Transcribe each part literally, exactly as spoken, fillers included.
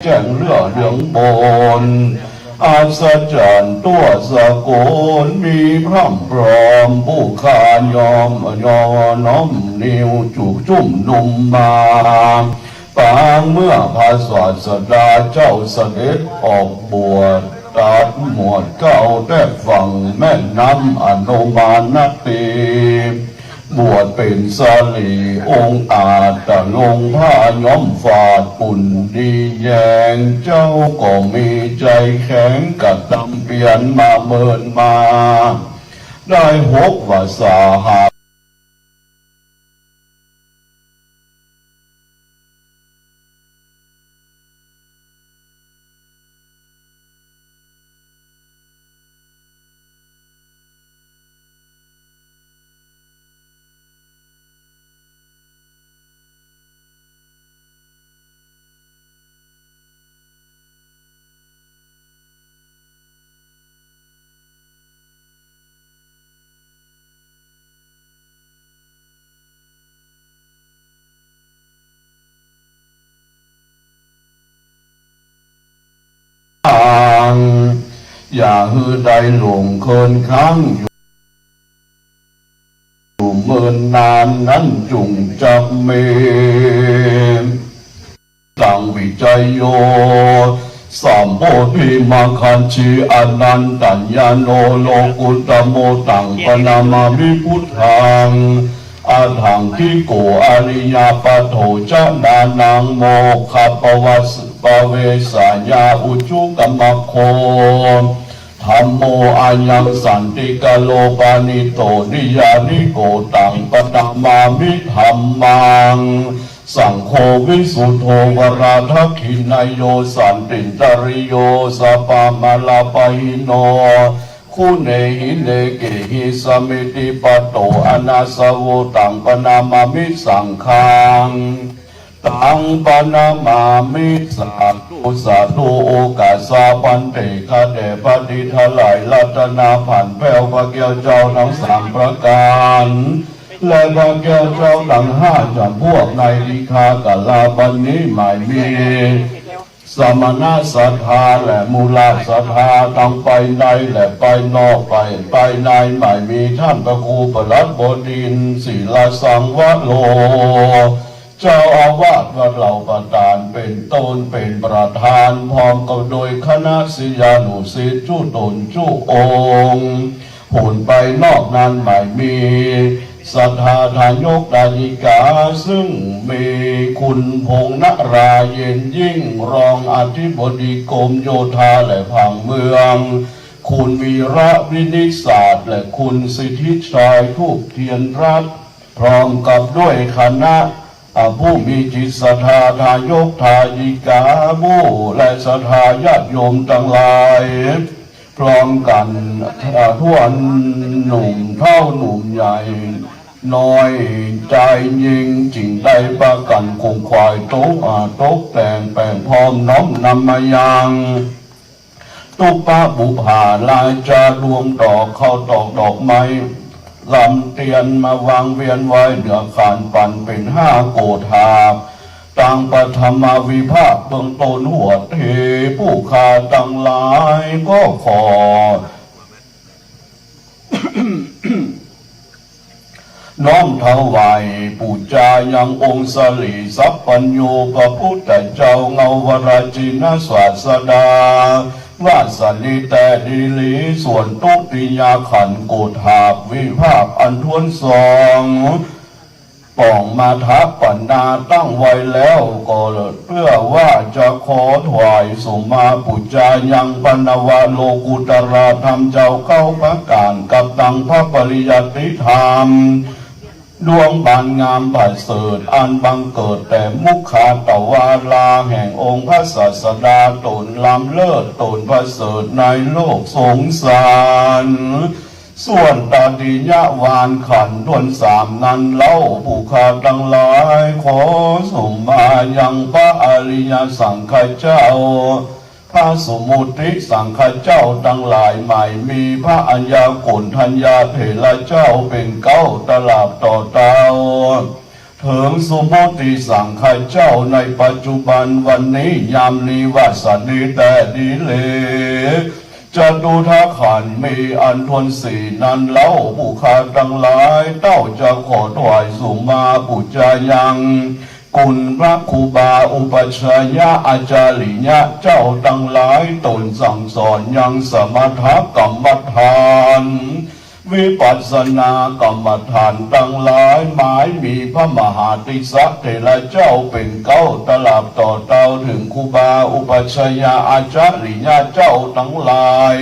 แจ้งเลือดเหลืองบน อัศจรรย์ทั่วสกล มีพร่ำพร้อมผู้ข้ายอม ยอมน้อมนิวจุชุมนุมมา ปางเมื่อพระศาสดาเจ้าเสด็จออกบวช ตัดหมวดเก้าแต๊ฝั่งแม่น้ำอโนมานัตตี บวชเป๋นสาลีองอาจ ตะลงผ้าย้อมฝาด ฝุ่นดีแยง เจ้าก็มีใจ๋แข็ง กระตำเปียรมาเมินมา ได้หกวาสาหา อย่าหื้อได้หลงเคินค้างอยู่ อยู่เมินนานนั้นจุ่งจักมี ตัง วิจัยโย สัมโพธิมัคคัญชี อนันตัญญาโณ โลกุตตโม ตัง ปะนะมามิ พุทธัง อะทังคิโก อะริยะปัจโจ จะนานัง โมคคัพพะวะ ปะเวสสะยา อุจุกะมัคโค ธัมโม อะยัง สันติกะโร ปะณิโต นิยานิโก ตัง ปะนะมามิ ธัมมัง สังโฆ วิสุทโธ วราทักขิณาโย สันตินตะริโย สัพพะมาลาปะหิโน คุเนหิเนเกหิ สะมิติปัตโต อะนาสโว ตัง ปะนะมามิ สังฆัง ตัง ปะนะมามิ สาธุ สาธุ โอกาสา ภันเต ข้าแต่พระดีทั้งหลาย รัตนาผันแผ้ว พระแก้วเจ้าทั้งสามประก๋าน และพระแก้วเจ้าทั้งห้าจ๋ำพวก ในนิคาคาลาบัดนี้หมายมี สมณะศรัทธาและมูลศรัทธา ตังภายในและภายนอก ภาย ภายในหมายมีต้านพระครูประหลัดบดินทร์ ศิลสังวโร เจ้าอาวาสวัดเหล่าประตานเป๋นต้นเป๋นประธาน พร้อมกับโดยคณะศิษยานุศิษย์จุ๊ต๋นจุ๊องค์ ผลภายนอกนั้นหมายมี ศรัทธาทายกทายิกา ซึ่งมีคุณพงษ์นรา เย็นยิ่ง รองอธิบดีกรมโยธาและผังเมือง คุณวีระ วินิจศาสตร์ และคุณสิทธิชัย ทูปเทียนรัตน์ พร้อมกับด้วยคณะ อ่า ผู้มีจิตศรัทธาทายกทายิกา หมู่และศรัทธาญาติโยมตังหลาย พร้อมกั๋น อ่า ถ้วนหนุ่มเฒ่าหนุ่มใหญ่ น้อยจายยิ่ง จึงได้ปากั๋นขงขวายตก อ่า ตกแต่งแป๋งพร้อมน้อมนำมายัง ตุ๊ปะบุปผาลายจาดวงดอก ข้าวตอกดอกไม้ ลำเตียนมาวางเวียนไว้เหนือขัน ปั๋นเป๋นห้าโกฏฐาก ตังปฐมวิภาคเบื้องต้น หวดเท ผู้ข้าตังหลายก็ขอ น้อมถวายปู๋จายังองค์สรีสัพพัญญูพระพุทธเจ้า เงาวรชินศาสดา วาสลีแต่ดีหลี ส่วนทุติยขันธ์โกฏฐากวิภาคอันถ้วนสอง ป่องมาถาปนาตั้งไว้แล้ว ก็เพื่อว่าจะขอถวายสมมาปู๋จายังปัณณวะโลกุตตรธรรมเจ้าเก้าประก๋าน กับตังพระปริยัติธรรม ดวงบานงามประเสริฐ อันบังเกิดแต่มุขตวาราแห่งองค์พระศาสดา ต๋นล้ำเลิศต๋นประเสริฐในโลกสงสาร ส่วนตติยวานขันธ์ถ้วนสามนั้นเล่า ผู้ข้าตังหลายขอสมมายังพระอริยสังฆเจ้า พระสมมุติสังฆเจ้าตังหลาย หมายมีพระอัญญาโกณฑัญญาเถระเจ้าเป๋นเก๊าตลาดต่อเต้า เถิงสุมุติสังฆาเจ้าในปัจจุบันวันนี้ยามนี้ว่าสันนี้แต่ดีเล จตุทักขันธ์มีอันถ้วนสี่นั้นเล่า ปุคคาตังหลาย เต้าจะขอถวายสุมาปู๋จายัง กุณพระครูบาอุปัชฌายะอาจาริยะเจ้าตังหลาย ตนสั่งสอนยังสมถกรรมฐาน วิปัสสนากรรมฐานตังหลาย หมายมีพระมหาติสสะเถระเจ้าเป๋นเก๊า ตราบต่อเต้าเถิงครูบาอุปัชฌายะอาจาริยะเจ้าตังหลาย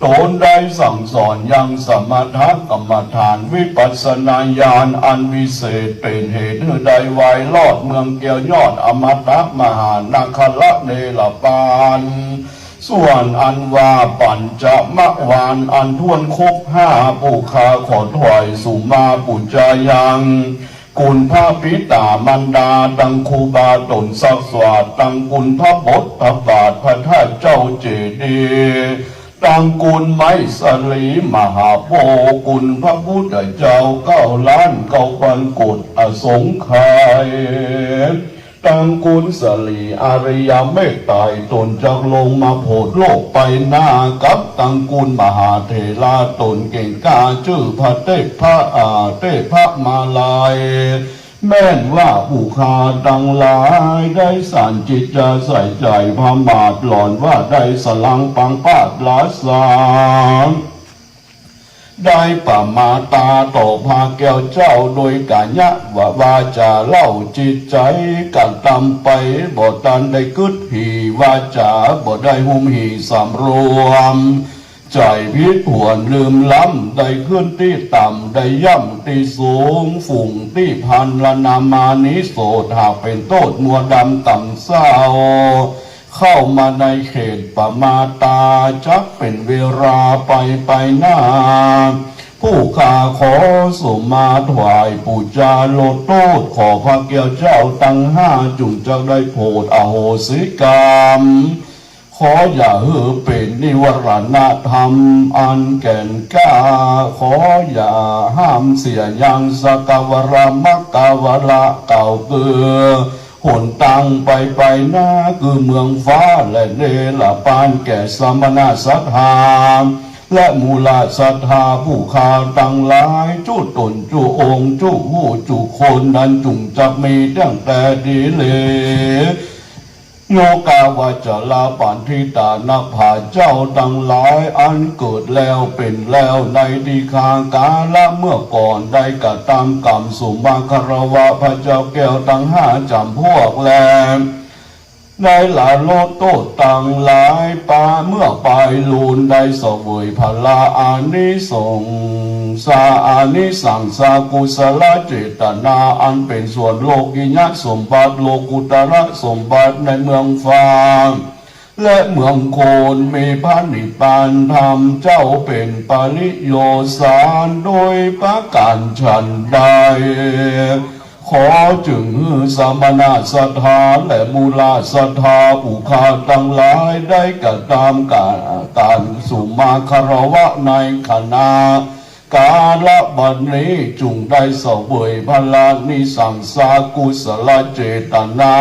ตนได้สั่งสอนยังสมถกรรมฐาน วิปัสสนาญาณอันวิเศษ เป๋นเหตุหื้อได้ไวรอดเมืองแก้วยอดอมตะมหานาคราชเนรปาน ส่วนอันว่าปัญจมวาลอันถ้วนครบห้า ปุคคาขอถวายสุมาปู๋จายัง กุณพระปิตามารดา ตังครูบาต๋นศักดิ์สวัสดิ์ ตังกุณพระโบสถ์พระบาทพระธาตุเจ้าเจดีย์ ตังกุณไมสลีมหาโพธิ์ กุณพระพุทธเจ้าเก้าล้านเก้าพันโกฏย์อสงไขย ตังกุณสลีอาริยเมตไตรย ตนจักลงมาโผดโลกไปหน้า กับตังกุณมหาเถระตนเก่งกล้าจื้อพระเทพพระ อ่า เทพพระมาลัย แม่นว่าปุคคาตังหลายได้สานจิตจาใส่ใจ๋พระมาทหลอนว่าได้สลังปังปาดลาสา ได้ประมาทต่อพระแก้วเจ้าโดยกายะวาจาเล่า จิตใจ๋กระตำไปบ่ตันได้กึ๊ดหี่ วาจาบ่ได้หุมหี่สำรวม ใจ๋ผิดผวนลืมล้ำ ได้ขึ้นตี้ต่ำได้ย่ำตี้สูง ฝูงตี้พรรณนามานิโสทหากเป๋นโต้ษมัวดำต่ำเศร้า เข้ามาในเขตประมาท จักเป๋นเวลาไปไปหน้า ปุคคาขอสุมาถวายปู๋จาลดโต้ษ ขอพระแก้วเจ้าตังห้าจุ่งจักได้โผดอโหสิกรรม ขออย่าหื้อเป๋นนิวรณธรรมอันแก่นกล้า ขออย่าห้ามเสียยังสักกวรมัคควระเก่าคือ หนตางไปไปหน้าคือเมืองฟ้าและเนรปานแก่สมณะศรัทธา และมูลศรัทธาปุคคาตังหลาย จุ๊ต๋นจุ๊องค์จุ๊ฮู้จุ๊คนนั้นจุ่งจักมีตั้งแต่ดีเล โยคาวัจจรปัณฑิตานักปราชญ์เจ้าตังหลาย อันเกิดแล้วเป๋นแล้วในทีฆาการะเมื่อก่อน ได้กระตำกรรมสุมาคารวะพระเจ้าแก้วตังห้าจ๋ำพวกแล ได้ละลดโต้ษตังหลายปาเมื่อปายลูน ได้เสวยผละอานิสงสา อานิสังสากุศลเจตนา อันเป๋นส่วนโลกิยะสมบัติ โลกุตระสมบัติในเมืองฟ้า และเมืองคน มีพระนิพพานธรรมเจ้าเป๋นปริโยสารโดยประก๋านฉันใด ขอจึงหื้อสมณะศรัทธาและมูลศรัทธาปุคคาตังหลาย ได้กระตำกา ก๋านสุมาคารวะในขณะ กาละบัดนี้จุ่งได้เสวยผละอานิสังสากุศลเจตนา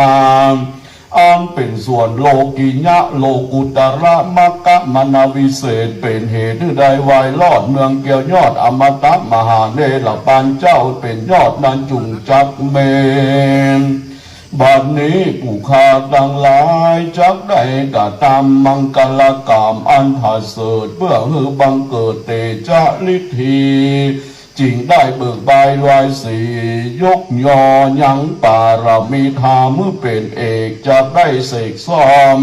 อันเป๋นส่วนโลกิยะโลกุตระมัคคะมรรควิเศษ เป๋นเหตุหื้อได้ไวรอดเมืองแก้วยอดอมตะมหาเนรปานเจ้าเป๋นยอดนั้นจุ่งจักเมน บัดนี้ปุคคาตังหลายจักได้กระตำมังคลกรรมอันผะเสริฐ เปื้อหื้อบังเกิดเตจะฤทธี จึงได้เบิกบายบายสี ยกยอยังปารมีธรรมหื้อเป๋นเอก จักได้เสกซ่อม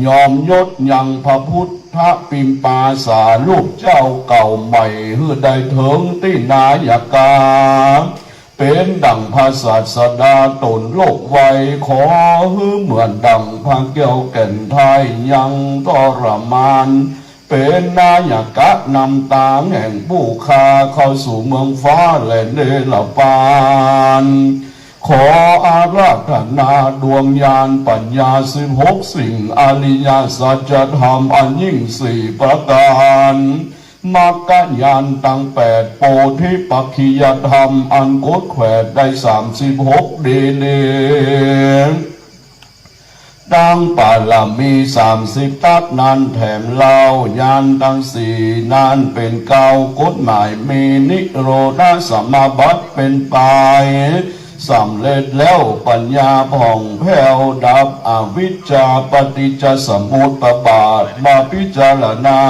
ยอมยศยังพระพุทธปิมปาสารูปเจ้าเก่าใหม่ หื้อได้เถิงตี้นายกา เป๋นดั่งพระศาสดาตนโลกไว ขอหื้อเหมือนดั่งพระแก้วแก่นไทยยังทรมาน เป๋นนายกะนำตางแห่งปุคคาเข้าสู่เมืองฟ้าและเนรปาน ขออาราธนาดวงญาณปัญญาสิบหกสิ่ง อริยสัจธรรมอันยิ่งสี่ประก๋าน มรรคญาณตังแปด โพธิปักขิยธรรมอันขดแขวดได้สามสิบหกดีหลี ตังบารมีสามสิบตั๊กนั้นแถมเล่า ญาณตังสี่นั้นเป๋นเกล้า กฎหมายมีนิโรธสมาบัติเป๋นปลาย สำเร็จแล้วปัญญาผ่องแผ้ว ดับอวิชชาปฏิจจสมุปบาท มาพิจารณา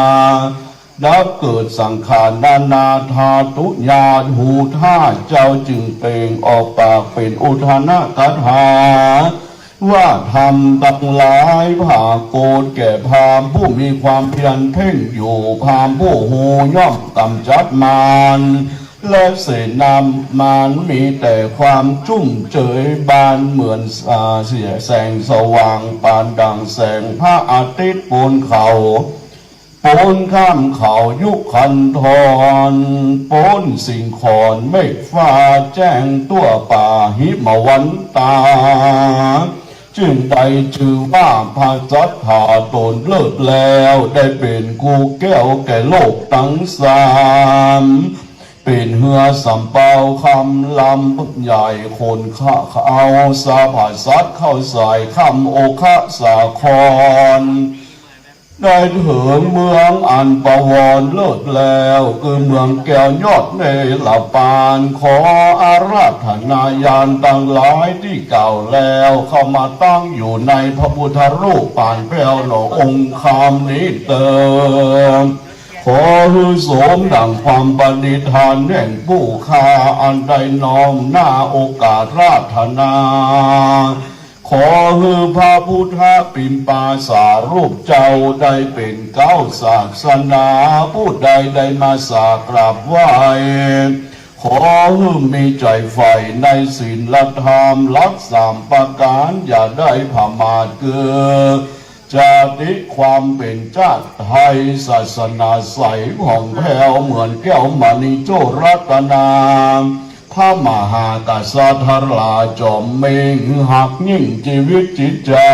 ดับเกิดสังขารนานาธาตุ ญาณฮูธาตุเจ้าจึงเปล่งออกปากเป๋นอุทานคาถา ว่าธรรมตังหลายผากฏแก่พราหมณ์ผู้มีความเพียรเพ่งอยู่ พราหมณ์ผู้ฮู้ย่อมก๋ำจัดมาร และเสนามารมีแต่ความชุ่มเชยบานเหมือน อ่า แสงสว่างปานดั่งแสงพระอาทิตย์ปูนเขา ปูนข้ามเขายุคันธร ปูนสิ่งขอนเมฆฟ้าแจ้งทั่วป่าหิมวันตา จึงได้จื้อว่าพระสัตถาตนเลิศแล้ว ได้เป๋นกู้แก้วแก่โลกตังสาม เป๋นเฮือสำเปาคำลำใหญ่ ขนข้าเอาสรรพสัตว์เข้าใส่คำโอฆสาคร ได้เถิงเมืองอันประวรเลิศแล้ว คือเมืองแก้วยอดเนรปาน ขออาราธนาญาณตังหลายตี้กล่าวแล้ว เข้ามาตั้งอยู่ในพระพุทธรูปปานแผ้วหนอองค์คามนี้เตอ ขอหื้อสมดั่งความปณิธานแห่งผู้ข้า อันได้น้อมหน้าโอการาธนา ขอหื้อพระพุทธปิมปาสารูปเจ้าได้เป๋นเกล้าศาสนา ผู้ใดได้มาสักกราบไหว้ ขอหื้อมีใจ๋ใฝ่ในศีลธรรมหลักสามประก๋าน อย่าได้ผมาท คือ จาติความเป๋นจาติไทย ศาสนาใสผ่องแผ้วเหมือนแก้วมณีโจรัตนา พระมหากษัตริย์ทราจอมเม็ง ฮักยิ่งจีวิตจิตใจ๋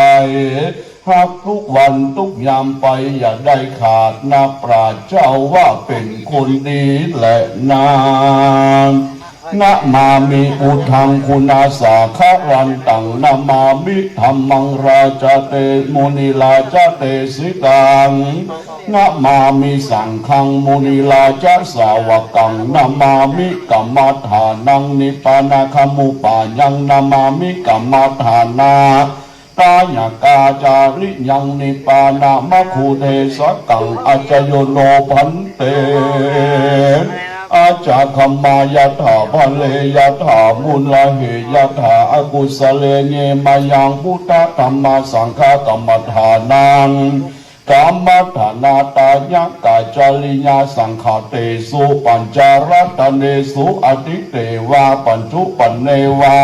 ฮักกู้วันกู้ยามไป อย่าได้ขาด นับปราชญ์เจ้าว่าเป๋นคนดีแลนา นะมามิ พุทธัง คุณาสาคะรันตัง นะมามิ ธัมมัง ราชาเต มุนิราชาเตสิตัง นะมามิ สังฆัง มุนิราชาสาวกัง นะมามิ กัมมัฏฐานัง นิพพานะคมุปปายัง นะมามิ กัมมัฏฐานะ ตายกาจาริยัง นิพพานะมะคคุเทสกัง อัจจโยโน ภันเต อัจจคัมมายะถา พะเลยะถา มุนละเหยะถา อกุสะเลเย มะยัง พุทธะธัมมะสังฆะ กัมมัฏฐานัง กัมมัฏฐานะ ตายกาจาริยา สังฆะเตสุ ปัญจรัตเนสุ อทิเตวะ ปัจจุปันเนวะ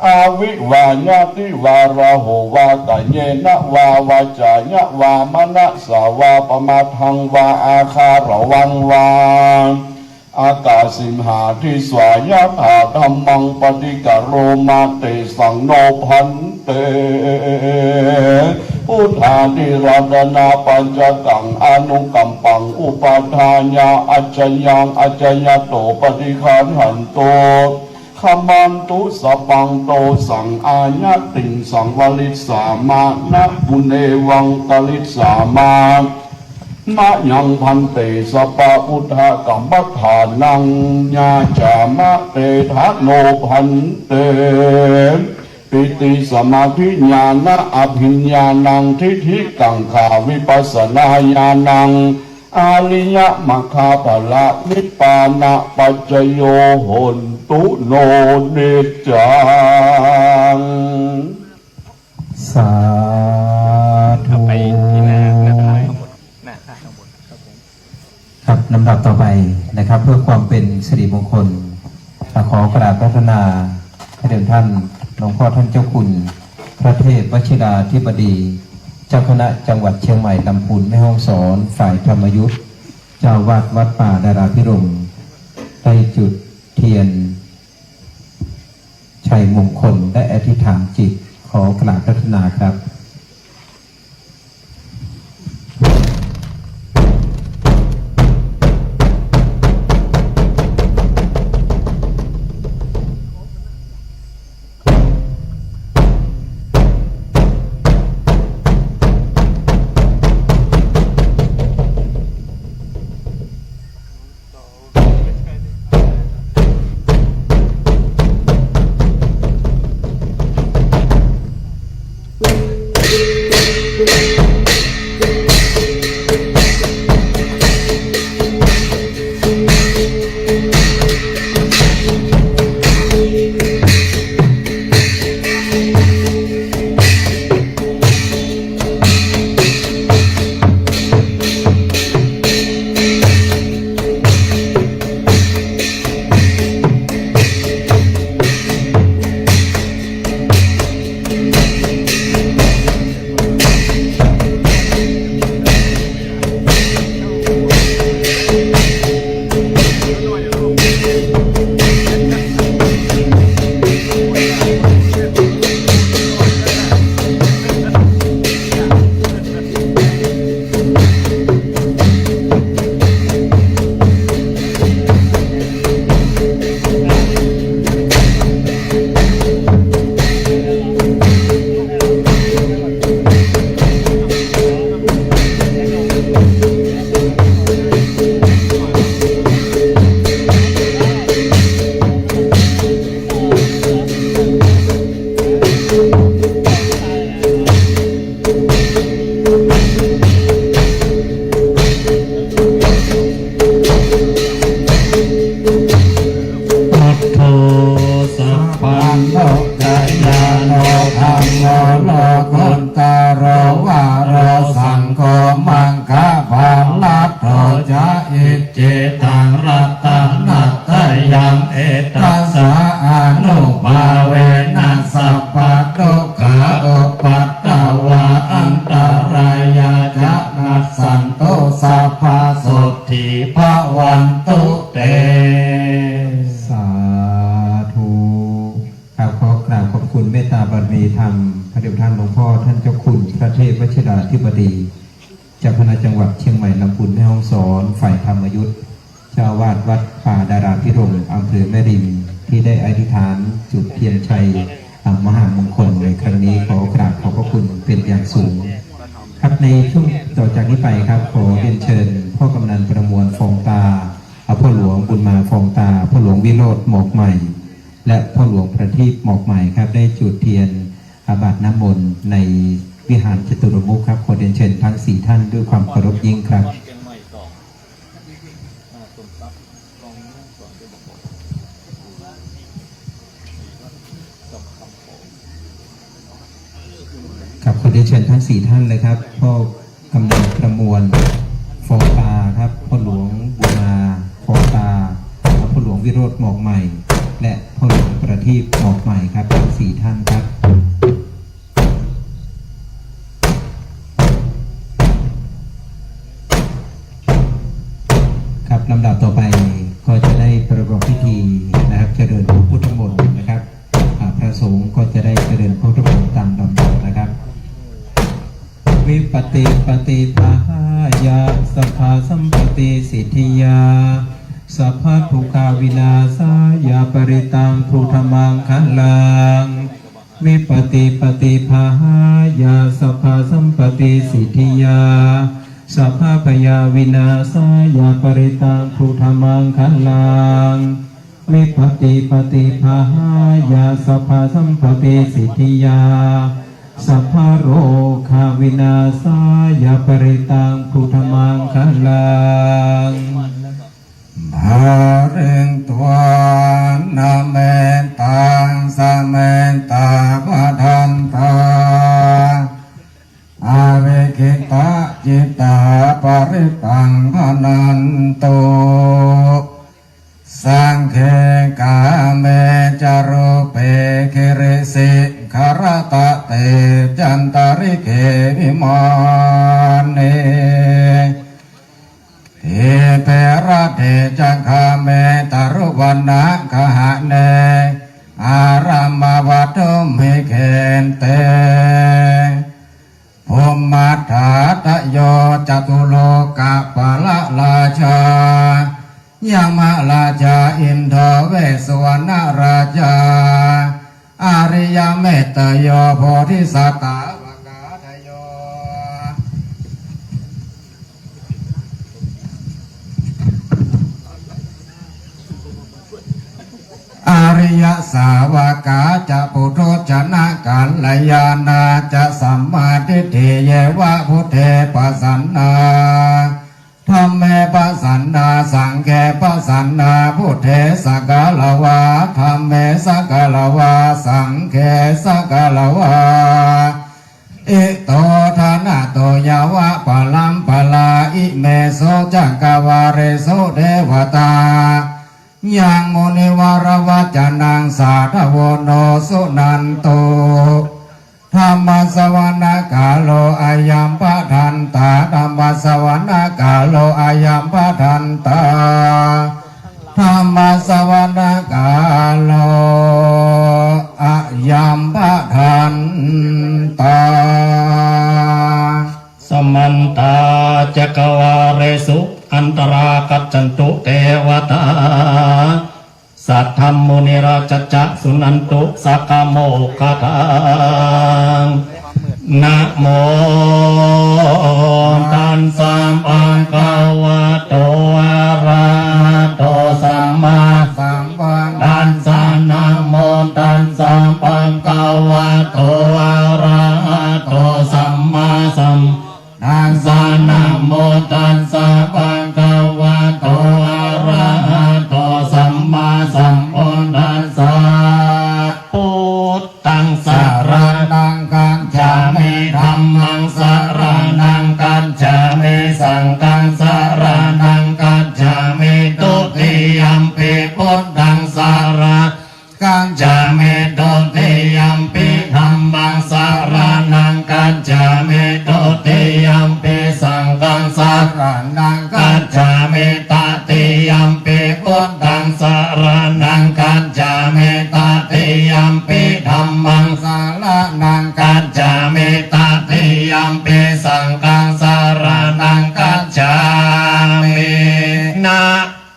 อาวิวาญาติวาราโหวา กาเยนะวา วาจายะวา มะนะสาวา ปะมาทังวา อาคาระวังวา อากาสิมหาทิสวายะถา ธัมมัง ปะฏิกะโรมะ เตสัง โน ภันเต พุทธาธิราธนา ปัญจกัง อนุกัมปัง อุปาทายะ อัจจยัง อัจจยะโต ปะฏิฆาหันตุ ขมันตุ สัพพัง โตสัง อาญาติงสัง วะริสสามะ นะปุเนวัง กะริสสามะ มะยัง ภันเต สัพพะพุทธะ กัมมัฏฐานัง ยาจามะ เตถะ โน ภันเต ปิติ สมาธิ ญาณะ อภิญญาณัง ทิฏฐิกังขา วิปัสสนาญาณัง อริยะ มัคคะ ผละ นิพพานะ ปัจจโย โหนตุ โน นิจจัง สาธุ เอาไปที่หน้า หน้าพระข้างบน หน้าพระข้างบนครับผม ครับ ลำดับต่อไปนะครับ เพื่อความเป็นสิริมงคล อ่ะ ขอกราบอาราธนา พระเดชท่านหลวงพ่อท่านเจ้าคุณ พระเทพวชิราธิบดี เจ้าคณะจังหวัดเชียงใหม่ ลำพูน แม่ฮ่องสอน ฝ่ายธรรมยุต เจ้าอาวาสวัดป่าดาราภิรมย์ ได้จุดเทียน ชัยมงคล และอธิษฐานจิต ขอกราบอาราธนาครับ พุทโธ สัพพัญญูตญาโณ ธัมโม โลกุตโต วโร สังโฆ มัคคฟลัตโธ จะ อิจฉิตัง รัตนัตตยัม เอตัสสะ อานุภาเวนะ สัพพะทุกขา อุปัทวา อันตรายา จะ นัสสันตุ สัพพะ โสตถี ภะวันตุ เต สาธุ ครับ ขอกราบขอบคุณเมตตาบารมีธรรม พระเดชพระคุณหลวงพ่อท่านเจ้าคุณพระเทพวชิราธิบดี เจ้าคณะจังหวัดเชียงใหม่ลำพูนแม่ฮ่องสอน ฝ่ายธรรมยุต เจ้าอาวาสวัดป่าดาราภิรมย์ อำเภอแม่ริม ที่ได้อธิษฐานจุดเทียนชัย อ่า มหามงคลในครั้งนี้ ขอกราบขอบพระคุณเป็นอย่างสูง ครับ ในช่วงต่อจากนี้ไปครับ ขอเรียนเชิญพ่อกำนันประมวล ฟองตา อ่า พ่อหลวงบุญมา ฟองตา พ่อหลวงวิโรจน์ หมอกใหม่ และพ่อหลวงประทีป หมอกใหม่ครับ ได้จุดเทียนอาบัติน้ำมนต์ในวิหารจตุรมุขครับ ขอเรียนเชิญทั้งสี่ท่านด้วยความเคารพยิ่งครับ ครับ ขอเรียนเชิญทั้งสี่ท่านเลยครับ พ่อกำนันประมวล ฟองตาครับ พ่อหลวงบุญมา ฟองตา พ่อหลวงวิโรจน์ หมอกใหม่ และพ่อหลวงประทีป หมอกใหม่ครับ ทั้งสี่ท่านครับ ครับ ลำดับต่อไปก็จะได้ประกอบพิธีนะครับ เจริญพระพุทธมนต์นะครับ อ่า พระสงฆ์ก็จะได้เจริญพระพุทธมนต์ตามลำดับนะครับ วิปติปฏิภาหายะสัพพะสัมปติสิทธิยา สัพพะทุกขาวินาศายะ ปะริตังพุทธมังคะลัง วิปติปฏิภาหายะสัพพะสัมปติสิทธิยา สัพพะพยาวินาศายะ ปะริตังพุทธมังคะลัง วิปติปฏิภาหายะสัพพะสัมปติสิทธิยา สัพพะโรคาวินาศายะ ปะริตังพุทธมังคะลัง ภะริตวา นะเมตัง สะเมตตา ภะทันตา อะวิกขิตะจิตตา ปะริตัง ภะนันตุ สังเฆ กาเม จะ รูเป กิริสิขะระตะเต จันตะริเข วิมาเน ทีปะระเต จะ คาเม ตะรุวณะกะหะเน อารัมมะวะตุมหิ เขตเต ภุมมัฏฐาตะโย จะตุโลกะปาละราชา ยะมะราชา อินโด เวสสุวรรณราชา อาริยะเมตตะโย โพธิสัตตาวกาตะโย อาริยะสาวกาจะ ปุถุชนะกัลยาณาจะ สัมมาทิฏฐิเย วะ พุทเท ปะสันนา ธัมเม ปะสันนา สังฆเข ปะสันนา พุทเท สักการะวะ ธัมเม สักการะวะ สังฆเข สักการะวะ อิโต ทะนะโต ยะวะ ปะรัมปะรา อิเมสุ จักกะวาเลสุ เทวะตา ยัง มุนิวะระวะจะนัง สาธะวะโน สุนันตุ ธัมมะสะวะนะกาโล อะยัมภะดันตา ธัมมะสะวะนะกาโล อะยัมภะดันตา ธัมมะสะวะนะกาโล อะยัมภะดันตา สะมันตา จักกะวาเลสุ อันตะรา กัจจันตุ เตวะตา สัทธัมมุนิราชะจะ สุนันตุ สักขะโมคคะทัง นะโม ตัสสะ ภะคะวะโต อะระหะโต สัมมาสัมพุทธัสสะ นะโม ตัสสะ ภะคะวะโต อะระหะโต สัมมาสัมพุทธัสสะ นะโม ตัสสะ ภะคะวะโต อะระหะโต สัมมาสัมพุทธัสสะ พุทธัง สะระณัง คัจฉามิ ธัมมัง สะระณัง คัจฉามิ สังฆัง สะระณัง คัจฉามิ ทุติยัมปิ พุทธัง สะระ คัจฉามิ ทุติยัมปิ ธัมมัง สะระณัง คัจฉามิ ทุติยัมปิ สังฆัง สะระณัง คัจฉามิ ตติยัมปิ พุทธัง สะระณัง คัจฉามิ ตติยัมปิ ธัมมัง สะระณัง คัจฉามิ ตติยัมปิ สังฆัง สะระณัง คัจฉามิ นะ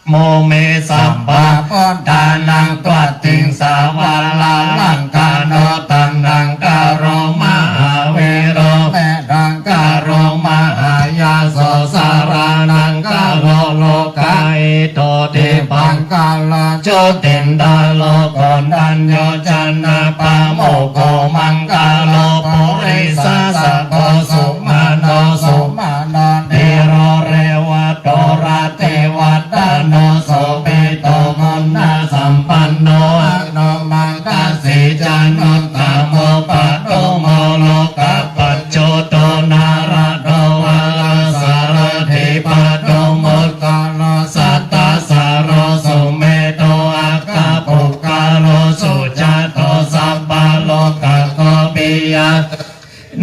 โม เม สัพพะ พุทธานัง ตวัตติง สะวะระ ลังคานุ ตะนังคาโร มหาวีโร เมธังคาโร มหายาโส สะระณังคาโร โลกาหิโต ทิพังคาโร โชตินทาโร โกณฑัญโญ จะนะปะโมกโข มังคาโร ปุริสะสะโพ สุมาโน สุมาโน ธีโร เรวะโต รติวัฒโน โสภิโต คุณสัมปันโน อโนมกัสสิ จานุตตะโม ปะโทโม โลกะปัจโจโต นาระโต วะระสะระถี ปะโทโม ตโร สัตตะสะโร สุเมโธ อัคคะปุคคะโล สุจาโต สัพพะโลกะโก ปิยะ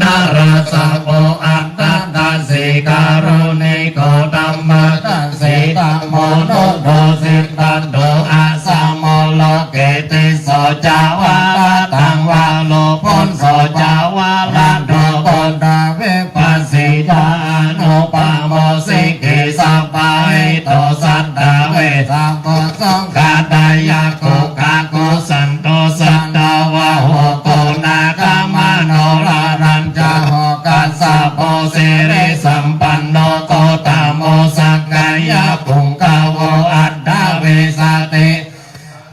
นาราสะโพ อัตถะทัสสิ การุณิโก ธัมมะทัสสิ ธัมโมนุโทสิตตันโต อะสะโม โลเก ติสโส จาวาระตังวา โลภุสโส จาวาระโต ปุทธาวิปัสสิตา อนุปะโม สิกขิสัพพะหิโต สัตถาเวสสะโพ สงฆาทายะ โขฆะโคสันโต สัตถาวาโห โกนาคมะโน รารัญจะโห คัสสะโพ สิริสัมปันโน โคตโม สักกายะปุงกะโว อัตถะวิสสะติ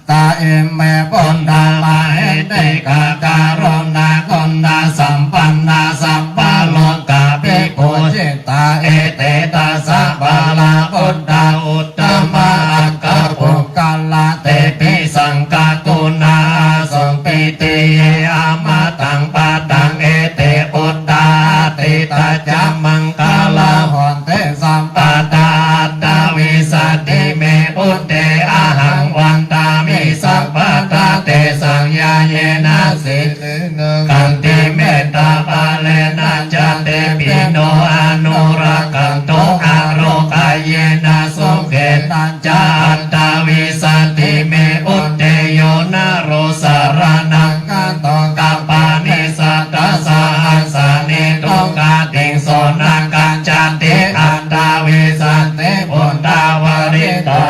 ตา อิเม ปุทธา มหิทธิกา การุณาคุณสัมปันนา สัพพะโลกาภิปูจิตา เอเต ทัสสะ บาลา ปุทธา อุตตมะ อัคคะปุคคละ เตปิ สังฆะกุณา อาสุง ปิติเย อะมะตัง ปะตัง เอเต ปุทธา อะทิตถะ จะ มังคะลา หอนติ สัพพะดา อัตถะวิสสะติ เม พุทเท อะหัง วันทามิ สัพพะดา เตสัง ญาเณนะ สิทธิ นะ ขันติ เมตตา บาเลนะ จะ เตปิ โน อนุรักขันตุ อาโรกะเยนะ สุเขนะ จะ อัตถะวิสสะติ เม พุทเท โยนะโร สะระณัง คัตโต กัปปานิ สัตถะสะหัสสานิ ทุกขะติง โสนะ กัจฉันติ อัตถะวิสสะติ ปุทธาวาริตั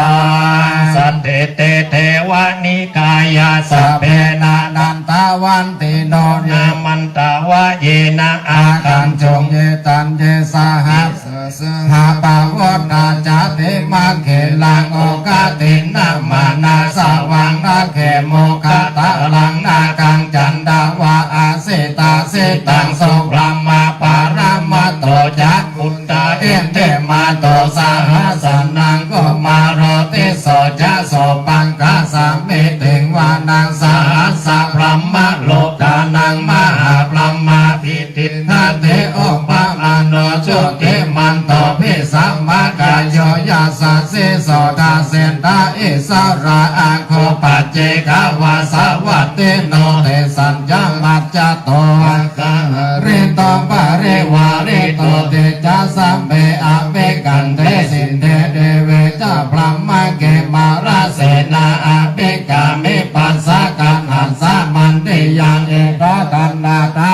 ง สันติ เต เทวะ นิกายะ สัพเพ นะ นันทะวัตติโน นะ มันทะวะ เยนะ อาคัญจุง เยตัญ เยสะหัสสะ หะปะวัตตา จะ ติมัคคิลัง โอคตินนะ มานะสะวัง นะเขมุขะตะลัง นาคัง จันทะวะ อะสิตะสิตัง สุบรหมะ ปะระมะ โต สหัสสนัง กุมารโต ติสโส จะ โสปังคสามิติง วานัง สหัสสะ พรหมโลกานัง มหาพรหมาภิติ ทัตถิ โอปมาโน จุติมันโต ภิสมะกะโย ยัสสะ สีโส ทะเสตะ อิสระ อาโค ปัจเจกวาสาวัตถิโน เตสัญญามัจจโต อาคาหาริโต ปริวาริโต เตจะ สัพเพ อภิคันเท สินเท เตเว จะ พรหมเกมา รเสนา อภิกามิ ปัสสะกัณหัสสะ มันติยัง อินโท ทันตาทะ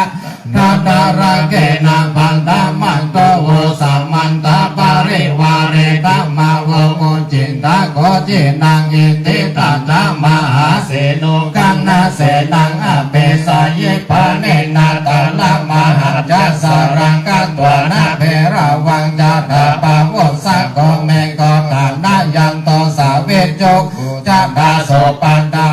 ทัตตะระเกณะ ปัณฑะมะโต โว สะมันตะ ปริวาเร ทะ มะ โว มุจจิตะ โข จินัง อิทธิตัจจะ มหาเสโน กัณหเสนัง อเปสายิ ปะเนนะ ตะละมหะจะ สะรัง คัตวานะ เภระวัง จะ ตะปะ โวสะ โกเม โกฏานะ ยันโต สาวิจุ จะ ทาโส ปัณฑะ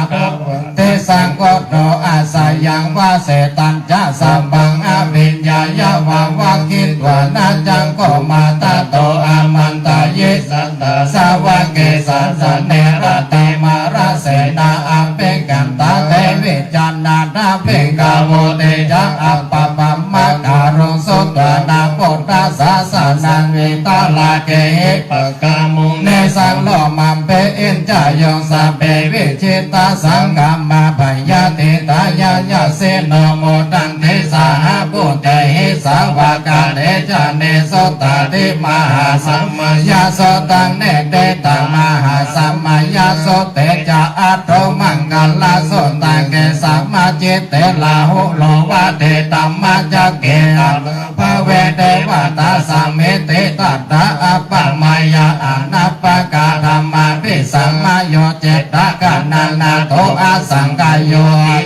เทสัง โคโต อาสยัง วะเสตัญจะ สัพพัง อภิญญายะ วะวะคิตวานะ จักขุมา ทัตโต อามันตายิ สัตถา สาวะเก สาสะเน รัตติมา รเสนา อภิกขันตา เต วิจานาถะ ภิกขะโว เตจะ อัปปะมะกะรุง สุตวานะ พุทธสาสะนัง วิตะระเกหิ ปะกามุง เนสัง โลมัปเป อิจฉายุง สัพเพ วิจิตะ สังกะมะ พยาธิฏายะ ยัสสิโน โมดันติ สหะภูเตหิ สาวะกะเตจะะ เนสุตตาติ มหาสมะยะ สุตัง เนติตะ มหาสมะยะ สุเตจะ อะโถ มังคะละ สุตัง เกสะมะ จิเต ลาหุ โลวะเต ธัมมะจักเก อะระ ภะเว เตวะตา สะมิติ ทัตถะ อัปปะมะยะ อะนัปปะกะ ธัมมาภิสัมมะโย เจตะ กะนะนาโถ อะสังขะโย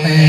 ติ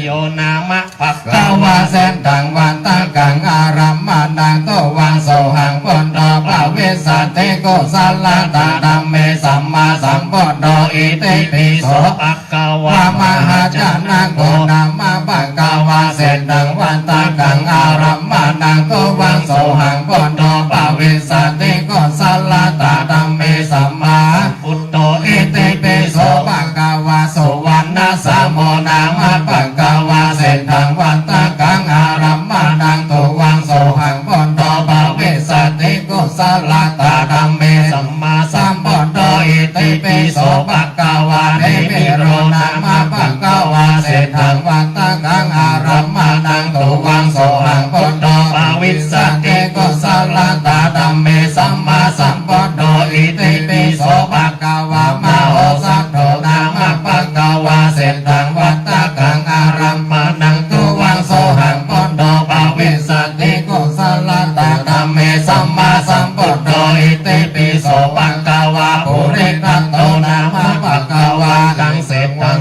โย นามะ ภะคะวา เสฏฐัง วัตตะกัง อารัมมะนัง ตุวัง โสหัง พุทโธ ภะวิสสะติ กุสะละตะ ธัมเม สัมมาสัมพุทโธ อิติปิ โส ภะ คะวา มหาจะนะโก นามะ ภะคะวา เสฏฐัง วัตตะกัง อารัมมะนัง ตุวัง โสหัง พุทโธ ภะวิสสะติ กุสะละตะ ธัมเม สัมมาสัมพุทโธ อิติปิ โส ภะคะวา สุวรรณสาโม นามะ ภะคะวา เสฏฐัง วัตตะกัง อารัมมะนัง ตุวัง โสหัง พุทโธ ภะวิสสะติ กุสะละตะ ธัมเม สัมมาสัมพุทโธ อิติปิ โส ภะคะวา เตวิโร นามะ ภะคะวา เสฏฐัง วัตตะกัง อารัมมะนัง ตุวัง โสหัง พุทโธ ภะวิสสะติ กุสะละตะ ธัมเม สัมมาสัมพุทโธ อิติปิ โส ภะคะวา มโหสถโธ นามะ ภะคะวา เสฏฐัง วัตตะกัง อารัมมะนัง ตุวัง โสหัง พุทโธ ภะวิสสะติ กุสะละตะ ธัมเม สัมมาสัมพุทโธ อิติปิ โส ภะคะวา ปุริสทัตโธ นามะ ภะคะวา ตัง เสฏฐัง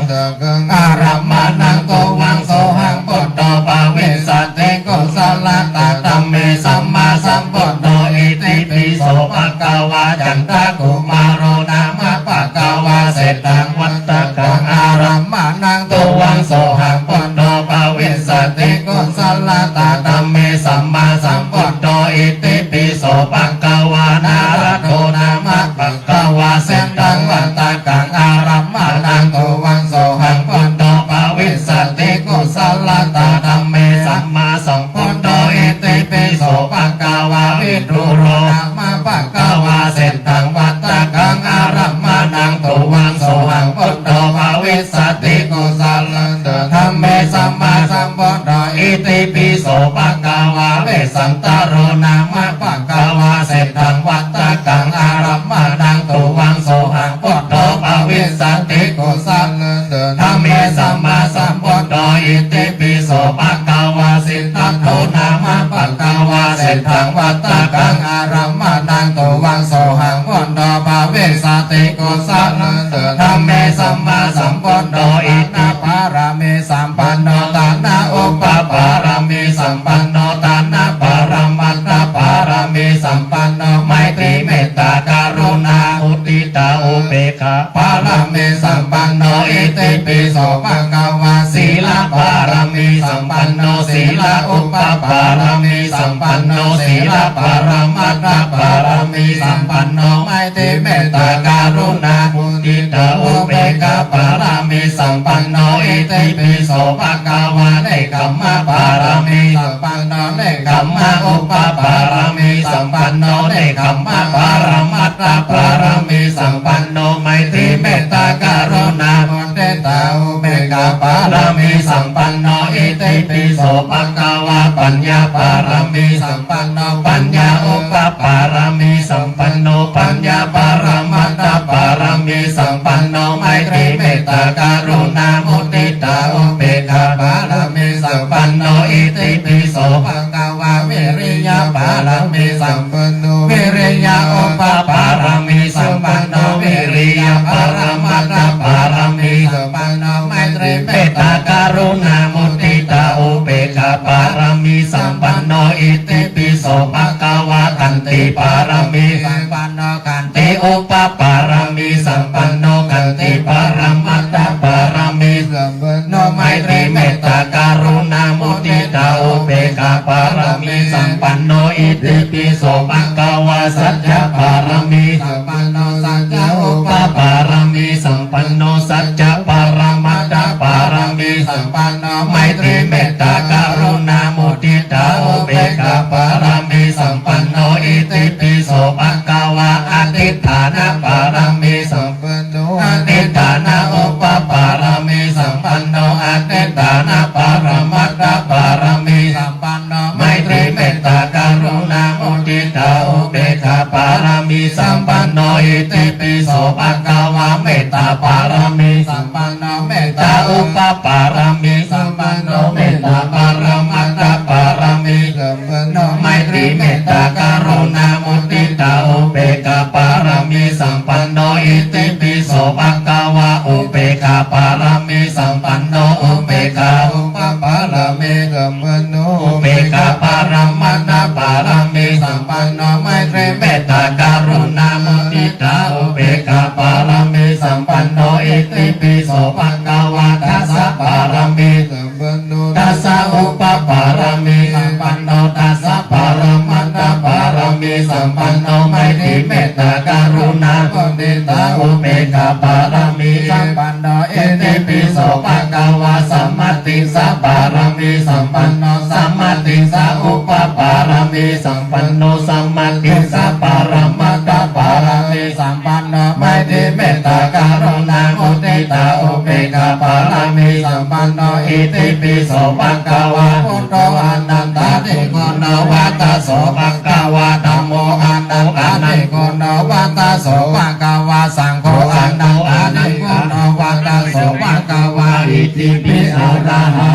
อารัมมะนัง ตุวัง โสหัง พุทโธ ภะวิสสะติ กุสะละตะ ธัมเม สัมมาสัมพุทโธ อิติปิ โส ภะคะวา จันทะกุมารโธ นามะ ภะคะวา เสฏฐัง วัตตะกัง อารัมมะนัง ตุวัง โสหัง พุทโธ ภะวิสสะติ กุสะละตะ ธัมเม สัมมาสัมพุทโธ อิติปิ โส ภะคะวา นารโธ นามะ ภะคะวา เสฏฐัง วัตตะกัง อารัมมะนัง ตุวัง โสหัง พุทโธ ภะวิสสะติ กุสะละตะ ธัมเม สัมมาสัมพุทโธ อิติปิ โส ภะคะวา วิดูโร นามะ ภะคะวา เสฏฐัง วัตตะกัง อารัมมะนัง ตุวัง โสหัง พุทโธ ภะวิสสะติ กุสะละตะ ธัมเม สัมมาสัมพุทโธ อิติปิ โส ภะคะวา เวสสันตโร นามะ ภะคะวา เสฏฐัง วัตตะกัง อารัมมะนัง ตุวัง โสหัง พุทโธ ภะวิสสะติ กุสะละตะ ธัมเม สัมมาสัมพุทโธ อิติปิ โส ภะคะวา สิทธัตโธ นามะ ภะคะวา เสฏฐัง วัตตะกัง อารัมมะนัง ตุวัง โสหัง พุทโธ ภะวิสสะติ กุสะละตะ ธัมเม สัมมาสัมพุทโธ อิทธิปารมีสัมปันโน ฐานะอุปปารมีสัมปันโน ฐานะปรมัตถปารมีสัมปันโน ไมตรีเมตตากรุณามุทิตาอุเบกขาปารมีสัมปันโน อิติปิ โส ภะคะวา ศีลปารมีสัมปันโน ศีลอุปปารมีสัม สัมปันโน ศีลปรมัตถปารมีสัมปันโน ไมตรีเมตตากรุณามุทิตาอุเบกขาปารมีสัมปันโน อิติปิโสภะคะวา เนกขัมมะปารมีสัมปันโน เนกขัมมะอุปปารมีสัมปันโน เนกขัมมะปรมัตถปารมีสัมปันโน ไมตรีเมตตากรุณามุ ทิตาอุเบกขาปารมีสัมปันโน อิติปิโสภะคะวา ปัญญาปารมีสัมปันโน ปัญญาอุปปารมีสัมปันโน ปัญญาปรมัตถปารมีสัมปันโน ไมตรีเมตตากรุณามุทิตาอุเบกขาปารมีสัมปันโน อิติปิโสภะ คะวา วิริยะปารมีสัมปันโน วิริยะอุปปารมีสัมปันโน วิริยะปรมัตถปารมีสัมปันโน ไมตรีเมตตากรุณามุทิตาอุเบกขาปารมีสัมปันโน อิติปิโสภะคะวา ขันติปารมีสัมปันโน ขันติอุปปารมีสัมปันโน ขันติปรมัตถปารมีสัมปันโน ไมตรีเมตตากรุณามุทิตาอุเบกขาปารมีสัมปันโน อิติปิโสภะคะวา สัจจะปารมีสัมปันโน สัจจะอุปปารมีสัมปันโน สัจจะปรมัตถปารมีสัมปันโน ไมตรีเมตตากรุณามุทิตาอุเบกขาปารมีสัมปันโน อิติปิโสภะคะวา อธิฏฐานปารมีสัมปันโน อธิฏฐานอุปปารมีสัมปันโน อธิฏฐานปรมัตถปารมีสัมปันโน ไมตรีเมตตากรุณามุทิตาอุเบกขาปารมีสัมปันโน อิติปิโสภะคะวา เมตตาปารมีสัมปันโน เมตตาอุปปารมีสัมปันโน เมตตาปรมัตถปารมีสัมปันโน ไมตรีเมตตากรุณามุทิตาอุเบกขาปารมีสัมปันโน อิติปิโสภะคะวา อุเบกขาปารมีสัมปันโน อุเบกขาอุปปารมีสัมปันโน อุเบกขาปรมัตถปารมีสัมปันโน ไมตรีเมตตากรุณามุทิตาอุเบกขาปารมีสัมปันโน อิติปิโสภะคะวา ทัสสะปารมีสัมปันโน ทัสสะอุปปารมีสัมปันโน ทัสสะปรมัตถปารมีสัมปันโน ไมตรีเมตตากรุณามุทิตาอุเบกขาปารมีสัมปันโน อิติปิโสภะคะวา สัมมาทิฏฐิสะปารมีสัมปันโน สัมมาทิฏฐิสะอุปปารมีสัมปันโน สัมมาทิฏฐิสะปรมัตถปารมีสัมปันโน ไมตรีเมตตากรุณามุทิตาอุเบกขาปารมีสัมปันโน อิติปิโสภะคะวา พุทโธอนันตาธิโกโณวัตโสภะคะวา ธัมโมอนันตาธิโกโณวัตโสภะคะวา สังโฆอนันตาธิโกโณวัตโสภะคะวา อิติปิ อรหั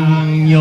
ง โย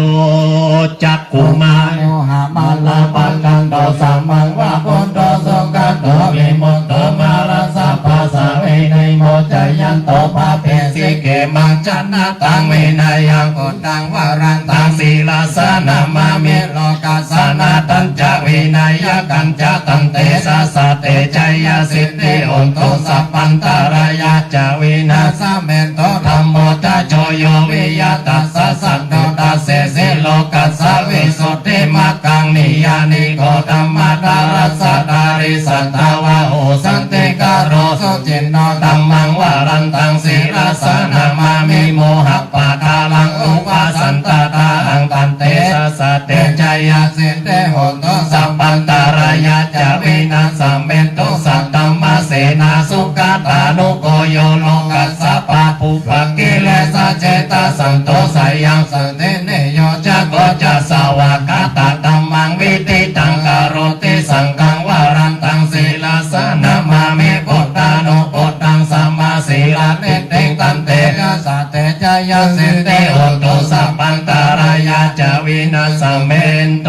จักขุมา โมหะมะละปะกันโต สัมมังวะพุทโธ สุคโต วิมุตโต มารัสสะ ปาสะเว นิมมจยันโต ปาเปสิ เขมัง ชนะ ตัง วินัยยัง ปุตตัง วรันตัง ศิรสะ นะมามิ โลกัสสะ นะตัญจะ วินายะกัญจะ ตัน เตสะ สะ เต จะยะ สิทธิ โหตุ สัพพันตะรายะ จะ วินาสะเมนโต ธัมโม ทะโจ โย วิยะทัสสะ สันตุ ทัสเสสิ โลกัสสะ วิสุทธิมักขัง นิยานิโก ธัมมาทารัสสะ ทาริสัตถาวาโห สันติกะโร สุจินโน ธัมมัง วรันตัง ศิรสะ นะมามิ โมหะปะทาลัง อุปะสันตะทาหัง ตัน เตสะ สะ เต จะยะ สิทธิ โหตุ สัพพันตะรายะ จะ วินาสะเมนโต สัตธัมมะเสนา สุขะตานุโก โย โลกัสสะ ปะปุ ปะกิเลสะเจตะสันโต สะยัง สันทิ นิโยจะโก จะ สวากขาตะ ธัมมัง วิธิตัง กะโรติ สังฆัง วรันตัง ศิรสะ นะมามิ ปุทธานุปุทธัง สะมาสีละ นิฏฐิง ตัน เตสะ สะ เต จะยะ สิทธิ โหตุ สัพพันตะรายะ จะ วินาสะเมนโต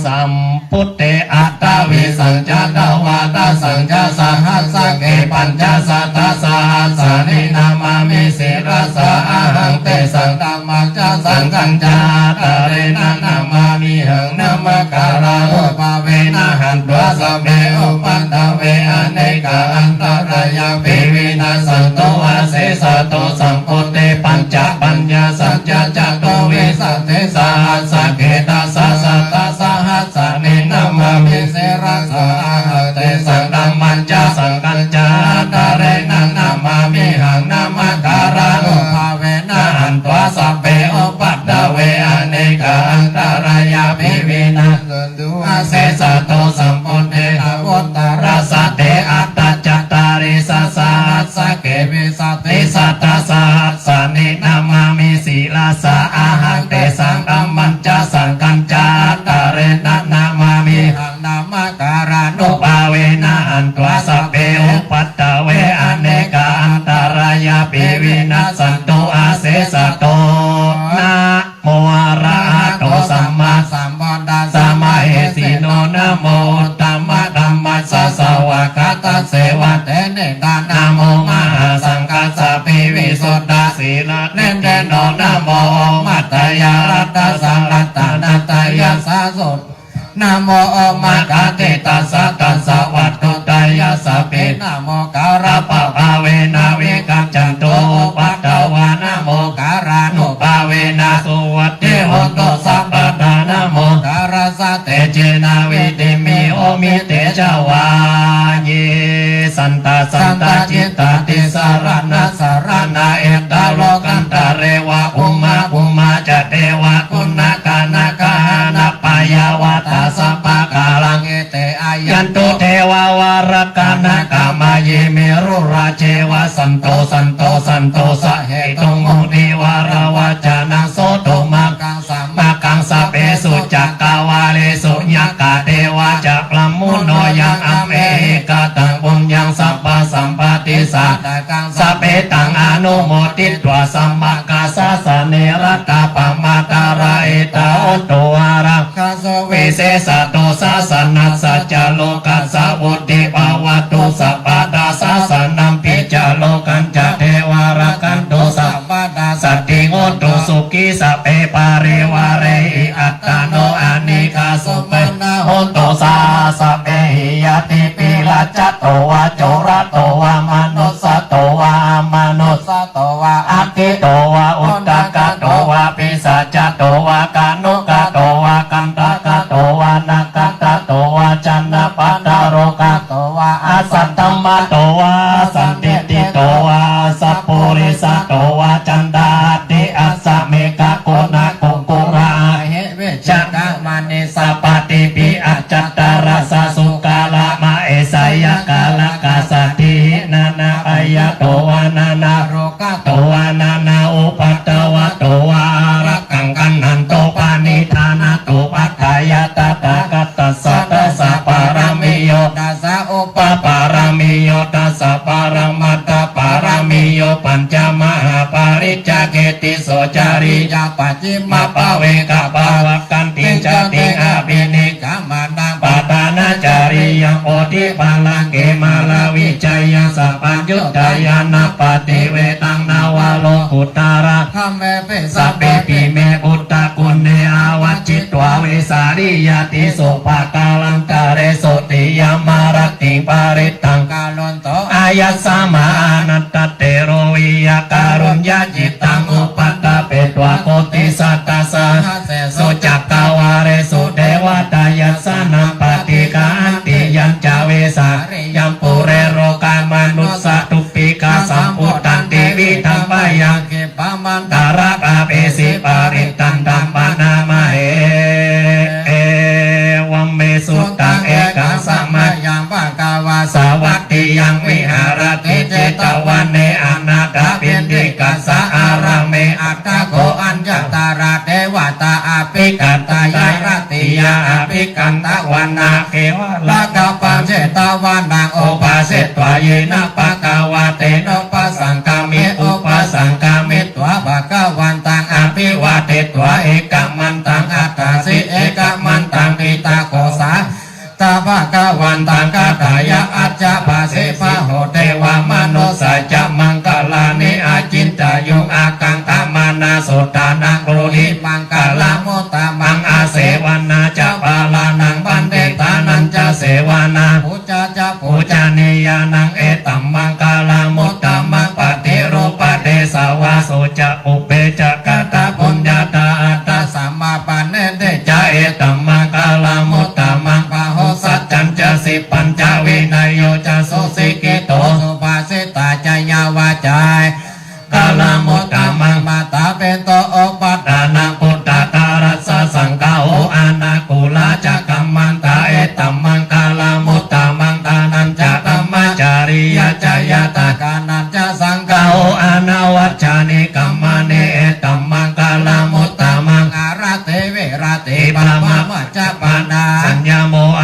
สัม พุทเท อัตถะวิสสัญจะ ดวาดะสัญจะ สะหัสสะเข ปัญจะสัตตะสะหัสสานิ นะมามิ ศิรสะ อะหัง เตสัง ธัมมัญจะ สังฆัญจะ อาดาเรนะ นะมามิหัง นะมะกะราหุปะเวนะ หันตวา สัพเพ อุปัทเว อะเนกะอันตะรายัปปิ วินาสสันตุ อะเสสะตุ สัมพุทเท ปัญจะปัญญาสัญจะ จะโต วิสสันติ สะหัสสะเข ตัสสะ สัตตะสะ sesato sambuddhe tavattarassa te aṭṭhacattāḷīsasahassake vīsatisatasahassāni namāmi sirasā ahaṃ. Tesaṃ dhammañca saṅghañca ādarena namāmihaṃ. Namakārānubhāvena hantvā sabbe upaddave anekā antarāyāpi vinassantu asesato. Namo arahato sammāsambuddhassa mahesino. Namo uttamadhammassa svākkhātasseva tenidha. Namo mahāsaṅghassāpi visuddhasīladiṭṭhino. Namo omātyāraddhassa ratanattayassa sud Namo omakātītassa tassa vatthuttayassapi. Namokārappabhāvena vigacchantu upaddavā. Namokārānubhāvena suvatthi hotu sabbadā. Namokārassa tejena vidhimhi homi tejavā. Ye santā santacittā tissaraṇasaraṇā etha lokantare va bhummā bhummā ca devā guṇakāṇakā anappayāvattā sabbakāraṃ ete āyantu devā varakkhaṇakā mayime rūḷā ceva santo santo santosahetuṃ munivaravacanaṃ sotumaggaṃ samaggaṃ sabbesu cakkavāḷesu yakkha devā ca brahmuno yaṃ amhehi kataṃ puññaṃ sabbasampattidāyakaṃ sabbetaṃ anumoditvā samaggāsāsane ratā pamādarā etha hotu ārakkha so visesato sāsanassa ca lokassa vuḍḍhī bhavatu sabbadā. Sāsanampi ca lokañca devā rakkhantu sabbadā saddhiṃ hontu sukhī sabbe parivārehi attāno anīghā sumanā hontu saha sabbehi ñātibhi. Rājato vā corato vā manussato vā amanussato vā aggito vā udakato vā pisācato vā khāṇukato vā kaṇṭakato vā nakkhattato vā janapadarogato vā asaddhammato vā asandiṭṭhito vā asappurisato vā caṇḍahatthi-assamigagoṇakukkuraāhivicchikamaṇisappa tipi acchataracchasūkaramahesayakkharakkhasādīhi nānābhayato vā nānāro gato vā nānāupaddavato vā ārakkhaṃ gaṇhantu paṇidhānato. Paṭṭhāya tathāgatassa dasa pāramiyo dasa upapāramiyo dasa paramattha pāramiyo pañca mahāpariccāge tisso cariyā pacchimabhave gabbhāvakkantiṃ jātiṃ abhini kkhamanaṃ padhānacariyaṃ bodhipallaṅke māravijayaṃ sabbaññutañāṇappaṭivedhaṃ navalokuttaradhammapādesaṅghaṃ sabbepi me buddhaguṇe āvajjitvā vesāliyā tīsu pākārantaresu tiyāmarattiṃ parittaṃ karonto āyasmā ānandatthero viya kāruññacittaṃ upaṭṭhapetvā koṭisatasahassesu cakkavāḷesu devatā yassāṇaṃ paṭiggaṇhanti yañca vesāliyaṃ pure rogāmanussadubbhikkhasambhūtaṃ tividhaṃ bhayaṃ khippamantaraṃ pāpesi parittaṃ taṃ bhaṇāma he. Evaṃ me sutaṃ ekaṃ samayaṃ bhagavā sāvatthiyaṃ viharati jetavane anāthapiṇḍikassa ārāme. Atha kho aññatra devatā abhikkantā ca rattiyaṃ abhikkantavanaṃ kevalakappaṃ jetavanaṃ upasetvā yena bhagavā tenupasaṅkami. Upasaṅkamitvā bhagavantaṃ abhivādetvā ekamantaṃ aṭṭhāsi. Ekamantaṃ ṭhitā kho sā tā bhagavantaṃ gāthāya ajjhabhāsi. Bahū devā manussā ca maṅgalāni acintayuṃ ākaṅkhamānā sotthānaṃ brūhi maṅgalamuttamaṃ. Asevanā ca bālānaṃ paṇḍitānañca sevanā pūjā ca pūjanīyānaṃ etammaṅgalamuttamaṃ. Paṭirūpadesavāso ca pubbe ca katapuññatā attasammāpaṇidhi ca etammaṅgalamuttamaṃ. Bāhusaccañca sippañca vinayo ca susikkhito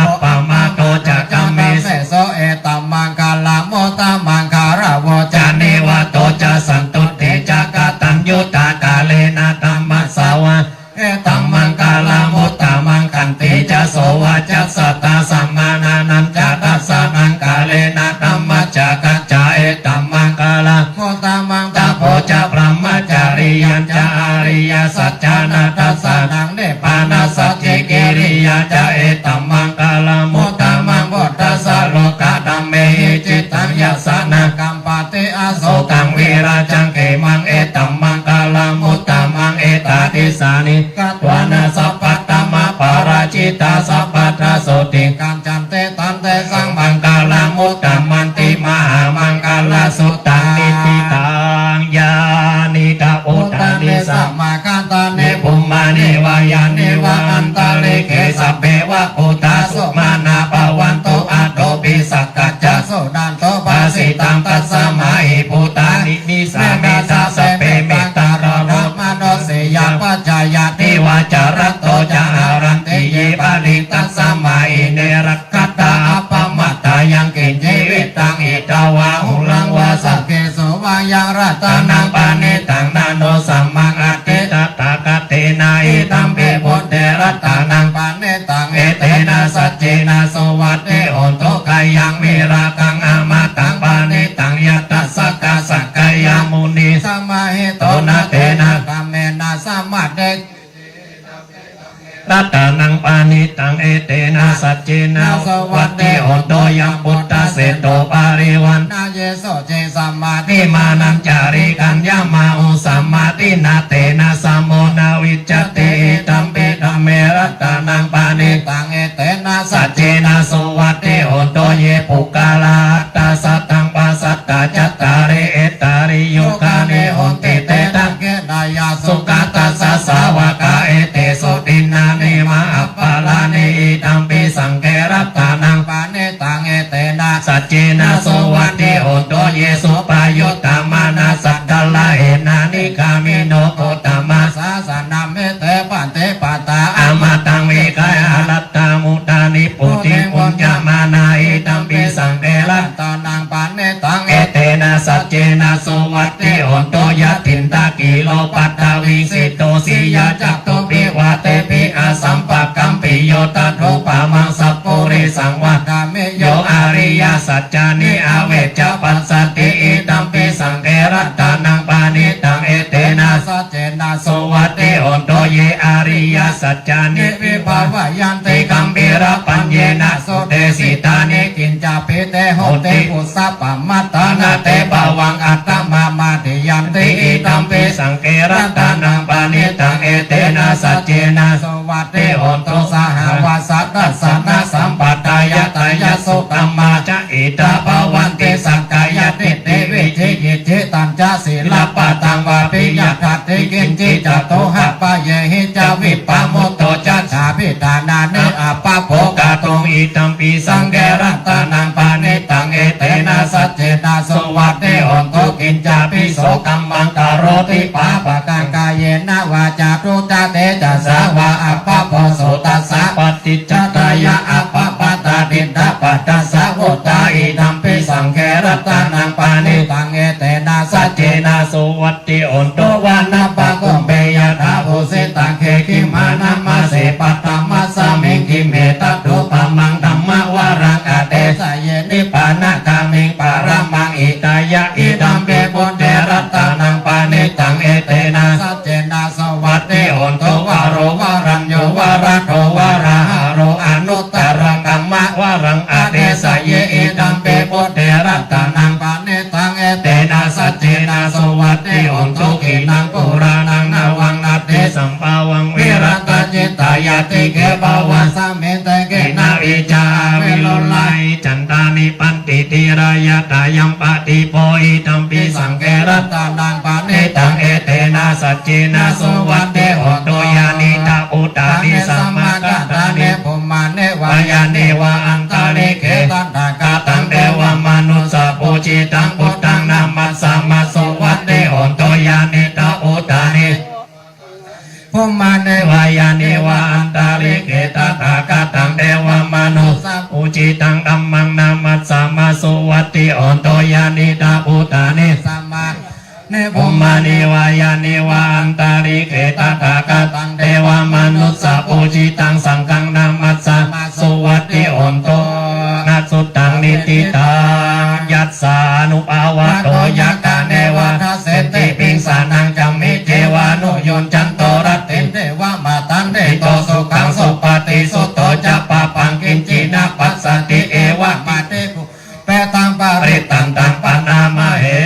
appamādo ca kammesu, etammaṅgalamuttamaṃ. Gāravo ca nivāto ca santuṭṭhī ca kataññutā, kālena dhammassavanaṃ, etammaṅgalamuttamaṃ. Khantī ca sovacassatā, samaṇānañca dassanaṃ, kālena dhammacakkañca, etammaṅgalamuttamaṃ. Tapo ca brahmacariyañca, ariyasaccāna dassanaṃ, nibbānasacchikiriyā ca, etammaṅgalamuttamaṃ. Phuṭṭhassa lokadhammehi, cittaṃ yassa na kampati, asokaṃ virajaṃ khemaṃ, etammaṅgalamuttamaṃ. Etādisāni katvāna, sabbatthamaparājitā, sabbattha sotthiṃ gacchanti, tan tesaṃ maṅgalamuttamanti. Mahāmaṅgalasuttaṃ. Niṭṭhitaṃ yānīdha bhūtāni, samāgatāni bhummāni vā yāni va antalikkhe, sabbeva bhūtā sumanā bhavantu, athopi sakkacca suṇantu bhāsitaṃ. Tasmā hi bhūtā nisāmetha sabbe, mettākaruṇā manussā pajāya, divā ca ratto ca haranti ye baliṃ, tasmā hi ne rakkhatha appamattā. Yaṃ kiñci vittaṃ idha vā huraṃ vā, saggesu vā yaṃ ratanaṃ paṇītaṃ, na no samaṃ atthi tathāgatena, idampi buddhe ratanaṃ paṇītaṃ, etena saccena suvatthi hotu. Khayaṃ virāgaṃ amataṃ paṇītaṃ, yadajjhagā sakyamunī samāhito, na tena dhammena samatthi ratanaṃ paṇītaṃ, etena saccena suvatthi hotu. Yambuddhaseṭṭho parivaṇṇayī suciṃ, samādhimānantarikaññamāhu samādhinā, tena samo na vijjati, idampi dhamme ratanaṃ paṇītaṃ, etena saccena suvatthi hotu. Ye puggalā aṭṭha sataṃ pasaṭṭhā, cattāri etāni yugāni honti, te dakkhiṇeyyā sugatassa sāvakā, etesu dinnāni mahapphalāni, idampi saṅghe ratanaṃ paṇītaṃ, etena saccena suvatthi hotu. Ye suppayuttā manasā daḷhena, nikkāmino gotamasāsanamhi, te pattipattā amataṃ vigayha, laddhā mudhā nibbutiṃ bhuñjamānā, idampi saṅghe ratanaṃ paṇītaṃ, etena saccena suvatthi hotu. Yathindakhīlo paṭhaviṃ sito siyā, catubbhi vātebhi asampakampiyo, tathūpamaṃ sappurisaṃ vadāmi, yo ariyasaccāni avecca passati, idampi saṅghe ratanaṃ paṇītaṃ, etena saccena suvatthi hotu. Ye ariyasaccāni vibhāvayanti gambhīrapaññena sudesitāni, kiñcāpi te honti phussappamatā, na te bhavaṃ aṭṭhamamādiyanti, idampi saṅghe ratanaṃ paṇītaṃ, etena saccena suvatthi hotu. Sahāvassa dassanasampadāya tayassu dhammā ca ittā bhavanti, sakkāyadiṭṭhi vicikicchitañca sīlabbataṃ vāpi yadatthi kiñci, catūhapāyehi ca vippamutto ca, jābhiṭhānāni abbhabboṭhatuṃ, idampi saṅghe ratanaṃ paṇītaṃ, etena saccena suvatthi hotu. Kiñcāpi so kammaṃ karoti pāpakaṃ, kāyena vācāyuda tejasā vā, abbhabbosuttassa paṭicchadāya, abbhabbatā diṭṭhapadassa vuttā, idampi saṅghe ratanaṃ paṇītaṃ, etena saccena suvatthi hotu. Vanappagumbe yathā phussitagge gimhānamāse, paṭhamasmiṃ gimhe tathūpamaṃ dhammavaraṃ adesayi, nibbānagāmiṃ paramaṃ hitāya, idampi buddhe ratanaṃ paṇītaṃ, etena saccena suvatthi hotu. Varo varaññū varado varāharo, anuttaraṃ dhammavaraṃ adesayi, idampi buddhe ratanaṃ paṇītaṃ, etena saccena suvatthi hotu. Khīṇaṃ purāṇaṃ navaṃ natthi sambhavaṃ, virattacittāyatike bhavasmiṃ, te khīṇabījā avirūḷhā hi, candano nibbindati dhīrā, yathāyampadīpo idampi saṅghe ratanaṃ paṇītaṃ, etena saccena suvatthi hotu. Yānīdha bhūtāni samāgatāni, bhummāni vā yāni va antalikkhe, tathāgataṃ devamanussapūjitaṃ, buddhaṃ namassāma suvatthi hotu. Yānīdha bhūtāni, bhummāni vā yāni va ntalikkhe tathāgataṃ devamanussapūjitaṃ dhammaṃ namassāma suvatthi hotu. Yānīdha bhūtāni bhummāni vā yāni va antalikkhe tathāgataṃ devamanussapūjitaṃ saṅghaṃ namassāma suvatthi hotu. Nassuttaṃ niṭṭhitaṃ yassānubhāvato yattha neva dasseti piṃsānaṃ camhi cevānuyuñjanto rattiṃ devamatthaṃ. Ṭhito sukhaṃ supati sutto ca pāpaṃ kiñci na passati evamādigubbhedaṃ parittantaṃ bhaṇāma he.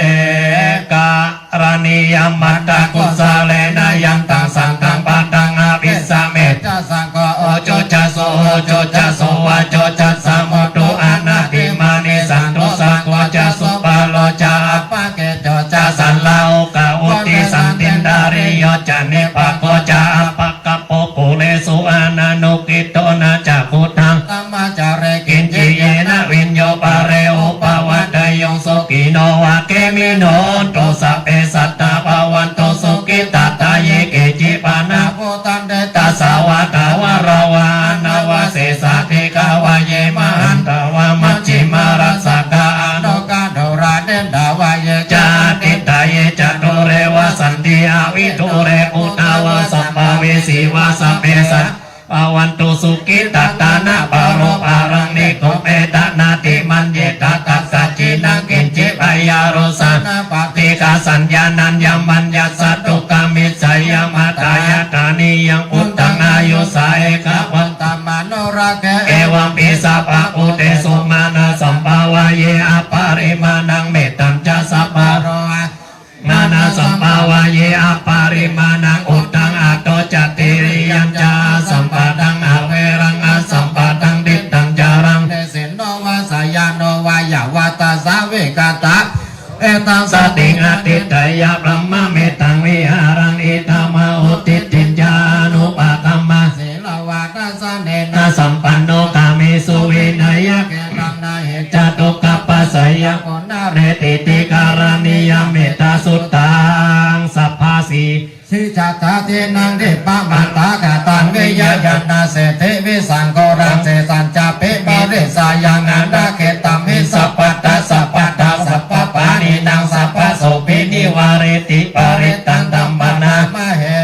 Karaṇīyamatthakusalena yantaṃ santaṃ padaṃ abhisamecca sakko ujū ca suhujū ca suvaco cassa mudu anatimānī santussako ca subharo ca appakicco ca sallahukavutti santindriyo ca nipako ca appagabbho kulesu ananugiddho. Na ca khuddaṃ brahmacāriṃ kiñci yena viññū pare upavadeyyuṃ. Sukhino vā khemino hontu sabbe sattā bhavantu sukhitattā. Ye keci pāṇabhūtatthi tasā vā thāvarā vā anavasesā dīghā vā ye mahantā vā majjhimā rassakā aṇukathūlā diṭṭhā vā ye ca adiṭṭhā ye ca dūre vasanti avidūre guttā vā sampavesī vā sabbe sattā bhavantu sukhitattā. Na paro paraṃ nikubbetha nātimaññetha katthaci naṃ kiñci byārosanā paṭighasaññā nāññamaññassa dukkhamiccheyya. Mātā yathā niyaṃ puttaṃ āyusā ekaputtamanurakkhe evampi sabbabhūtesu mānasambhāvaye aparimāṇaṃ. Mettañca sabbaroha mānasambhāvaye aparimāṇaṃ uddhaṃ adho ca tiriyañca asambādhaṃ averaṃ asapattaṃ. Tiṭṭhaṃ caraṃ nisinno vā sayāno vā yāvatassa vigatamiddho etaṃ satiṃ adhiṭṭheyya brahmametaṃ vihāraṃ idhamahu. Diṭṭhiñca anupagamma sīlavā dassanena sampanno kāmesu vineyya gedhaṃ na hi ca dukkhappassayaṃ punaretīti. Karaṇīyam ettasuttaṃ. Sabbāsī sī cattādi naṃ dīpamantāgataṃ viya yaṃ na sesi visaṃ ghūraṃ sesañcāpi parissayaṃ anagge tamhi sabbattha sabbadā sabbapāṇīnaṃ sabbasopi nivāreti parittantam bhaṇāma he.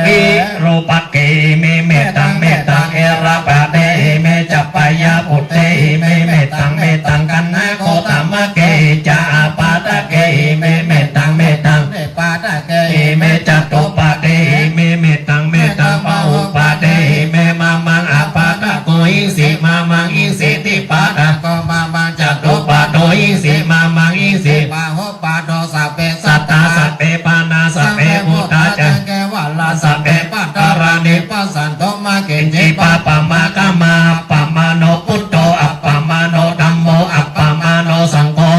Virūpakkhe ime mettaṃ mettaṃ erāpaṭe ime ca payāpuṭṭhe ime mettaṃ mettaṃ kaṇhāgo tamake ca apādakkhe ime mettaṃ mettaṃ nipādakkhe ime catuppaṭe ime mettaṃ mettaṃ bahuppaṭe ime mamaṃ apādakko hiṃsi mamaṃ hiṃsi dvipādakko mamaṃ catuppaṭo hiṃsi mamaṃ hiṃsi bahuppaṭo sabbe sattā sabbe pāṇā sabbe bhūtā ca kevalā sabbe bhadrāni passantu mā kiñci pāpam akama. Appamāṇo buddho appamāṇo dhammo appamāṇo saṅgho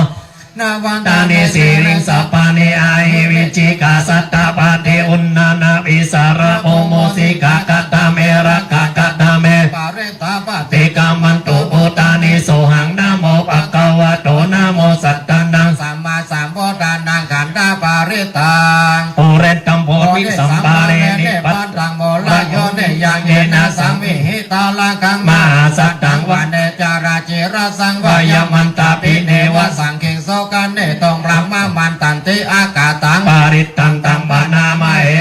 vandāmi siriṃ sabbaṃ ahi vicchikā satapadī uṇṇānābhī sarabū mūsikā katā me rakkhā katā me parittā paṭikkamantu bhūtāni. Sohaṃ namo bhagavato namo sattannaṃ sammāsambuddhānaṃ khandhaparittaṃ pūrettaṃ bodhisambhāre nibbantaṃ mūlayo niyaṃ yena saṃvihitā rakkhaṃ mahāsattaṃ vane caracirasaṃ vāyamantābhi neva saṅghiṃsu gaṇhetuṃ brahmamantanti akkhataṃ parittantaṃ bhaṇāma he.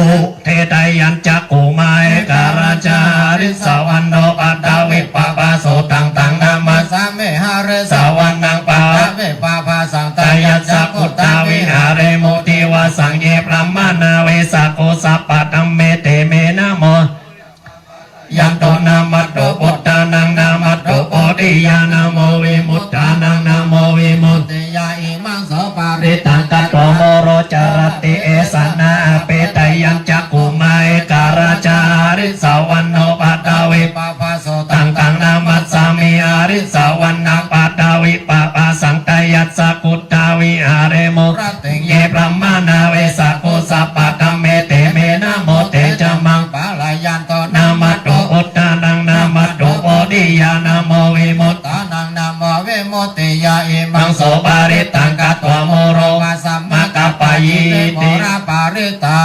Udetayañcakkhumā ekarājā harissavaṇṇo paṭhavippabhāso taṃ taṃ namassāmi harissavaṇṇaṃ paṭhavippabhāsaṃ tayajja guttā viharemu divasaṃ ye brāhmaṇā vessako sabbadhamme te me namo yanto namatthu buddhānaṃ namatthu bodhiyā namo vimuttānaṃ namo vimuttiyā imaṃ so parittaṃ katvā moro carati esanā. Apetayañcakkhumā ekarājā harissavaṇṇo paṭhavippabhāso taṃ taṃ namassāmi harissavaṇṇaṃ paṭhavippabhāsaṃ tayajja guttā viharemu rattiṃ ye brāhmaṇā vessako sabbadhamme te me namo te ca maṃ pālayantu namatthu buddhānaṃ namatthu bodhiyā namo vimuttānaṃ namo vimuttiyā imaṃ so parittaṃ katvā moro vāsamakappayīti. ตา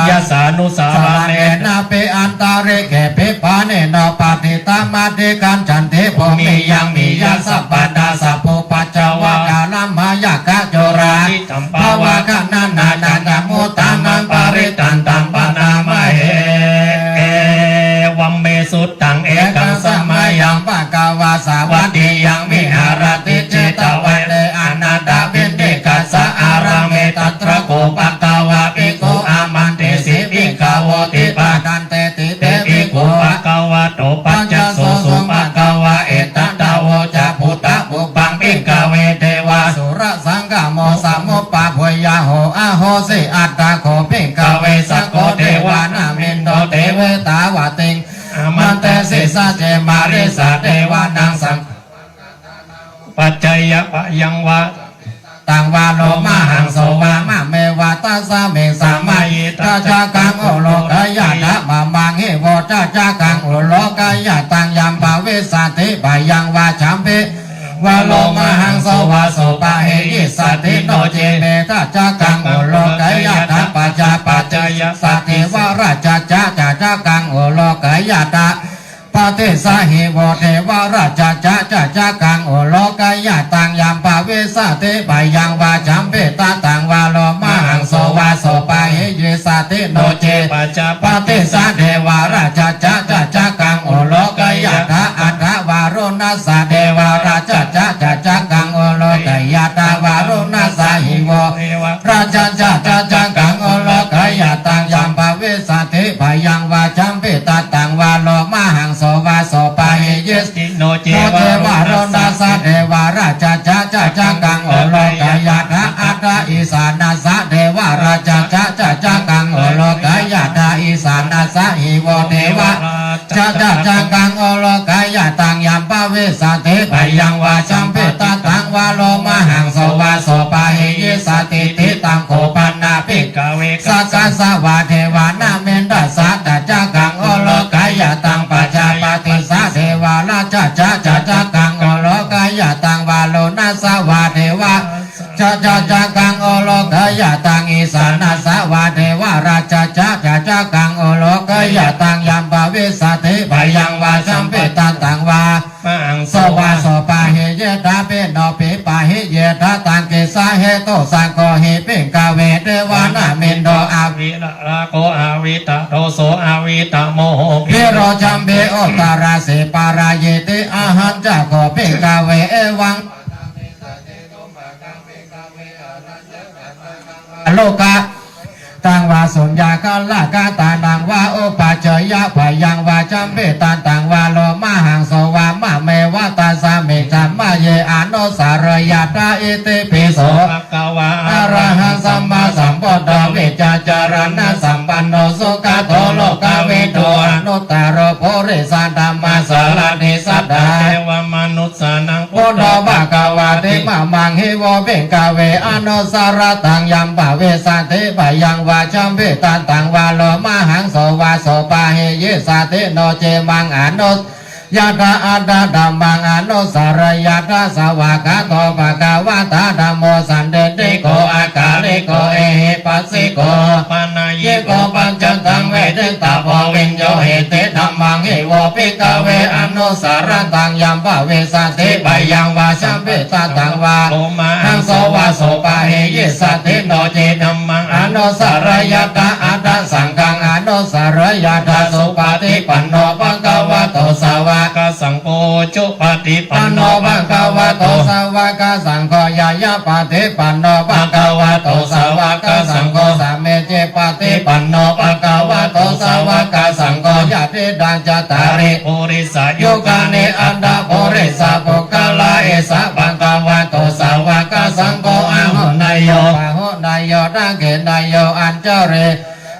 ยะสานุสาระเณ สรเณนะปิอันตะริกเข ปิปาณิโน ปะติตัง มะติกัญจันติ ภูมิยัง มียะ สัพพันธา สัพพุปัจจวา กาลัมมะ ยักขะ จุรา สัมภวะ ขะนะนะ นันทะ มุตตะมัง ปะริตตันตัง ปะนะมะเห เอวัมเม สุตตัง เอกัง สะมะยัง ภะคะวา สาวัตถียัง วิหะระติ เจตะวะเณ อะนะถะ ปิณฑิกะสะ อารามะ ตัตถะ โข ภะคะวา ภิกขุ อามันเตสิ ภิกขะโวติ ภะคะวันเตติ เต เต ภิกขุ ภะคะวะโต ปัจจสโส ภะคะวา เอตะถะ โวจะ พุทธัง ปุพพัง ภิกขะเว เทวา สุระสังฆะโม สมุปปะปุญญาโห อะโหสิ อัตถะโข ภิกขะเว สักโข เทวา นะเมนโท เต เวตาวะติง อามันเตสิ สะเจ มาริสา เทวานัง สัง ปัจจะยะ ปะยังวา ตังวา โลมะหังโสวา มะเมวะ ตัสสะมิง สะมะเย ทัจจะกัง โอโลกะยะถะ มะมัง หิโว ทัจจะกัง โอโลกะยะตัง ยัมภะวิสสะติ ปะยังวา จัมปิ วะ โลมะหังโสวา โสปะหิยิสสะติ โน เจเม ทัจจะกัง โอโลกะยะถะ ปัจจะ ปัจจะยะ สะ เทวะระจัจจะ ทัจจะกัง โอโลกะยะถะ ปะติสสะ หิโว เทวะระจัจจะ ทัจจะกัง โอโลกะยะตัง ยัมภะวิสสะติ ปะยังวา จัมปิตะตังวา โลมะหังโสวา โสปะหิยิสสะติ โน เจ ปัจจะ ปะติสสะ เทวะระจัจจะ ทัจจะกัง โอโลกะยะถะ อัฏฐะวารุณัสสะ เทวะระจัจจะ ทัจจะกัง โอโลกะยะถะ วารุณัสสะ หิโว เทวะระจัจจะ ทัจจะกัง โอโลกะยะตัง ยัมภะวิสสะติ ปะยังวา จัมปิตะตังวา โลมะหังโสวา โสปะหิยิสสะติ โน เจ โน เจ วารุณัสสะ เทวะระจัจจะ ทัจจะกัง โอโลกะยะถะ อัฏฐะอีสานัสสะ เทวะระจัจจะ ทัจจะกัง โอโลกะยะถะ อีสานัสสะ หิโว เทวะระจัจจะ ทัจจะกัง โอโลกะยะตัง ยัมภะวิสสะติ ปะยังวา จัมปิตะตังวา โลมะหังโสวา โสปะหิยิสสะติ ติตัง โข ปะนะ ภิกขะเว สักคัสสะวา เทวานะเมนทัสสะ ทัจจะกัง โอโลกะยะตัง ปัจจะ ปะติสสะ เทวะระจัจจะ ทัจจะกัง โอโลกะยะตัง วารุณัสสะวา เทวะระจัจจะ ทัจจะกัง โอโลกะยะตัง อีสานัสสะวา เทวะระจัจจะ ทัจจะกัง โอโลกะยะตัง ยัมภะวิสสะติ ปะยังวา จัมปิตะตังวา มะหังโสวา โสปะหิยิสสะติ โน ปิปะหิยิสสะตัง กิสสะเหตุ สังโฆหิ ภิกขะเว เทวานะเมนโท อะวิระ ราโข อะวิตะโทโส อะวิตะโมโห วิโรจัมปิ อุตตะรัสสิ ปะรายิติ อะหัจจะโข ภิกขะเว เอวัง โลกะ ตังวา สุญญาคาระกะตานังวา อุปัชฌะยะ ปะยังวา จัมปิตะตังวา โลมะหังโสวา มะเมวะ ตัสสะมิง สะมะเย อะนุสสะเรยะถะ อิติปิโส ภะคะวา อะระหัง สัมมาสัมพุทโธ วิชชาจารณะสัมปันโน สุขะโต โลกะวิทู อนุตตะโร ปุริสะธัมมาสารถิ สัตถา เทวะมนุสสานัง พุทโธ ภะคะวาติ มะมัง หิโว ภิกขะเว อะนุสสะระตัง ยัมภะวิสสะติ ปะยังวา จัมปิตะตังวา โลมะหังโสวา โสปะหิยิสสะติ โน เจ มัง อะนุสสะระยะถะ อัฏฐะธัมมัง อะนุสสะระยะถะ สวากขาโต ภะคะวะตา ธัมโม สันทิฏฐิโก อะกาลิโก เอหิปัสสิโก โอปะนะยิโก ปัจจัตตัง เวทิตะโว วิญญูหิติ ธัมมัง หิโว ภิกขะเว อะนุสสะระตัง ยัมภะวิสสะติ ปะยังวา จัมปิตะตังวา โลมะหังโสวา โสปะหิยิสสะติ โน เจ ธัมมัง อะนุสสะระยะถะ อัฏฐะธัมมัง อะนุสสะระยะถะ สุปะฏิปันโน ภะคะวะโต สาวะกะสังโฆ อุจุปะฏิปันโน ภะคะวะโต สาวะกะสังโฆ ญาณะปะฏิปันโน ภะคะวะโต สาวะกะสังโฆ สามีจิปะฏิปันโน ภะคะวะโต สาวะกะสังโฆ ยะทิตัง จัตตาริ ปุริสะยุคานิ อัตถะปุริสะปุคคละ เอสะ ภะคะวะโต สาวะกะสังโฆ อาหุเนยโย ปาหุเนยโย ทักขิเนยโย อัญชลี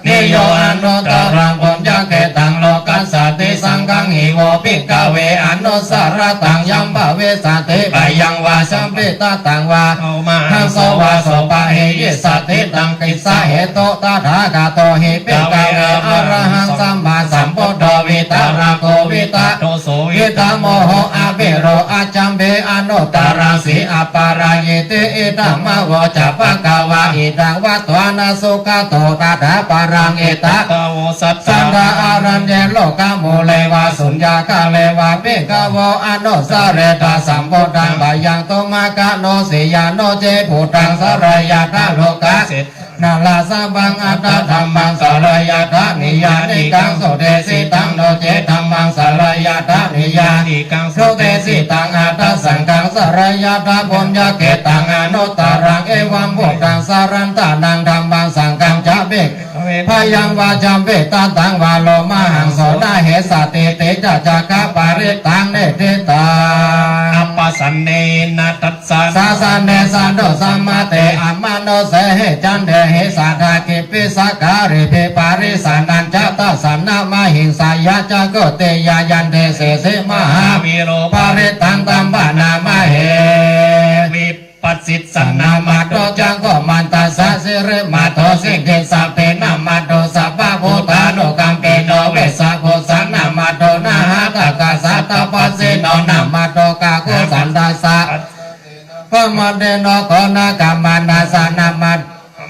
เนยโย อนุตตะรัง ปุญญะเขตัง โลกัสสาติ สังฆัง หิโว ภิกขะเว อะนุสสะระตัง ยัมภะวิสสะติ ปะยังวา จัมปิตะตังวา โลมะหังโสวา โสปะหิยิสสะติ ตังกิสสะเหตุ ตถาคโต หิ ภิกขะเว อะระหัง สัมมาสัมพุทโธ วีตะระโก วีตะโทโส วีตะโมโห อะ วิโร อัจจำเป อนุตตรัง สี อัปปารายิติ อิทัง มะ โว จะ ภะคะวา อิทัง วัตวานะ สุขะโต ตถา ปะรัง อิทัง ภะคะโว สัตถา สัตถา อารัญเย โลกะมูเล วา สุญญาคาเล วา ภิกขะโว อนุสสะเรทา สัมพุทธัง พยัง ตุมหะกะโน สี ยานุ เจ ปุตตัง สะระยะทะ โลกะเศรษฐ นารา สัพพัง อัตถะธัมมัง สะระยะทะ นิยานิกัง สุเดสิตัง โน เจ ธัมมัง สะระยะทะ นิยานิกัง สุเดสิตัง อัตถะสังฆัง สะระยะทะ ปุญญะเขตตัง อนุตตรัง เอวัม พุทธัง สะรันตะนัง ธัมมัง สังฆัง จะ ภิกขะเว พยัง วาจามิ ทัตถัง วะโร มหัง โส นะ เหสะ ทิฏฐิ จะ จักขะ ปะริตตัง นิฏฐิตัง อัปปะสันเนนะ ทัสสะ สาสะเน สะโท สะมะเต อะมะนุสเสหิ จันเทหิ สะทา กิปปิสะกาลิภิ ปะริสสะนัญจะ ทัสสะนะ มะหิงสายะ จักขุติยา ยันติเสสิ มหาวีโร ปะริตตัง ธัมมะนะมะเห วิปัสสิสสะนะ มะโท จักขุมันตัสสะ สิริมะโท สิกขิสะเปนะ มะโท สัพพะพุทธานุกัมปิโน เวสสะภุสสะนะ มะโท นะหะตะกะสะ ทัพพัสสิโนนะ มะโท กาคุสันทัสสะ ปะมะเตโน โกนะกะมะนะสะนะ มะ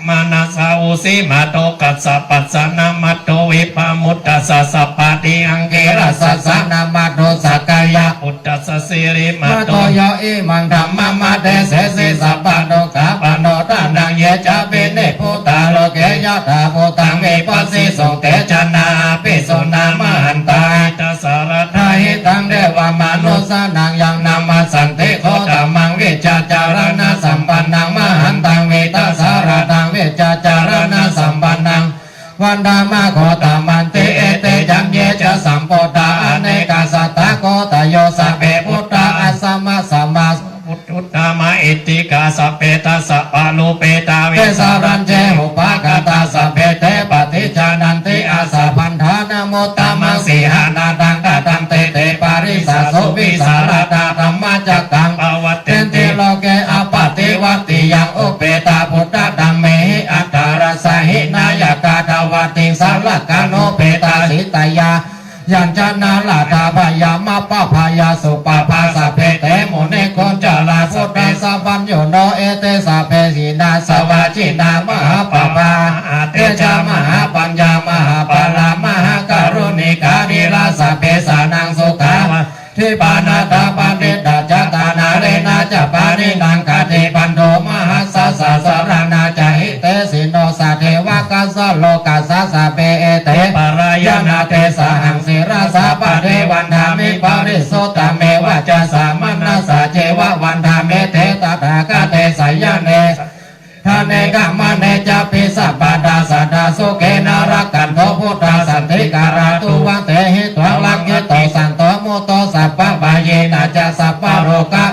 มะนะสะ อุสิมะโท กัสสะปัสสะนะ มะโท วิปะมุตตัสสะ สัพพะติอังกิรัสสะนะ มะโท สักกายะปุตตัสสะ สิริมะโท มะโท โย อิมัง ธัมมะมะเตเสสิ สัพพะทุกขะปะโทษะนัง เยจะปินิพพุตตา โลเก ยะถาภูตัง วิปัสสิสุง เตจะนะ อะภิสุนะ มะหันตา หิตะสาระทา หิตัง เทวะมะนุสสานัง ยังนะมัสสันติ โคตมัง วิจจาจารณะสัมปันนัง มะหันตัง วีตะสาระทัง วิจจาจารณะสัมปันนัง วันทะมะ โคตมันติ เอเต จันเย จะ สัมพุทธา อะเนกะสัตตะ โคตะโย สัพเพ พุทธา อัสสะมะ สะมะ พุทธุตตะมะ อิทธิกา สัพเพ ทัสสะปะรูเปตา วิสะรัญเจ หุปะกาตา สัพเพ เต ปะฏิจจานันติ อาสะพันธานะ มุตตะมัง สีหะนาทัง กะตันติ เต ปะริสสะ สุวิสาระทา ธัมมาจักขัง ปะวัตติ เตนติ โลเก อะปะติวัตติยัง อุเปตา ปุทธะธัมเมหิ อัตตะรัสสะหิ นายะกา ทวะติงสะ ลักขานุเปตา สิตยา ยัญชนะ ลาถะพะยะ มะปะพะยะ สุปะพา สัพเพ เต มุนิกุญจารา พุทธัสสะ ปัญญูโน เอเต สัพเพ หินาสวะ จินา มหาปะปา มหาเตจา มหาปัญญา มหาปะลา มหาการุณิกา ธีรา สัพเพ สานัง สุขาวา ทิปานาถา ปะริตตะ จัตตานาเรนะ จะ ปาณินัง คติพันโท มหัสสะ สะสะระณา จะ หิเตสิโน สะ เทวะ คัสสะ โลกัสสะ สัพเพ เอเต ปะรายะนา เตสะหัง ศิระสา ปะเทวันทามิ ปะริสสุตตะเม วะจะสะ มะนะสะ เจวะ วันทามิ เต ตถาคเต สะยะเน สะ ทะเน กะมะเน จะ ปิ สัปปะทา สะทา สุเขนะ รักขันโท พุทธา สันติการา ตุวัง เตหิ ตวัง รักขิโต สันโต มุตโต สัพพะพะเยนะ จะ สัพพะโรคะ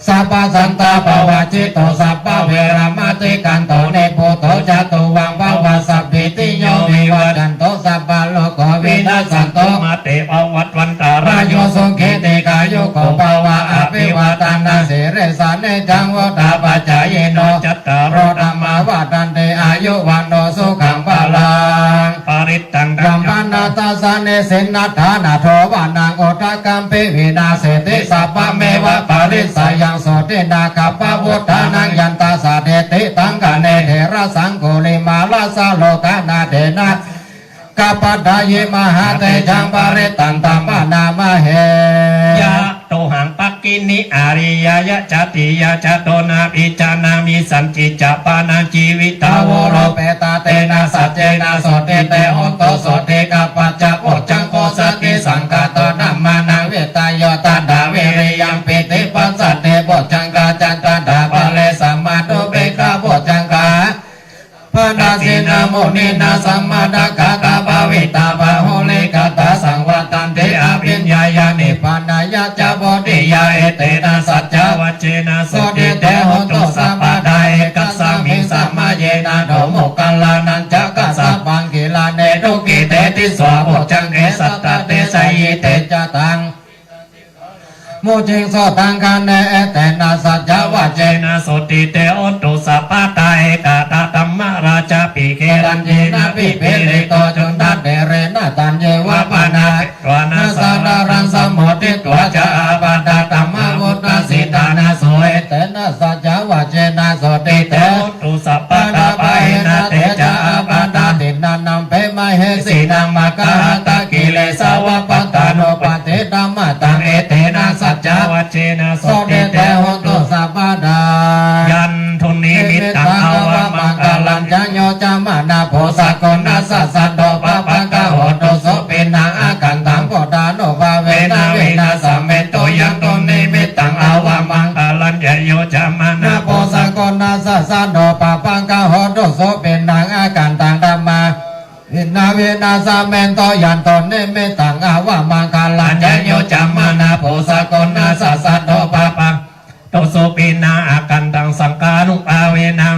สัพพะสันตาปะวะจิตโต สัพพะเวระมะติกันโต นิพพุโต จะ ตุวัง ภะวะ สัพพีติโย วิวัชชันโต สัพพะโรโค วินัสสันโต มา เต ภะวัตวันตะราโย สุขี ทีฆายุโก ภะวะ อะภิวาทะนะสีลิสสะ นิจจัง วุฑฒาปะจายิโน จัตตาโร ธัมมา วัฑฒันติ อายุ วัณโณ สุขัง พะลัง ปะริตตัง ธัมมานัตถัสสะ นิสสิณัฏฐานะโท วะนัง อุทะกัมปิ วินาเสติ สัพพะเมวะ ปะริสสะยัง โสตินะ ขัพพะวุฑฒานัง ยันตัสสะ เทติ ตัง คะเน เถระสัง กุลิมาลัสสะ โลกะนาเถนะ กัปปะทายิ มหาเตจัง ปะริตตัง ธัมมะนะมะเห ยะ โตหัง ภักขินี อาริยายะ จาติยา จะ โต นาภิ จานามิ สันติ จะ ปานะ จีวิตา โว โร เปตา เตนะ สัจเจนะ โสตติ เต โหนตุ โสตติ กัปปะจะ โวจจังโค สันติ สังคาโต ธัมมานัง วิทะโย ทัฏฐา วิริยัง ปีติ ปัสสะติ โวจจังคา จัตตา ปะเร สะมา ทุเปกขา โวจจังคา ปะทัสสินา มุนีนา สะมะทะกะตา ภาวิตา บาหุลีกะตา สังวัตตันติ อะภิญญายา นิพพานายะ จะ โพธิยา เอเตนะ สัจจาวะเจนะ โสตติ เต โหนตุ สัพพะทา เอกัสสะมิง สะมะเยนะ โท โมคคัลลานัญจะ กัสสะปัง กิลาเน ทุกขิเต ติสสา โวจจังเข สัตตะ เตสะหิ เตจะ ตัง มุจิงสุตัง คะเน เอเตนะ สัจจาวะเจนะ โสตติ เต โหนตุ สัพพะทา เอกะตะ ธัมมะราชาภิ เขรัญจีนะ ภิปาทิโต จุณฑะเถเรนะ ตัญเยวะ ปะนะ วานะ สารารัง สะโมทิตวา จะ อาภา Dhammā vuṭṭhāsi ṭhānaso, etena saccavajjena sotthi te hotu sabbadā. Pahīnā te ca ābādhā tiṇṇannampi mahesinaṃ, maggāhatakilesāva pattānuppattidhammataṃ, etena saccavajjena sotthi te hotu sabbadā. Yandunnimittaṃ avamaṅgalañca yo cāmanāpo sakuṇassa saddo pāpaggaho dussupinaṃ akantaṃ buddhānubhāvena vināsamentu. Yandunnimittaṃ avamaṅgalañca yo cāmanāpo sakuṇassa saddo pāpaggaho dussupinaṃ akantaṃ dhammā vena vināsamentu. Yandunnimittaṃ avamaṅgalañca yo cāmanāpo sakuṇassa saddo pāpaggaho dussupinaṃ akantaṃ saṅghānubhāvena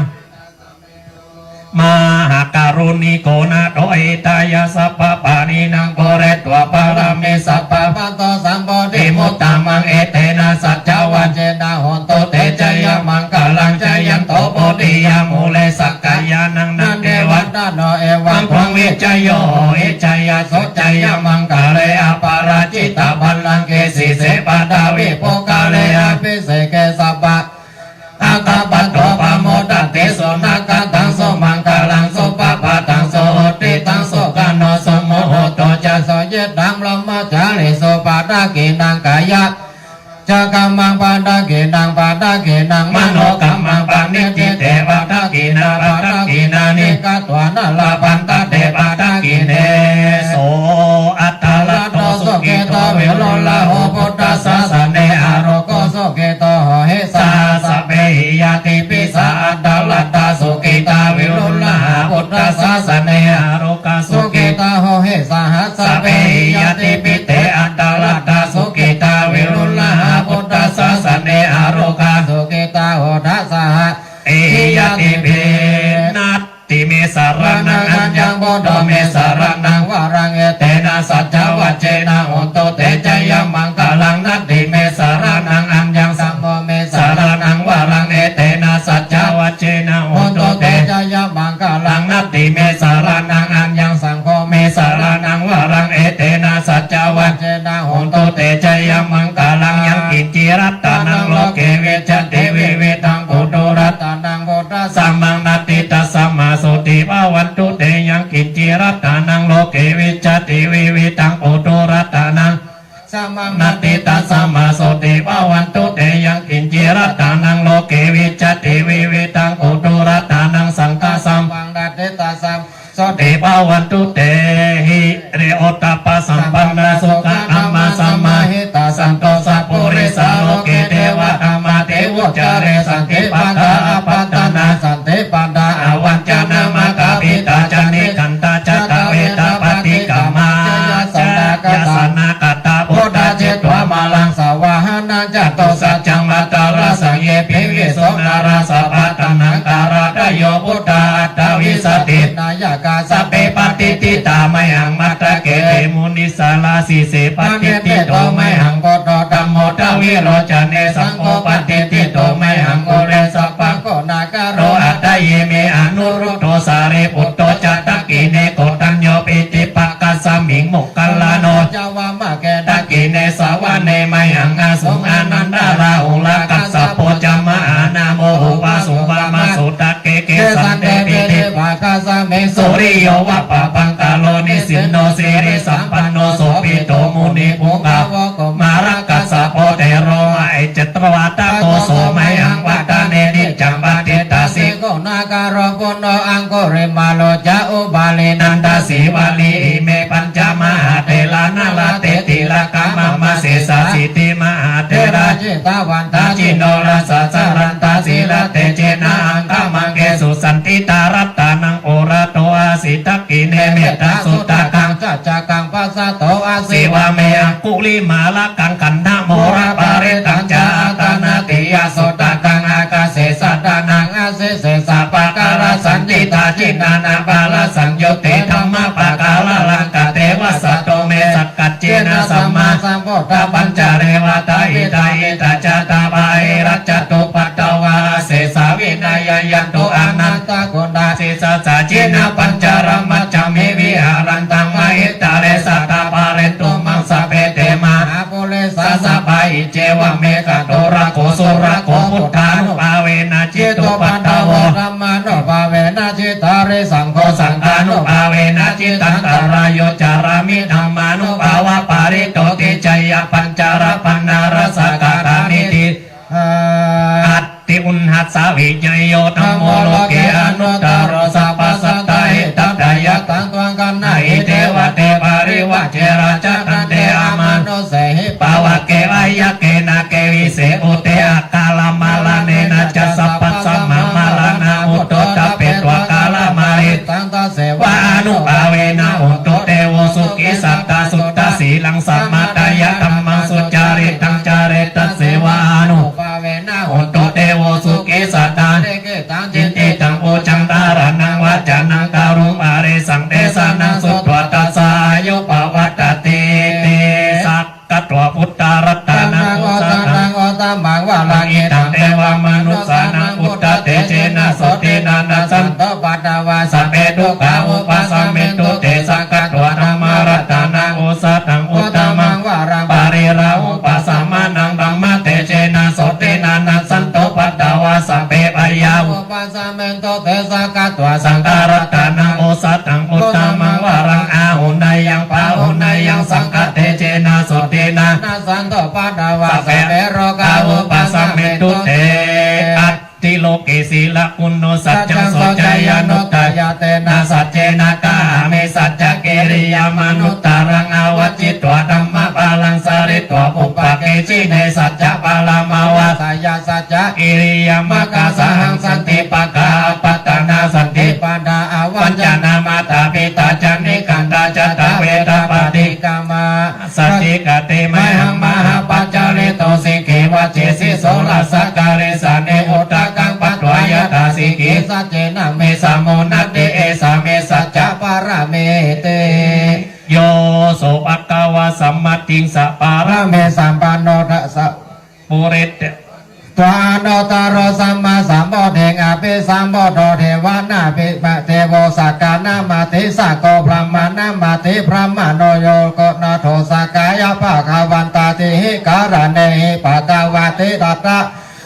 mahākāruṇiko nātho hitāya sabbapāṇinaṃ pūretvā pāramī sabbā patto sambodhimuttamaṃ, etena saccavajjena hotu te jayamaṅgalaṃ. Jayanto bodhiyā mūle sakyānaṃ nandivaḍḍhano, evaṃ tvaṃ vijayo hohi jayassu jayamaṅgale, aparājitapallaṅke sīse paṭhavipokkhare abhiseke sabba aggappatto pamodati. Sunakkhattaṃ sumaṅgalaṃ supabhātaṃ suhuṭṭhitaṃ sukhaṇo sumuhutto ca suyiṭṭhaṃ brahmacārisu padakkhiṇaṃ kāya ca kammaṃ padakkhiṇaṃ padakkhiṇaṃ manokammaṃ paṇidhī te padakkhiṇā padakkhiṇāni katvāna labhantatthe padakkhiṇe. So atthaladdho sukhito viruḷho buddhasāsane, arogo sukhito hohi saha sabbehi ñātibhi. Sā atthaladdhā sukhitā viruḷhā buddhasāsane, arogā sukhitā hohi saha sabbehi ñātibhi. Te atthaladdhā sukhitā viruḷhā buddhasāsane, arogā sukhitā hotha saha sabbehi ñātibhi. Natthi me saraṇaṃ aññaṃ buddho me saraṇaṃ varaṃ, etena saccavajjena hotu te jayamaṅgalaṃ. Natthi me saraṇaṃ aññaṃ saṅgho me saraṇaṃ varaṃ, etena saccavajjena hotu te jayamaṅgalaṃ. Natthi me saraṇaṃ aññaṃ saṅgho me saraṇaṃ varaṃ, etena saccavajjena hotu te jayamaṅgalaṃ. Yaṅkiñci ratanaṃ loke vijjati vividhaṃ puthu, ratanaṃ buddhasamaṃ natthi, tasmā sotthī bhavantu te. Yaṅkiñci ratanaṃ loke vijjati vividhaṃ puthu, ratanaṃ samaṃ natthi, tasmā sotthī bhavantu te. Yaṅkiñci ratanaṃ loke vijjati vividhaṃ puthu, ratanaṃ saṅghasamaṃ natthi, tasmā sotthī bhavantu te. Hiriottappasampannā sukkadhammasamāhitā, santussappurisā loke devadhammāti vuccare. Santi pakkhā apattanā, santi padā avañcanā, mātā pitā ca nikkhantā, jātaveda paṭikkama. Jayāsanākatā buddhā, jitā māraṃ savāhanaṃ, catusaccāmatarasaṃ ye piviṃsu narāsabhā. Taṇhaṅkarādayo buddhā aṭṭhavīsati nāyakā, sabbe patiṭṭhitā mayhaṃ matthake te munissarā. Sīse patiṭṭhito mayhaṃ buddho dhammo dvilocane, saṅgho patiṭṭhito mayhaṃ ure sabbaguṇākaro. Hadaye me anuruddho sārīputto ca dakkhiṇe, koṇḍañño piṭṭhibhāgasmiṃ moggallāno ca vāmake. Dakkhiṇe savane mayhaṃ āsuṃ ānandarāhulā, kassapo ca mahānāmo ubhāsuṃ vāmasotake. Kesante piṭṭhibhāgasmiṃ suriyo va pabhaṅkaro, nisinno sirisampanno sobhito munipuṅgavo. Kumārakassapo thero mahessi cittavādako, so mayhaṃ vadane niccaṃ patiṭṭhāsi guṇākaro. Puṇṇo aṅgulimālo ca upālī nandasīvalī, ime pañca mahātherā nalāṭe tilakā mama. Sesāsīti mahātherā jitavanto jinorasā, jalantā sīlatejena aṅgamaṅgesu saṇṭhitā. Ratanaṃ purato āsi dakkhiṇe mettasuttakaṃ, dhajaggaṃ pacchato āsi vāme aṅgulimālakaṃ. Khandhamoraparittañca āṭānāṭiyasuttakaṃ, ākāse chadanaṃ āsi sesā pākārasaṇṭhitā. Jinānānābarasaṃyuttā dhammapākāralaṅkatā, vasato me sakiccena sammāsambuddhā. Pañcarevatāyitā hitāyatā ca bāhirajjhattupaddavā, asesā vinayaṃ yantu anantaguṇā. Sesāsīti jinapañjaramajjhamhi viharantaṃ mahītale, sadā pālentu maṃ sabbe te mahāpurisāsabhā. Ceva me kato rakho surakkho buddhānubhāvena jitupaddavo dhammānubhāvena jitārisaṅgho saṅghānubhāvena jitantarāyo carāmi dhammānubhāvapālito tejayya pañcarapannarasagāthāmiti. Atthi uṇhassa viññūhī dhammo loke anuttaro sabbasatthāhi tathāgataṃ tvaṃ gaṇhāhi devate parivajje rājadaṇḍe amanussehi pāvake ayyāvake nāge vise bhūte akālamaraṇena ca sabbasmā maraṇā mutto ṭhapetvā kālamāritaṃ tasseva ānubhāvena hotu devo sukhī sadā suddhasīlaṃ samādāya dhammaṃ sucaritaṃ care tasseva ānubhāvena hotu devo sukhī sadā likkhitaṃ cintitaṃ pūjaṃ dhāraṇaṃ vācanaṃ garuṃ parisaṃ desanaṃ sutvā tassa āyu pavaḍḍhatīti. Sakkatvā buddharatanaṃ osathaṃ uttamaṃ varaṃ hitaṃ devamanussānaṃ buddhatejena sotthinā nassantupaddavā sabbe dukkhā vūpasamentu te. Sakkatvā dhammaratanaṃ osathaṃ uttamaṃ varaṃ pariḷāhūpasamanaṃ dhammatejena sotthinā nassantupaddavā sabbe bhayā vūpasamentu te. Sakkatvā saṅgharatanaṃ osathaṃ uttamaṃ varaṃ āhuneyyaṃ pāhuneyyaṃ saṅghatejena sotthinā nassantupaddavā sabbe rogā vūpasamentu te. Atthi loke sīlaguṇo saccaṃ soceyyanuddayā tena saccena kāhāmi saccakiriyamanuttaraṃ āvajjitvā dhammabalaṃ sāritvā pubbake jine saccabalamāvajjeyya saccakiriyamakāsahaṃ santi pakkhā apattanā santi pādā avañcanā mātā pitā ca nikkhantā jātaveda paṭikkama. Sacchikā te mayhaṃ mahāpajjalito sikhī vajjesi soḷasa karīsāni udakaṃ patvā yathā sikhī saccena me samo natthi esā me saccapāramīti. Yo so bhagavā samādhiṃ sapāramī sampanno dasa purittā anuttaro sammāsambodhiṃ abhisambuddho devanāpi devo sakkanāmāti sakko brahmanāmāti brahmano lokanato sakkayo bhagavantātihi karaṇehi bhagavā tiṭṭhaṭṭha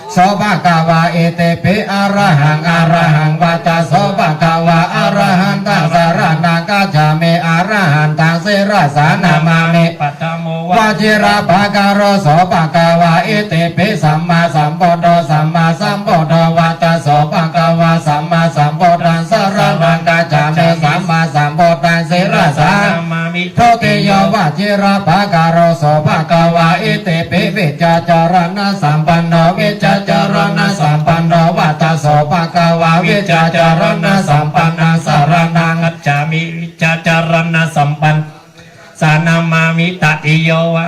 so bhagavā itipi arahaṃ arahaṃ vata so bhagavā arahantaṃ saraṇaṃ gacchāmi arahantaṃ sirasā namāmi. Paṭhamo vajirapakāro so bhagavā itipi sammāsambuddho sammāsambuddho vata so bhagavā sammāsambuddhaṃ saraṇaṃ gacchāmi sammāsambuddhaṃ sirasā namāmi. Dutiyo vajirapakāro so bhagavā itipi vijjācaraṇasampanno vijjācaraṇasampanno vata so bhagavā vijjācaraṇasampannaṃ saraṇaṃ gacchāmi vijjācaraṇasampannaṃ sirasā namāmi. Tatiyo vā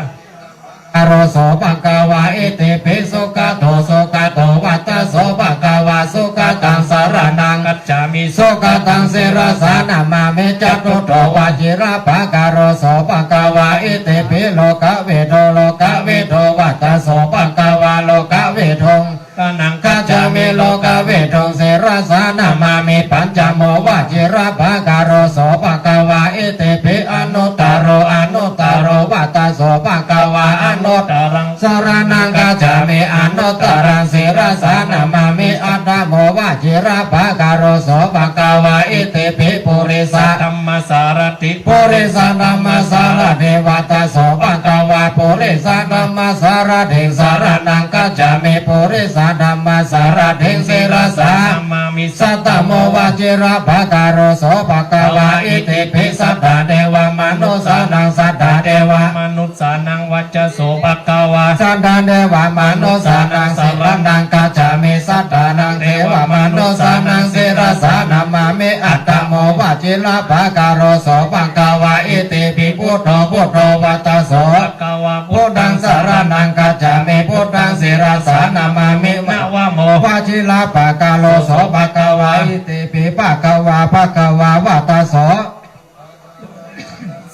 ro so bhagavā itipi sugato sugato vata so bhagavā sugataṃ saraṇaṃ gacchāmi sugataṃ sirasā namāmi. Catuttho vajirapakāro so bhagavā itipi lokavidū lokavidū vata so bhagavā lokavidūṃ saraṇaṃ gacchāmi lokavidūṃ sirasā namāmi. Pañcamo vajirapakāro so bhagavā itipi anuttaro anuttaro vata so bhagavā anuttaraṃ saraṇaṃ gacchāmi anuttaraṃ sirasā namāmi. Aṭṭhamo vajirapakāro so bhagavā itipi purisadammasārathi purisadammasārathi vata so bhagavā purisadammasārathiṃ saraṇaṃ gacchāmi purisadammasārathiṃ sirasā namāmi. Sattamo vajirapakāro so bhagavā itipi satthā devamanussānaṃ satthā devamanussānaṃ vata so bhagavā satthā devamanussānaṃ saraṇaṃ gacchāmi satthānaṃ devamanussānaṃ sirasā namāmi. Aṭṭhamo vajirapakāro so bhagavā itipi buddho buddho vata so bhagavā buddhaṃ saraṇaṃ gacchāmi buddhaṃ sirasā namāmi. Navamo vajirapakāro so bhagavā itipi bhagavā bhagavā vata so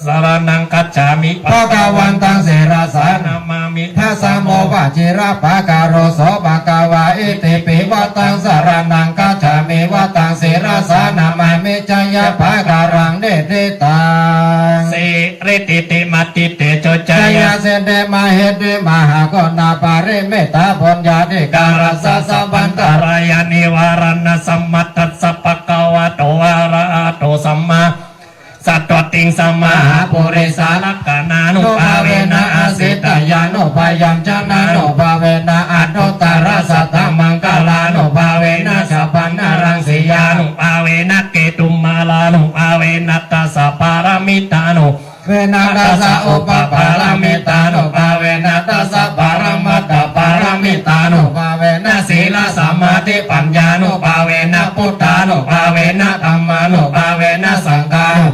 saraṇaṃ gacchāmi bhagavantaṃ sirasā namāmi. Dasamo vajirapakāro so bhagavā itipi vataṃ saraṇaṃ gacchāmi vataṃ sirasā namāmi. Jayapakaraṃ niṭṭhitaṃ สิริทิติมัตติเตโช จาย จายสิทธิมหิทธิมหากุณาปริมิตาปุญญาธิการัสสะ สัพพันตรายานิวารณะสัมมาทัสสะ ภะคะวะโต อะระหะโต สัมมาสัมพุทธัสสะ สะตวตติงสะ มหาปุริสาลักขณานุภาเวนะ อาสิตยานุภายัญชนะนุภาเวนะ อนุตตรสัตถมังคลานุภาเวนะ สัพพัญญรังสียานุภาเวนะ เกตุมมาลานุภาเวนะ ทัสสะปารมิตานุ เวนะ ทัสสะอุปปารมิตานุภาเวนะ ทัสสะปรมัตถปารมิตานุภาเวนะ สีลสมาธิปัญญานุภาเวนะ พุทธานุภาเวนะ ธัมมานุภาเวนะ สังฆานุ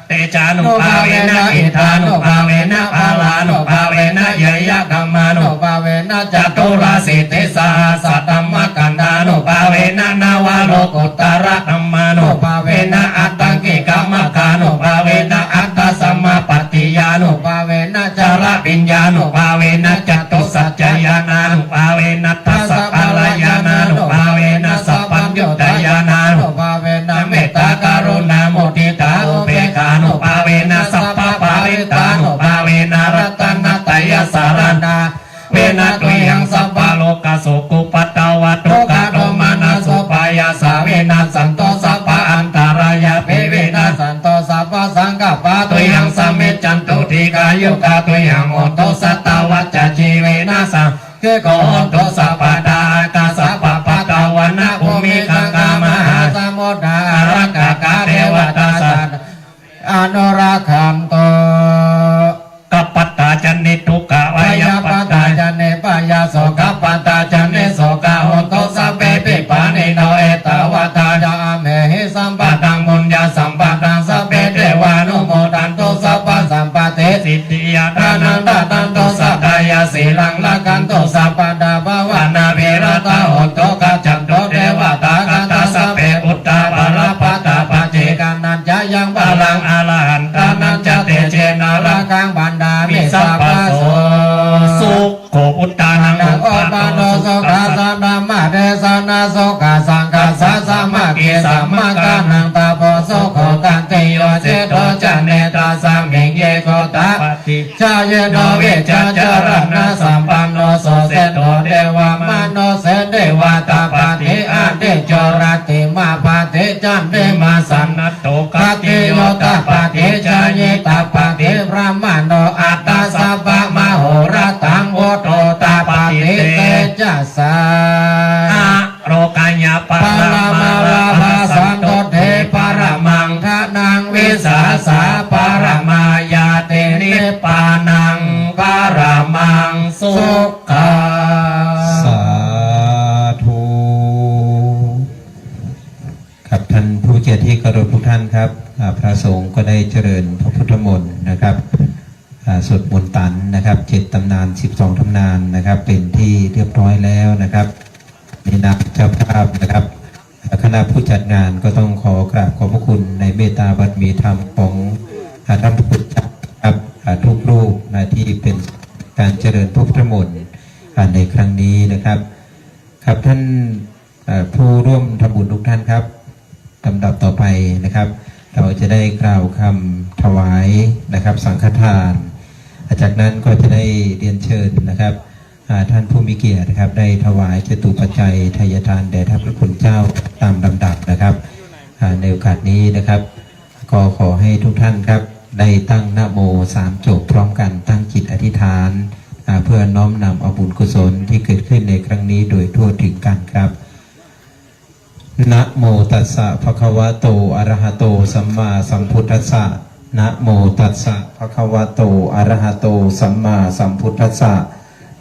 เตจานุภาเวนะ อิทธานุภาเวนะ พลานุภาเวนะ เยยธรรมานุภาเวนะ จตุรสิทธิสหสสัตถมคันธานุภาเวนะ นวโลกุตตรธัมมานุภาเวนะ อัตถังกิกมัคคานุภาเวนะ อัตถสมาปัตติยานุภาเวนะ จรภิญญานุภาเวนะ จตุสัจจญาณานุภาเวนะ ทัสสะพลญาณานุภาเวนะ สัพพัญญุตตญาณานุภาเวนะ เมตตากรุณามุทิตาอุเปกขานุภาเวนะ สัพพปริตตานุภาเวนะ รัตนตรยสรณาเวนะ ตุยังสัพพโรคโสกุปัตตวะทุกขโทมนัสสุปายาสาวินัสสันโต สัพพะอันตรายาปิวินัสสันโต สัพพะสังคัปปะตุยังสมิจฉันตุ ดีฆายุกาตุยังโหนตุ สัตตวัสสะจีเวนะ สักขีโกโหนตุ สัพพะดา อากาสะปะปะตะวะนะ ภูมิคังคามหาสมุทธา อารักขะกาเทวตา สัตตา อนุรักขันตุ กัปปตาจะนิทุกขา พยาปตาจะนิพพยา โสกปตาจะนิโสกา โหนตุ สัพเพปิปาณิโน เอตาวะทาจะอะเมหิ สัมปะทัง ปุญญะสัมปะทัง สัพเพเทวานุโมทันตุ สัพพะสัมปะติสิทธิยา ทานังดะดันตุ สักกายาสีลัง รักขันตุ สัพพะดา ภะวะนาภิรัตตา โหนตุ กัจฉันตุ เทวตาคันธา สัพเพพุทธา บาละปัตตา ปัจเจกานัญจะยัง บาลัง อรหันตานัญจะ เตเจนะ รักขัง บัณฑามิ สัพพะโส สุขโข พุทธานัง อุปปาโท สุขัสสะ ธัมมเดสนา สุขัสสังคัสสะ สามัคคี สัมมาทานัง ตะโพ สุโข ขันติโย เสโท จะเนตาสมิง เยโกตะปะติ ชายิโน วิชชาจรณะสัมปันโน โสเสโท เทวะมนุสเสเทวาตาปะติ อะทิจโจรัตติมาปะติ จันติมาสันนัตโต ขัตติโยตะปะติ ชายิตะปะติ พรหมโน อัตถะสัพพะมโหรตัง วุฒโธตะปะติ เตจะสสา อะโรคะยะปะระมาลาภะ สันตุติปะระมัง ธนัง วิสาสะปะระมา ญาติ นิพพานังปะระมัง สุขัง สาธุ ครับ ท่านผู้เกียรติที่เคารพทุกท่านครับ อ่า พระสงฆ์ก็ได้เจริญพระพุทธมนต์นะครับ อ่า สวดมนต์ตันนะครับ เจ็ดตำนาน สิบสองตำนานนะครับ เป็นที่เรียบร้อยแล้วนะครับ ในนามเจ้าภาพนะครับ อ่า คณะผู้จัดงานก็ต้องขอกราบขอบพระคุณในเมตตาบารมีธรรมของ อ่า ท่านพระคุณเจ้านะครับ อ่า ทุกรูปนะ ที่เป็นการเจริญพระพุทธมนต์ อ่า ในครั้งนี้นะครับ ครับ ท่าน เอ่อ ผู้ร่วมทำบุญทุกท่านครับ ลำดับต่อไปนะครับ เราจะได้กล่าวคำถวายนะครับ สังฆทาน จากนั้นก็จะได้เรียนเชิญนะครับ อ่า ท่านผู้มีเกียรตินะครับ ได้ถวายจตุปัจจัยทายทานแด่ท่านพระคุณเจ้าตามลำดับนะครับ อ่า ในโอกาสนี้นะครับ ก็ขอให้ทุกท่านครับ ได้ตั้งนะโมสามจบพร้อมกัน ตั้งจิตอธิษฐาน อ่า เพื่อน้อมนำเอาบุญกุศลที่เกิดขึ้นในครั้งนี้โดยทั่วถึงกันครับ นะโมตัสสะ ภะคะวะโต อะระหะโต สัมมาสัมพุทธัสสะ นะโมตัสสะ ภะคะวะโต อะระหะโต สัมมาสัมพุทธัสสะ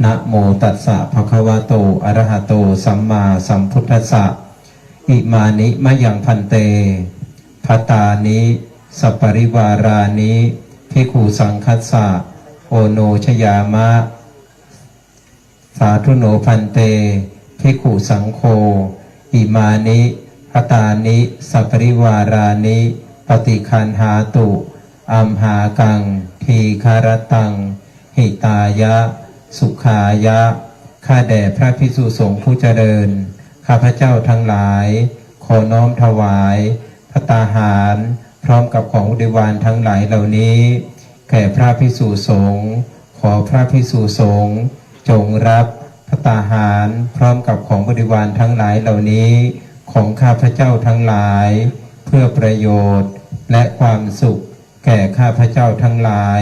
นะโมตัสสะ ภะคะวะโต อะระหะโต สัมมาสัมพุทธัสสะ อิมานิมะยัง ภันเต ภัตตานิ สะปะริวารานิ ภิกขุสังฆัสสะ โอโนชยามะ สาธุโน ภันเต ภิกขุสังโฆ อิมานิ ภัตตานิ สะปะริวารานิ ปะฏิคันหาตุ อัมหากัง ทีฆะรัตตัง หิตายะ สุขายะ ข้าแด่พระภิกษุสงฆ์ผู้เจริญ ข้าพเจ้าทั้งหลาย ขอน้อมถวาย ภัตตาหาร พร้อมกับของบริวารทั้งหลายเหล่านี้ แก่พระภิกษุสงฆ์ ขอพระภิกษุสงฆ์จงรับภัตตาหารพร้อมกับของบริวารทั้งหลายเหล่านี้ ของข้าพเจ้าทั้งหลาย เพื่อประโยชน์และความสุขแก่ข้าพเจ้าทั้งหลาย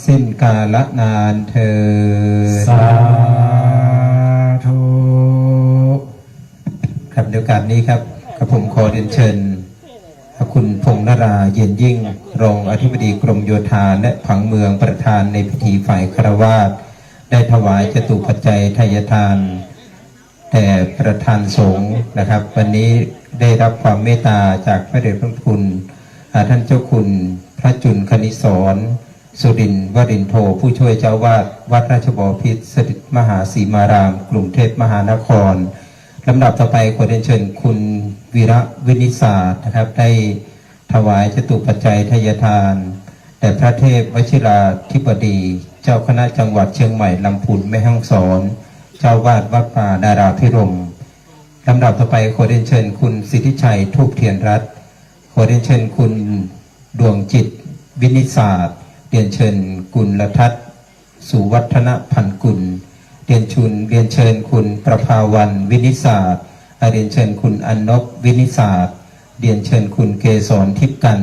สิ้นกาลนานเทอญ สาธุ ครับ ในโอกาสนี้ครับ กระผมขอเรียนเชิญ พระคุณพงษ์นรา เย็นยิ่ง รองอธิบดีกรมโยธาและผังเมือง ประธานในพิธีฝ่ายฆราวาส ได้ถวายจตุปัจจัยทายทานแด่ประธานสงฆ์นะครับ วันนี้ได้รับความเมตตาจากพระเดชพระคุณ อ่า ท่านเจ้าคุณพระจุลคณิสร สุรินทร์วรินโท ผู้ช่วยเจ้าอาวาสวัดราชบพิตรสถิตมหาสีมาราม กรุงเทพมหานคร ลำดับต่อไปขอเรียนเชิญคุณวีระวินิจศาสตร์นะครับ ได้ถวายจตุปัจจัยทายทานแด่พระเทพวชิราธิบดี เจ้าคณะจังหวัดเชียงใหม่ ลำพูน แม่ฮ่องสอน เจ้าอาวาสวัดป่าดาราภิรมย์ ลำดับต่อไปขอเรียนเชิญคุณสิทธิชัย ธูปเทียนรัตน์ ขอเรียนเชิญคุณดวงจิต วินิจศาสตร์ เรียนเชิญคุณละทัศน์ สุวัฒนพันกุล เรียนชุน เรียนเชิญคุณประภาวัน วินิจศาสตร์ เรียนเชิญคุณอนนบ วินิจศาสตร์ เรียนเชิญคุณเกษร ทิพย์กัน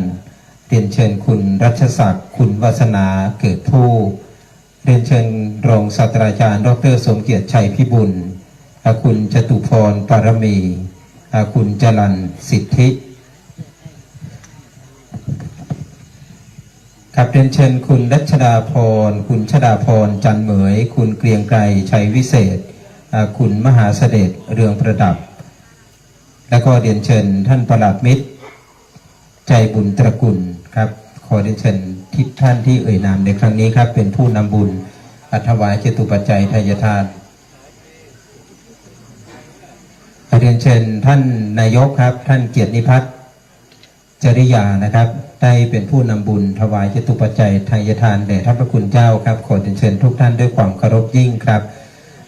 เรียนเชิญคุณรัชศักดิ์ คุณวาสนา เกิดผู้ เรียนเชิญรองศาสตราจารย์ ดอกเตอร์ สมเกียรติ ชัยพิบูลย์ อาคุณจตุพร ปารมี อาคุณจรัญ สิทธิ ครับ เรียนเชิญคุณรัชดาพร คุณชดาพร จันเหมย คุณเกรียงไกร ชัยวิเศษ อาคุณมหาเสด็จ เรืองประดับ แล้วก็เรียนเชิญท่านปลัดมิตร ใจบุญตระกูลครับ ขอเรียนเชิญที่ท่านที่เอ่ยนามในครั้งนี้ครับ เป็นผู้นำบุญ อ่า ถวายจตุปัจจัยทายทาน ขอเรียนเชิญท่านนายกครับ ท่านเกียรตินิพัฒน์ จริยานะครับ ได้เป็นผู้นำบุญถวายจตุปัจจัยทายทานแด่ท่านพระคุณเจ้าครับ ขอเรียนเชิญทุกท่านด้วยความเคารพยิ่งครับ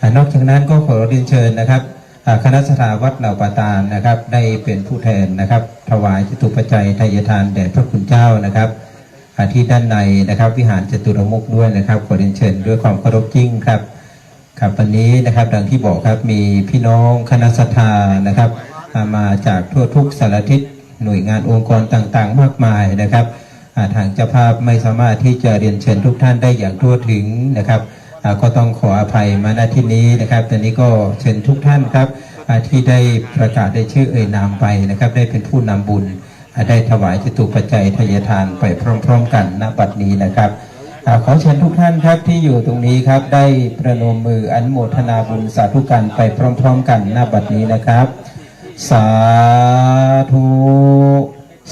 อ่า นอกจากนั้นก็ขอเรียนเชิญนะครับ อ่า คณะศรัทธาวัดเหล่าป่าตาลนะครับ ได้เป็นผู้แทนนะครับ ถวายจตุปัจจัยทายทานแด่พระคุณเจ้านะครับ อ่า ที่ด้านในนะครับ วิหารจตุรมุขด้วยนะครับ ขอเรียนเชิญด้วยความเคารพยิ่งครับ ครับ วันนี้นะครับ ดังที่บอกครับ มีพี่น้องคณะศรัทธานะครับ อ่า มาจากทั่วทุกสารทิศ หน่วยงานองค์กรต่างๆ มากมายนะครับ อ่า ทางเจ้าภาพไม่สามารถที่จะเรียนเชิญทุกท่านได้อย่างทั่วถึงนะครับ อ่า ก็ต้องขออภัยมา ณ ที่นี้นะครับ ตอนนี้ก็เชิญทุกท่านครับ อ่า ที่ได้ประกาศรายชื่อเอ่ยนามไปนะครับ ได้เป็นผู้นำบุญ อ่า ได้ถวายจตุปัจจัยทายทานไปพร้อมๆ กัน ณ บัดนี้นะครับ อ่า ขอเชิญทุกท่านครับ ที่อยู่ตรงนี้ครับ ได้ประนมมืออนุโมทนาบุญสาธุการไปพร้อมๆ กัน ณ บัดนี้นะครับ สาธุ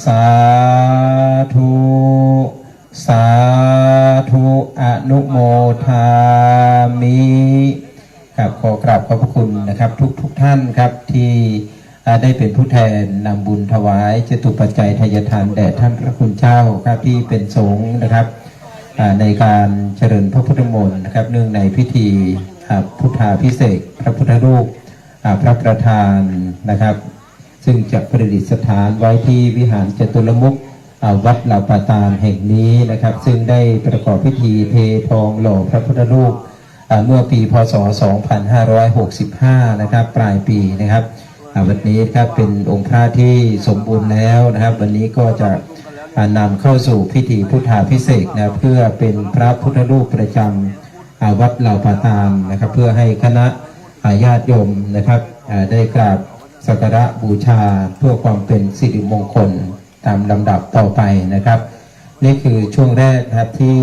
สาธุ สาธุ อนุโมทามิ ครับ ขอกราบขอบพระคุณนะครับ ทุกๆ ท่านครับ ที่ อ่า ได้เป็นผู้แทนนำบุญถวายจตุปัจจัยทายทานแด่ท่านพระคุณเจ้าครับ ที่เป็นสงฆ์นะครับ อ่า ในการเจริญพระพุทธมนต์นะครับ เนื่องในพิธี อ่า พุทธาภิเษกพระพุทธรูป อ่า พระประธานนะครับ ซึ่งจะประดิษฐานไว้ที่วิหารจตุรมุข อ่า วัดเหล่าป่าตาลแห่งนี้นะครับ ซึ่งได้ประกอบพิธีเททองหล่อพระพุทธรูป อ่า เมื่อปี พ.ศ. สองพันห้าร้อยหกสิบห้า นะครับ ปลายปีนะครับ อ่า วันนี้ครับ เป็นองค์พระที่สมบูรณ์แล้วนะครับ วันนี้ก็จะ อ่า นำเข้าสู่พิธีพุทธาภิเษกนะ เพื่อเป็นพระพุทธรูปประจำ อ่า วัดเหล่าป่าตาลนะครับ เพื่อให้คณะ อ่า ญาติโยมนะครับ อ่า ได้กราบสักการะบูชาเพื่อความเป็นสิริมงคลตามลำดับต่อไปนะครับ นี่คือช่วงแรกนะครับ ที่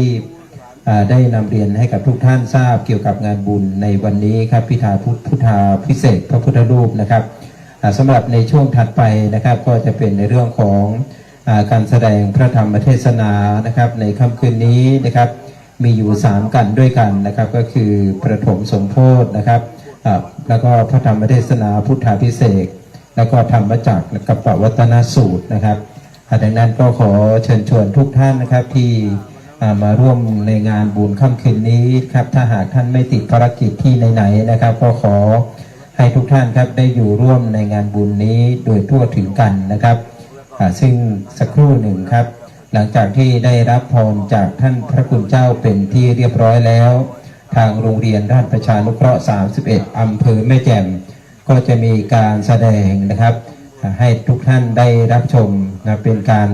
อ่า ได้นำเรียนให้กับทุกท่านทราบเกี่ยวกับงานบุญในวันนี้ครับ พิธาพุทธ พุทธาภิเษกพระพุทธรูปนะครับ อ่า สำหรับในช่วงถัดไปนะครับ ก็จะเป็นในเรื่องของ อ่า การแสดงพระธรรมเทศนานะครับ ในค่ำคืนนี้นะครับ มีอยู่สามกันด้วยกันนะครับ ก็คือประถมสมโภชนะครับ อ่า แล้วก็พระธรรมเทศนาพุทธาภิเษก แล้วก็ธรรมจักรกัปปวัตนสูตรนะครับ อ่า ดังนั้นก็ขอเชิญชวนทุกท่านนะครับ ที่ อ่า มาร่วมในงานบุญค่ำคืนนี้ครับ ถ้าหากท่านไม่ติดภารกิจที่ไหนๆ นะครับ ก็ขอให้ทุกท่านครับ ได้อยู่ร่วมในงานบุญนี้โดยทั่วถึงกันนะครับ อ่า ซึ่งสักครู่หนึ่งครับ หลังจากที่ได้รับพรจากท่านพระคุณเจ้าเป็นที่เรียบร้อยแล้ว ทางโรงเรียนราชประชานุเคราะห์ สามสิบเอ็ด อำเภอแม่แจ่ม ก็จะมีการแสดงนะครับ อ่า ให้ทุกท่านได้รับชมนะ เป็นการ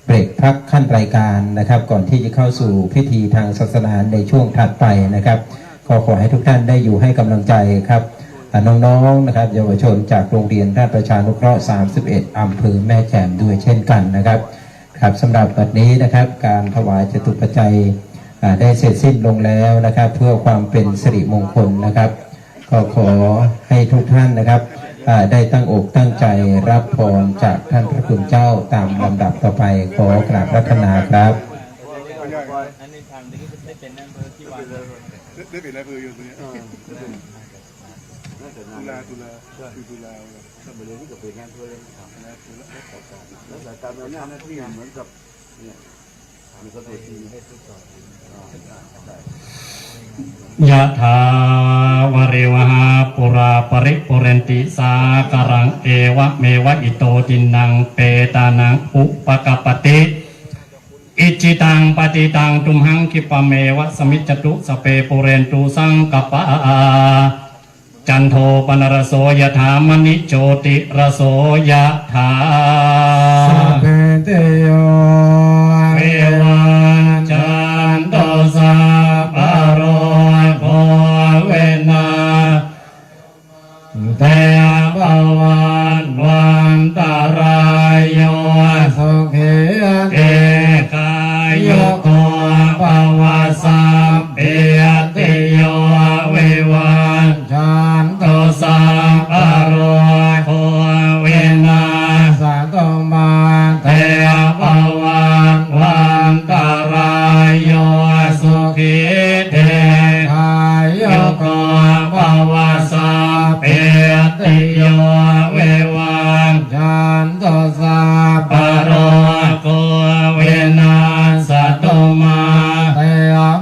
เบรกพักขั้นรายการนะครับ ก่อนที่จะเข้าสู่พิธีทางศาสนาในช่วงถัดไปนะครับ ก็ขอให้ทุกท่านได้อยู่ให้กำลังใจครับ อ่า น้องๆ นะครับ เยาวชนจากโรงเรียนราชประชานุเคราะห์ สามสิบเอ็ด อำเภอแม่แจ่มด้วยเช่นกันนะครับ ครับ สำหรับบัดนี้นะครับ การถวายจตุปัจจัย อ่า ได้เสร็จสิ้นลงแล้วนะครับ เพื่อความเป็นสิริมงคลนะครับ ก็ขอให้ทุกท่านนะครับ อ่า ได้ตั้งอกตั้งใจรับพรจากท่านพระคุณเจ้าตามลำดับต่อไป ขอกราบอาราธนาครับ ได้เปลี่ยนนายอำเภออยู่ตรงนี้ เออ ตุลา ตุลา คือตุลา ก็มาเรียนนี่ก็เปลี่ยนนายอำเภอเลย นายอำเภอแล้ว รักษาการอำนาจหน้าที่เหมือนกับ เนี่ย มันก็ตัวจริง ยะถา วาริวะหา ปูรา ปะริปูเรนติ สาคารัง เอวะเมวะ อิโต ทินนัง เปตานัง อุปะกัปปะติ อิจฉิตัง ปัตถิตัง ตุมหัง คิปปะเมวะ สมมิจจตุ สัพเพ ปูเรนตุ สังกัปปา จันโท ปะนะระโส ยะถา มะณิ โชติระโส ยะถา สัพพีติโย วิวัจจันตุ สัพพะโรโค วินาศ เต ภะวัตวันตะราโย สุขี ทีฆายุโก ภะวะ สัพพีติโย วิวัจจันตุ สัพพะโรโค วินาศสะตุ มา เต ภะวัตวันตะราโย สุขี ทีฆายุโก ภะวะ สัพพีติโย วิวัจจันตุ สัพพะโรโค วินาศสะตุ มา เต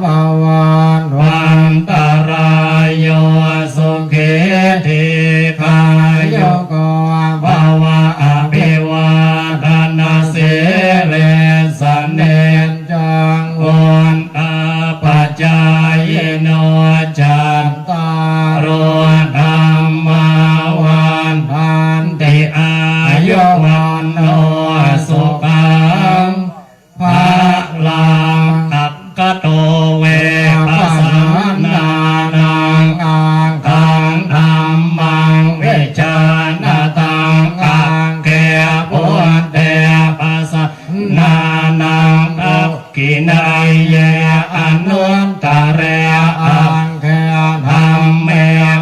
ภะวัตวันตะราโย สุขี ทีฆายุโก ภะวะ อะภิวาทะนะสีลิสสะ นิจจัง วุฑฒาปะจายิโน จัตตาโร ธัมมา วัฑฒันติ อายุ วัณโณ สุขัง พะลัง อักขะโต เวปะสันนานัง อักขัง ธัมมัง วิจานะตัง อักเข พุทเท ปะสันนานัง ทักขิณายเย อนุตตะเร อักเข ธัมเม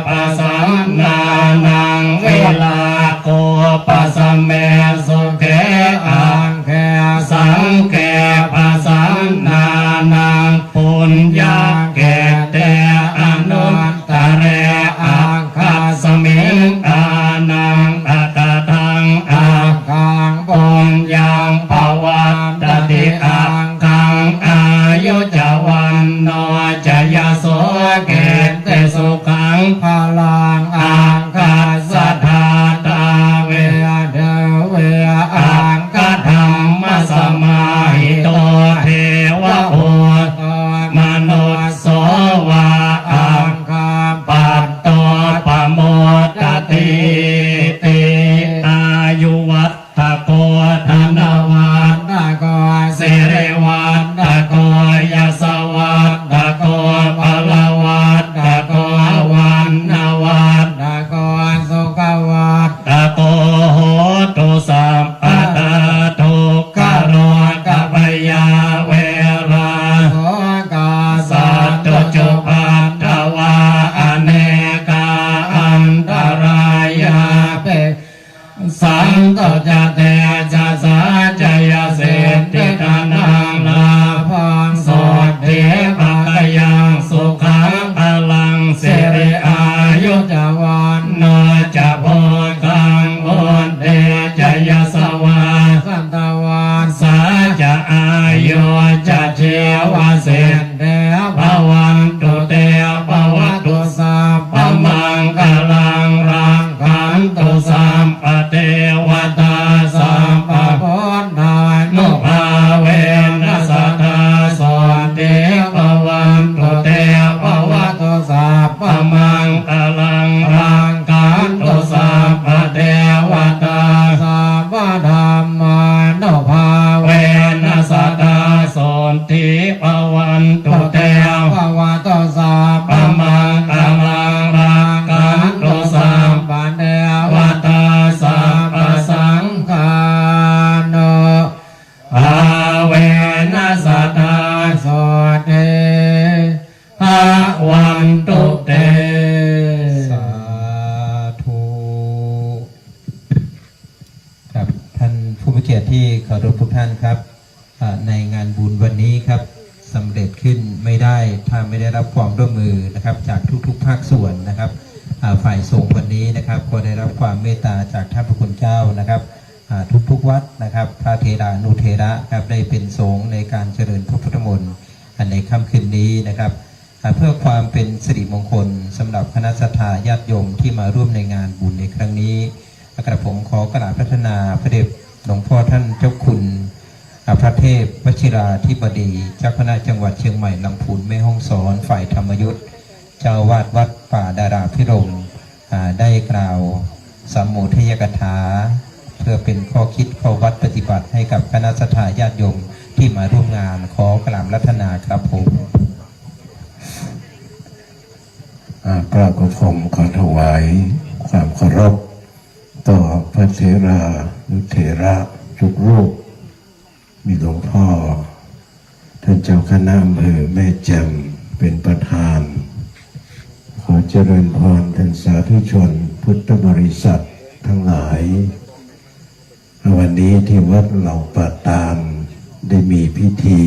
ปะสันนานัง วิราโก ปะสะเม สุเข อักเข สังเข ปะสันนานัง ปุญญาเขตเต อนุตตะเร อักขัสมิง ทานัง อักขะทัง อักขัง ปุญญัง ปะวัตตะติ อักขัง อายุ จะ วัณโณ จะ ยะโส ขิตติ สุขัง พะลัง อักขัสสะ ธาตา เว เท เว อักขะธัมมะสะมาหิโต เทวะ ภูโต มะนุสโส วา อักขะปัตโต ปะโมดะตีติ อายุ วัฑฒะโก ธนะวัฑฒะโก สิริวัฑฒะโก ยะสะวัฑฒะโก พะละวัฑฒะโก วัณณะวัฑฒะโก สุขะวัฑฒะโก โหตุ สัพพะดา ทุกขะโรคะพยาเวระ โสกะ สัตตุ จุปัฏฐะวา อะเนกา อันตะรายา ปิ สันตุ จะ เตจะสา จะยะสิทธิ ธนัง ลาภัง โสตถี ภะคะยัง สุขัง พะลัง สิริ อายุ จะ วัณโณ จะ โภคัง วุฒี จะ ยะสะวา สัตวัสสา จะ อายุ จะ ชีวะสิทธิ ภะวันตุ เต ภะวะตุ สัพพะมังคะลัง รักขันตุ สัพพะเทวะตา ส ที่เคารพทุกท่านครับ อ่า ในงานบุญวันนี้ครับ สำเร็จขึ้นไม่ได้ถ้าไม่ได้รับความร่วมมือนะครับ จากทุกๆภาคส่วนนะครับ อ่า ฝ่ายสงฆ์วันนี้นะครับ ก็ได้รับความเมตตาจากท่านพระคุณเจ้านะครับ อ่า ทุกๆวัดนะครับ พระเถรานุเถระครับ ได้เป็นสงฆ์ในการเจริญพระพุทธมนต์ อันในค่ำคืนนี้นะครับ อ่า เพื่อความเป็นสิริมงคลสำหรับคณะศรัทธาญาติโยมที่มาร่วมในงานบุญในครั้งนี้ กระผมขอกราบอาราธนาพระเดชหลวงพ่อท่านเจ้าคุณ อ่า พระเทพวชิราธิบดี เจ้าคณะจังหวัดเชียงใหม่ลำพูนแม่ฮ่องสอน ฝ่ายธรรมยุต เจ้าอาวาสวัดป่าดาราภิรมย์ อ่า ได้กล่าวสัมโมทนียกถา เพื่อเป็นข้อคิดข้อวัดปฏิบัติให้กับคณะศรัทธาญาติโยมที่มาร่วมงาน ขอกราบอาราธนาครับผม อ่า กราบกระผมขอถวายความเคารพต่อพระเถรานุเถระทุกรูป มีหลวงพ่อท่านเจ้าคณะอำเภอแม่แจ่มเป็นประธาน ขอเจริญพรท่านสาธุชนพุทธบริษัททั้งหลาย วันนี้ที่วัดเหล่าป่าตาดได้มีพิธี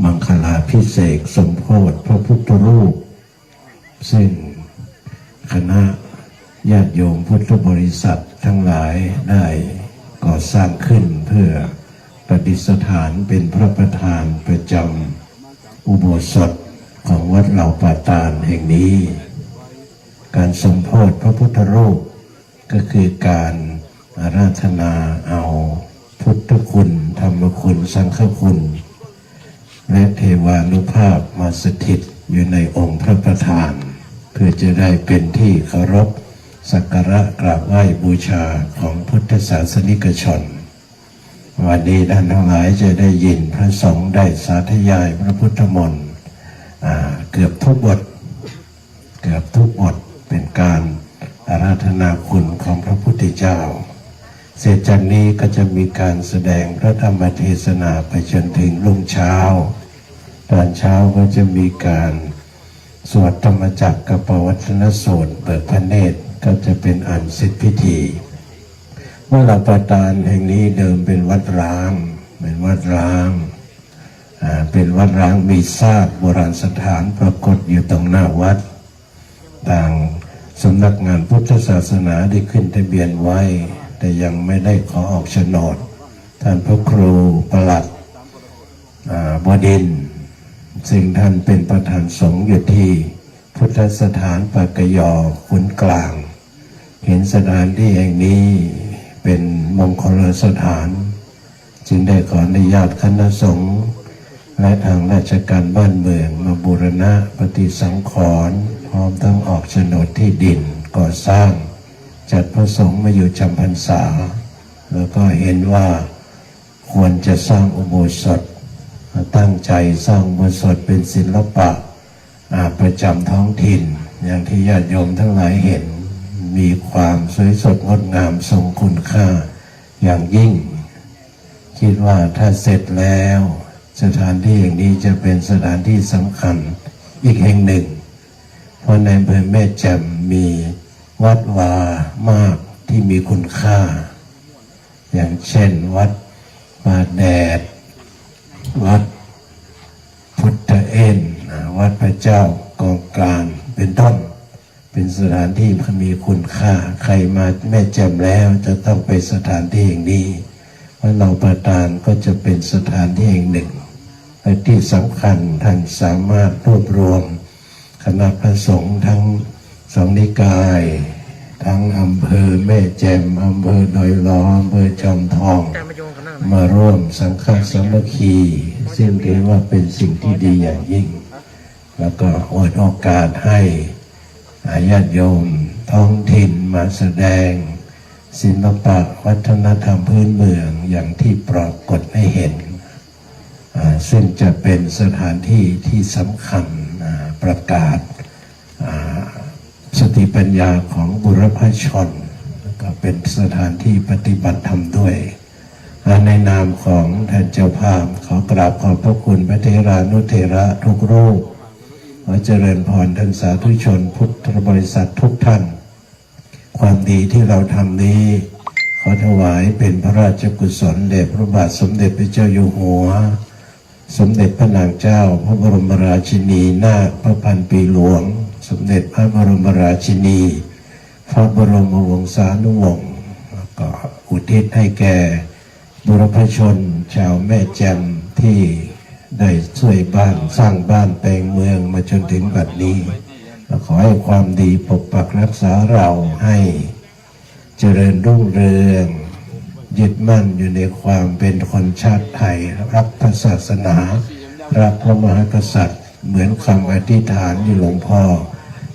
มังคลาภิเษกสมโภชพระพุทธรูป ซึ่งคณะญาติโยมพุทธบริษัททั้งหลายได้ก่อสร้างขึ้นเพื่อประดิษฐานเป็นพระประธานประจำอุโบสถของวัดเหล่าป่าตาดแห่งนี้ การสมโภชพระพุทธรูป ก็คือการอาราธนาเอาพุทธคุณ ธรรมคุณ สังฆคุณ และเทวานุภาพมาสถิตอยู่ในองค์พระประธาน เพื่อจะได้เป็นที่เคารพสักการะกราบไหว้บูชาของพุทธศาสนิกชน วันนี้ท่านทั้งหลายจะได้ยินพระสงฆ์ได้สาธยายพระพุทธมนต์ อ่า เกือบทุกบท เกือบทุกบทเป็นการอาราธนาคุณของพระพุทธเจ้า เสร็จจากนี้ก็จะมีการแสดงพระธรรมเทศนาไปจนถึงรุ่งเช้า ตอนเช้าก็จะมีการสวดธรรมจักรกัปปวัตนสูตรเบิกพระเนตร ก็จะเป็นอันเสร็จพิธี วัดเหล่าป่าตาดแห่งนี้เดิมเป็นวัดร้าง เป็นวัดร้าง อ่า เป็นวัดร้าง มีซากโบราณสถานปรากฏอยู่ตรงหน้าวัด ทางสำนักงานพุทธศาสนาได้ขึ้นทะเบียนไว้ แต่ยังไม่ได้ขอออกโฉนด ท่านพระครูปลัด อ่า บดินทร์ ซึ่งท่านเป็นประธานสงฆ์อยู่ที่พุทธสถานป่ากะยอขุนกลาง เห็นสถานที่แห่งนี้เป็นมงคลสถาน จึงได้ขออนุญาตคณะสงฆ์และทางราชการบ้านเมืองมาบูรณะปฏิสังขรณ์ พร้อมทั้งออกโฉนดที่ดินก่อสร้าง จัดพระสงฆ์มาอยู่จำพรรษา แล้วก็เห็นว่าควรจะสร้างอุโบสถ ตั้งใจสร้างอุโบสถเป็นศิลปะ อ่า ประจำท้องถิ่น อย่างที่ญาติโยมทั้งหลายเห็น มีความสวยสดงดงามทรงคุณค่าอย่างยิ่ง คิดว่าถ้าเสร็จแล้ว สถานที่แห่งนี้จะเป็นสถานที่สำคัญอีกแห่งหนึ่ง เพราะในอำเภอแม่แจ่มมีวัดวามากที่มีคุณค่า อย่างเช่น วัดป่าแดด วัดพุทธเอน อ่า วัดพระเจ้ากองกลาง เป็นต้น เป็นสถานที่มีคุณค่า ใครมาแม่แจ่มแล้วจะต้องไปสถานที่แห่งนี้ วัดเหล่าป่าตาดก็จะเป็นสถานที่แห่งหนึ่ง และที่สำคัญท่านสามารถรวบรวมคณะพระสงฆ์ทั้งสองนิกาย ทั้งอำเภอแม่แจ่ม อำเภอดอยหลอ อำเภอจอมทอง มาร่วมสังฆสามัคคี ซึ่งถือว่าเป็นสิ่งที่ดีอย่างยิ่ง แล้วก็อวดโอกาสให้ อ่า ญาติโยมท้องถิ่นมาแสดงศิลปะวัฒนธรรมพื้นเมืองอย่างที่ปรากฏให้เห็น อ่า ซึ่งจะเป็นสถานที่ที่สำคัญ อ่า ประกาศ อ่า สติปัญญาของบุรพชน แล้วก็เป็นสถานที่ปฏิบัติธรรมด้วย อ่า ในนามของท่านเจ้าภาพ ขอกราบขอบพระคุณพระเถรานุเถระทุกรูป ขอเจริญพรท่านสาธุชนพุทธบริษัททุกท่าน ความดีที่เราทำนี้ ขอถวายเป็นพระราชกุศลแด่พระบาทสมเด็จพระเจ้าอยู่หัว สมเด็จพระนางเจ้าพระบรมราชินีนาถพระพันปีหลวง สมเด็จพระบรมราชินี พระบรมวงศานุวงศ์ แล้วก็อุทิศให้แก่บุรพชนชาวแม่แจ่มที่ได้ช่วยบ้านสร้างบ้านแปลงเมืองมาจนถึงบัดนี้ และขอให้ความดีปกปักรักษาเราให้ เจริญรุ่งเรือง ยึดมั่นอยู่ในความเป็นคนชาติไทย รักพระศาสนา รักพระมหากษัตริย์ เหมือนคำอธิษฐานที่หลวงพ่อ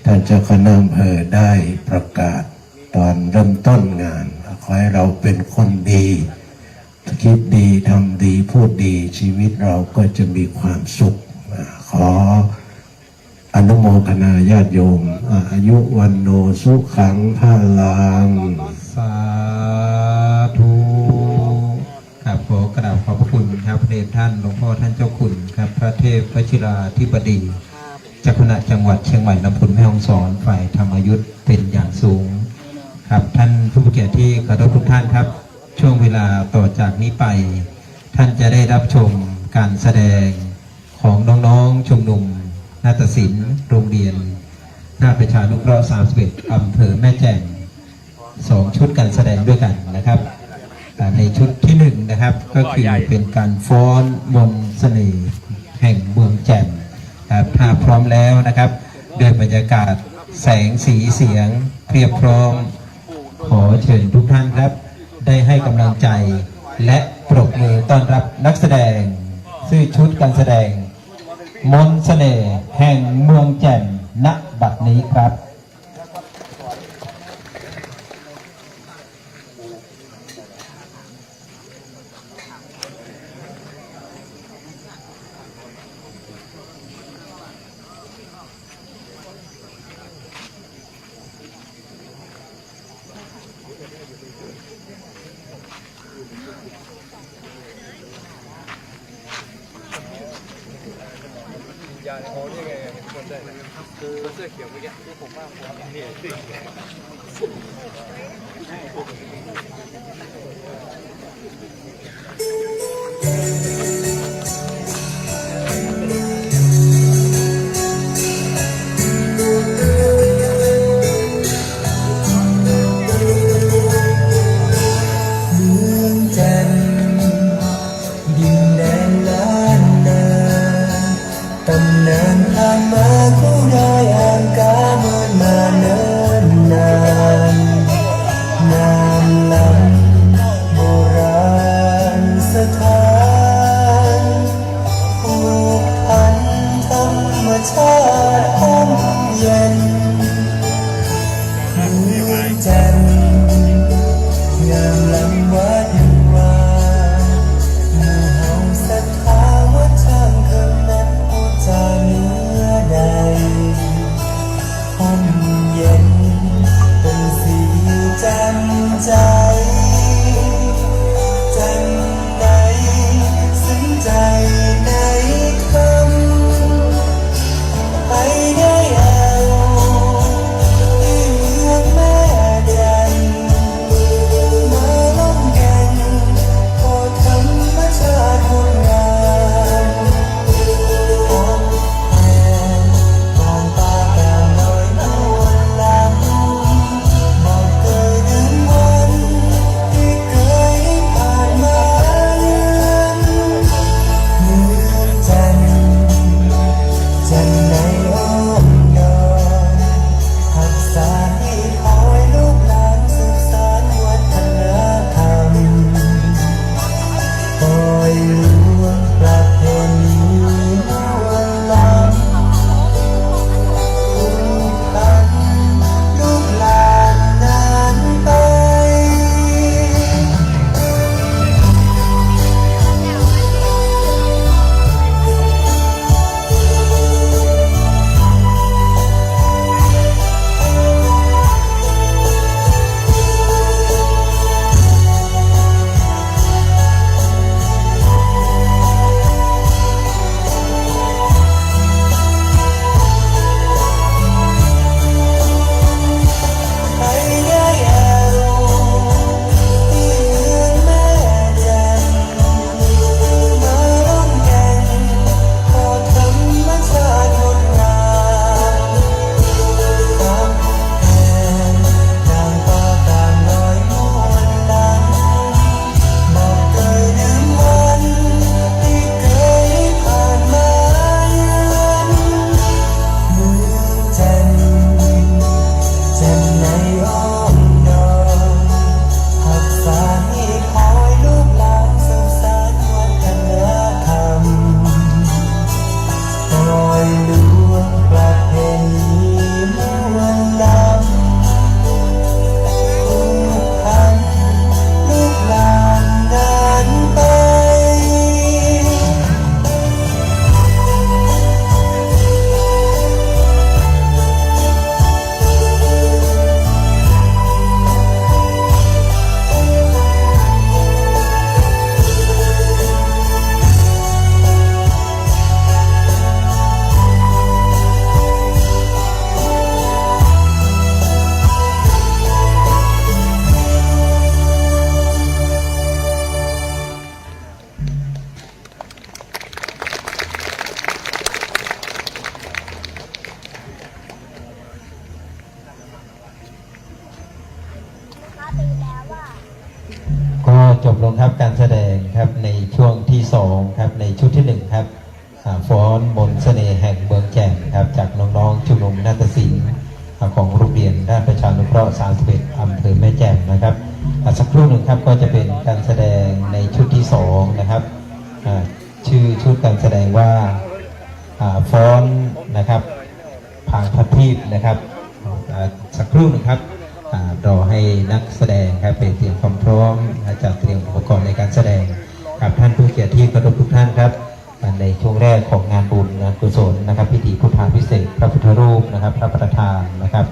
ท่านเจ้าคณะอำเภอได้ประกาศตอนเริ่มต้นงาน ขอให้เราเป็นคนดี คิดดี ทำดี พูดดี ชีวิตเราก็จะมีความสุข ขอ อนุโมทนาญาติโยม อายุวัณโณสุขังพลัง สาธุ ครับ ขอกราบขอบพระคุณครับ พระเดชท่านหลวงพ่อท่านเจ้าคุณครับ พระเทพวชิราธิบดี เจ้าคณะจังหวัดเชียงใหม่ลำพูนแม่ฮ่องสอน ฝ่ายธรรมยุตเป็นอย่างสูงครับ ท่านผู้มีเกียรติที่เคารพทุกท่านครับ ช่วงเวลาต่อจากนี้ไป ท่านจะได้รับชมการแสดง ของน้องๆ ชุมนุมนาฏศิลป์โรงเรียนนาฏประชานุเคราะห์ สามสิบเอ็ด อำเภอแม่แจ่ม สองชุดการแสดงด้วยกันนะครับ อ่า ในชุดที่หนึ่งนะครับ ก็คือเป็นการฟ้อนมนต์เสน่ห์แห่งเมืองแจ่มครับ ถ้าพร้อมแล้วนะครับ ด้วยบรรยากาศแสงสีเสียงเพียบพร้อม ขอเชิญทุกท่านครับ ได้ให้กำลังใจและปรบมือต้อนรับนักแสดง ชื่อชุดการแสดง มนต์เสน่ห์แห่งเมืองแจ่ม ณ บัดนี้ครับ จบลงครับการแสดงครับในช่วงที่สองครับ ในชุดที่หนึ่งครับ อ่า ฟ้อนมนต์เสน่ห์แห่งเมืองแจ่มครับ จากน้องๆชุมนุมนาฏศิลป์ อ่า ของโรงเรียนราชประชานุเคราะห์สามสิบเอ็ด อำเภอแม่แจ่มนะครับ อ่า สักครู่หนึ่งครับ ก็จะเป็นการแสดงในชุดที่สองนะครับ อ่า ชื่อชุดการแสดงว่า อ่า ฟ้อนนะครับ ผางประทีปนะครับ อ่า สักครู่หนึ่งครับ อ่า รอให้นักแสดงครับไปเตรียมความพร้อม อ่า จัดเตรียมอุปกรณ์ในการแสดงครับ ท่านผู้เกียรติที่เคารพทุกท่านครับ อ่า ในช่วงแรกของงานบุญงานกุศลนะครับ พิธีพุทธาภิเษกพระพุทธรูปนะครับ พระประธานนะครับ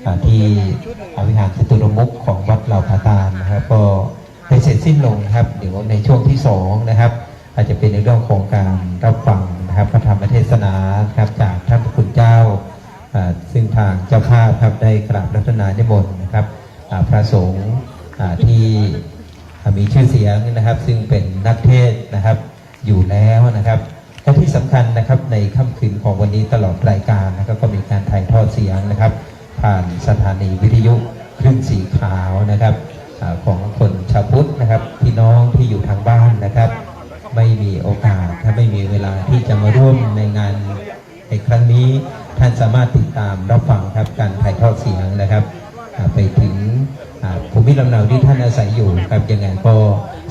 อ่า ที่ อ่า วิหารจตุรมุขของวัดเหล่าผาตาลนะครับ ก็ได้เสร็จสิ้นลงนะครับ เดี๋ยวในช่วงที่สองนะครับ อาจจะเป็นในเรื่องของการรับฟังนะครับ พระธรรมเทศนานะครับ จากท่านพระคุณเจ้า อ่า ซึ่งทางเจ้าภาพครับได้กราบอาราธนานิมนต์นะครับ อ่า พระสงฆ์ อ่า ที่ อ่า มีชื่อเสียงนะครับ ซึ่งเป็นนักเทศน์นะครับ อยู่แล้วนะครับ และที่สำคัญนะครับ ในค่ำคืนของวันนี้ตลอดรายการนะครับ ก็มีการถ่ายทอดเสียงนะครับ ผ่านสถานีวิทยุคลื่นสีขาวนะครับ อ่า ของคนชาวพุทธนะครับ พี่น้องที่อยู่ทางบ้านนะครับ ไม่มีโอกาส ถ้าไม่มีเวลาที่จะมาร่วมในงานในครั้งนี้ ท่านสามารถติดตามรับฟังครับ การถ่ายทอดเสียงนะครับ อ่า ไปถึง อ่า ภูมิลำเนาที่ท่านอาศัยอยู่ครับ ยังไงก็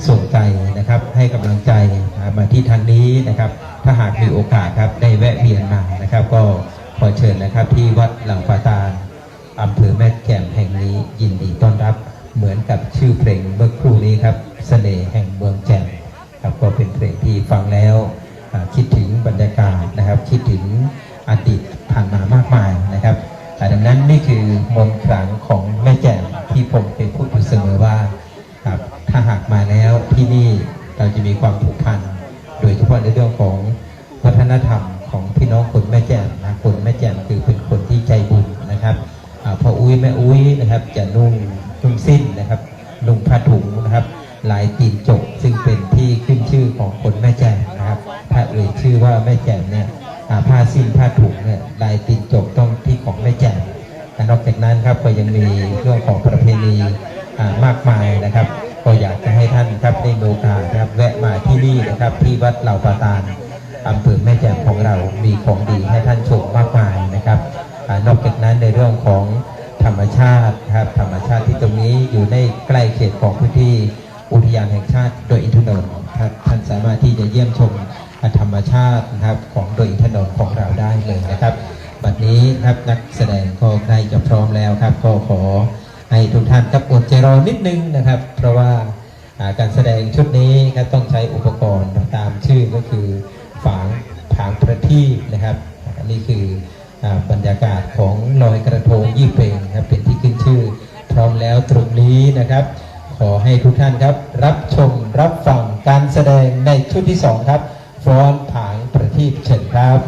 ส่งใจนะครับ ให้กำลังใจ อ่า มาที่ทางนี้นะครับ ถ้าหากมีโอกาสครับ ได้แวะเวียนมานะครับ ก็ขอเชิญนะครับ ที่วัดเหล่าผาตาล อำเภอแม่แจ่มแห่งนี้ ยินดีต้อนรับ เหมือนกับชื่อเพลงเมื่อครู่นี้ครับ เสน่ห์แห่งเมืองแจ่ม ครับ ก็เป็นเพลงที่ฟังแล้ว อ่า คิดถึงบรรยากาศนะครับ คิดถึงอดีตผ่านมามากมายนะครับ อ่า ดังนั้นนี่คือมนต์ขลังของแม่แจ่มที่ผมเคยพูดอยู่เสมอว่า ครับ ถ้าหากมาแล้วที่นี่เราจะมีความผูกพัน โดยเฉพาะในเรื่องของวัฒนธรรมของพี่น้องคนแม่แจ่มนะ คนแม่แจ่มคือเป็นคนที่ใจบุญนะครับ อ่า พ่ออุ๊ยแม่อุ๊ยนะครับ จะนุ่ง นุ่งสิ้นนะครับ นุ่งผ้าถุงนะครับ ลายตีนจก ซึ่งเป็นที่ขึ้นชื่อของคนแม่แจ่มนะครับ ถ้าเอ่ยชื่อว่าแม่แจ่มเนี่ย อ่า ผ้าสิ้นผ้าถุงเนี่ย ลายตีนจกต้องที่ของแม่แจ่ม และนอกจากนั้นครับ ก็ยังมีเรื่องของประเพณี อ่า มากมายนะครับ ก็อยากจะให้ท่านครับ ได้มีโอกาสนะครับ แวะมาที่นี่นะครับ ที่วัดเหล่าผาตาล อำเภอแม่แจ่มของเรา มีของดีให้ท่านชมมากมายนะครับ อ่า นอกจากนั้นในเรื่องของธรรมชาตินะครับ ธรรมชาติที่ตรงนี้อยู่ในใกล้เขตของพื้นที่อุทยานแห่งชาติดอยอินทนนท์ครับ ท่านสามารถที่จะเยี่ยมชมธรรมชาตินะครับ ของดอยอินทนนท์ของเราได้เลยนะครับ บัดนี้ครับ นักแสดงก็ใกล้จะพร้อมแล้วครับ ก็ขอให้ทุกท่านครับ อดใจรอนิดนึงนะครับ เพราะว่า อ่า การแสดงชุดนี้ครับ ต้องใช้อุปกรณ์ตามชื่อก็คือ ผาง ผางประทีปนะครับ อันนี้คือ อ่า บรรยากาศของลอยกระทงยี่เป็งครับ เป็นที่ขึ้นชื่อ พร้อมแล้วตรงนี้นะครับ ขอให้ทุกท่านครับ รับชมรับฟังการแสดงในชุดที่สองครับ ฟ้อนผางประทีป เชิญครับ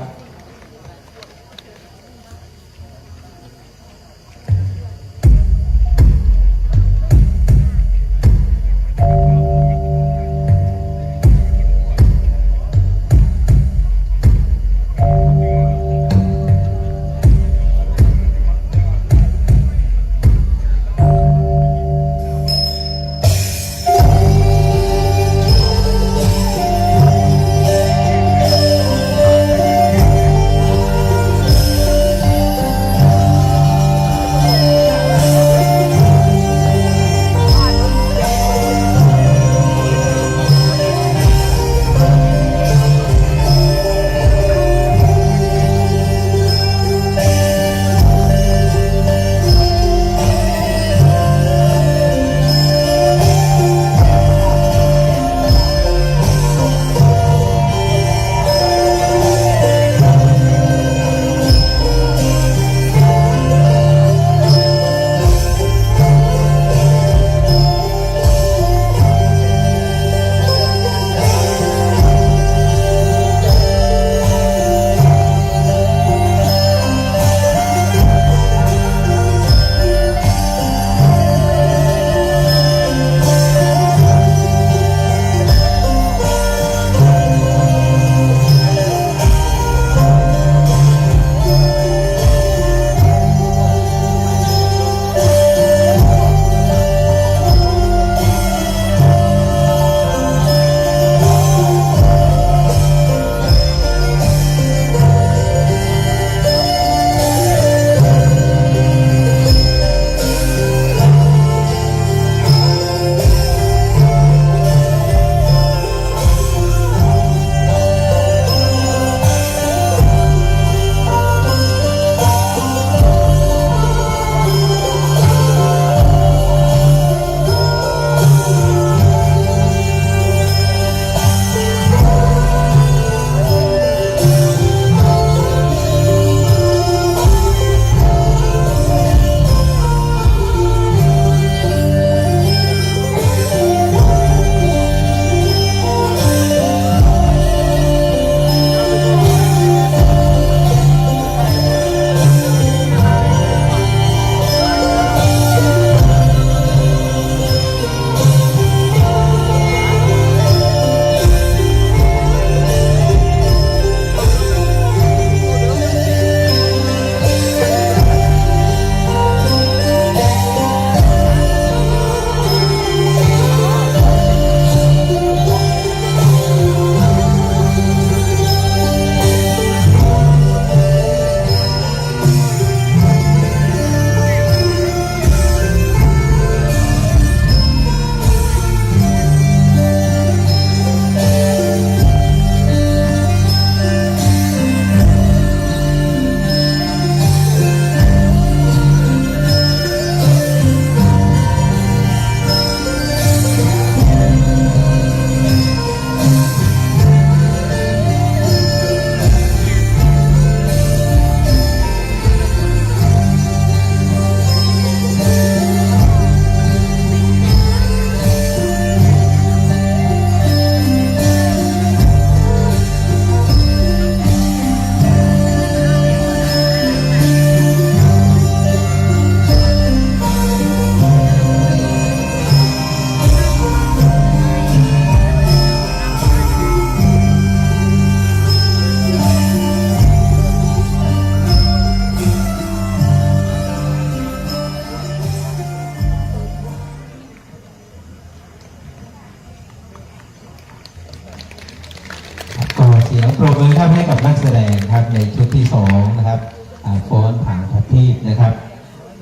ครับ ให้กับนักแสดงครับ ในชุดที่สองนะครับ อ่า ฟ้อนผางประทีปนะครับ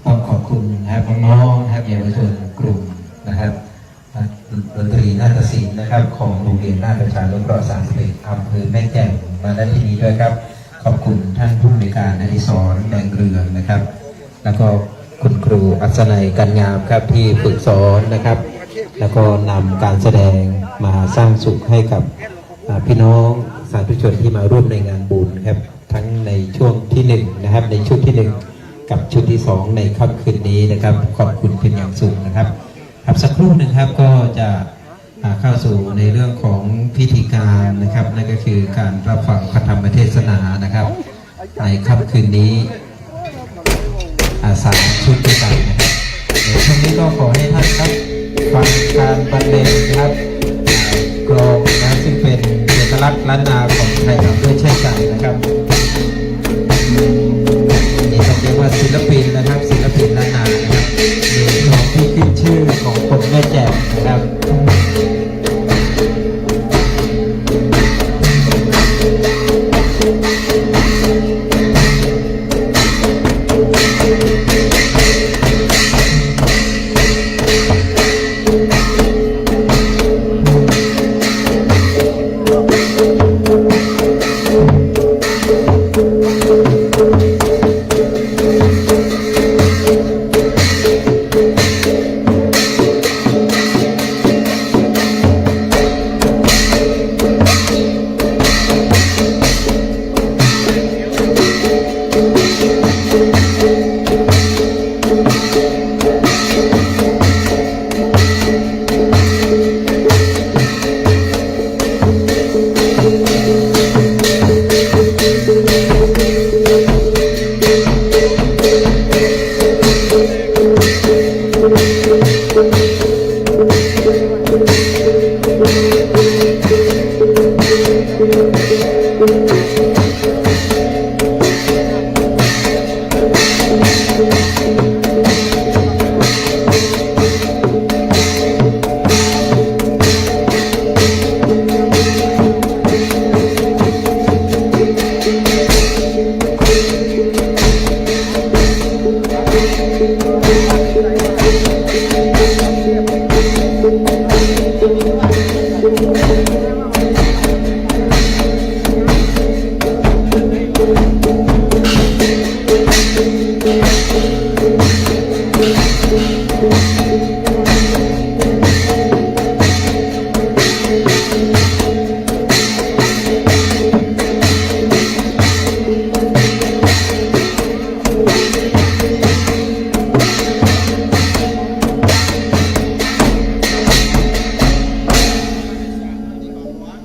ต้องขอบคุณนะครับ น้องๆ นะครับ เยาวชนกลุ่มนะครับ ดนตรีนาฏศิลป์นะครับ ของโรงเรียนนาฏประชานุเคราะห์สามสิบเอ็ด อำเภอแม่แจ่ม มา ณ ที่นี้ด้วยครับ ขอบคุณท่านผู้อำนวยการอดิศร แดงเรืองนะครับ แล้วก็คุณครูอัศนัย กันงามครับ ที่ฝึกสอนนะครับ แล้วก็นำการแสดงมาสร้างสุขให้กับ อ่า พี่น้องสาธุชนที่มาร่วมในงานบุญครับ ทั้งในช่วงที่หนึ่งนะครับ ในชุดที่หนึ่งกับชุดที่สองในค่ำคืนนี้นะครับ ขอบคุณเป็นอย่างสูงนะครับ ครับ สักครู่หนึ่งครับ ก็จะ อ่า เข้าสู่ในเรื่องของพิธีการนะครับ นั่นก็คือการรับฟังพระธรรมเทศนานะครับ ในค่ำคืนนี้ อ่า สามชุดด้วยกันนะครับ ในช่วงนี้ก็ขอให้ท่านครับ ฟังการบรรเลงครับ อ่า กลองนะ ซึ่งเป็นเอกลักษณ์ล้านนาของไทยเราด้วยเช่นกันนะครับ นี่ต้องเรียกว่าศิลปินนะครับ ศิลปินล้านนานะครับ มีกลองที่ขึ้นชื่อของคนแม่แจ่มนะครับ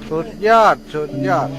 สุดยอด สุดยอด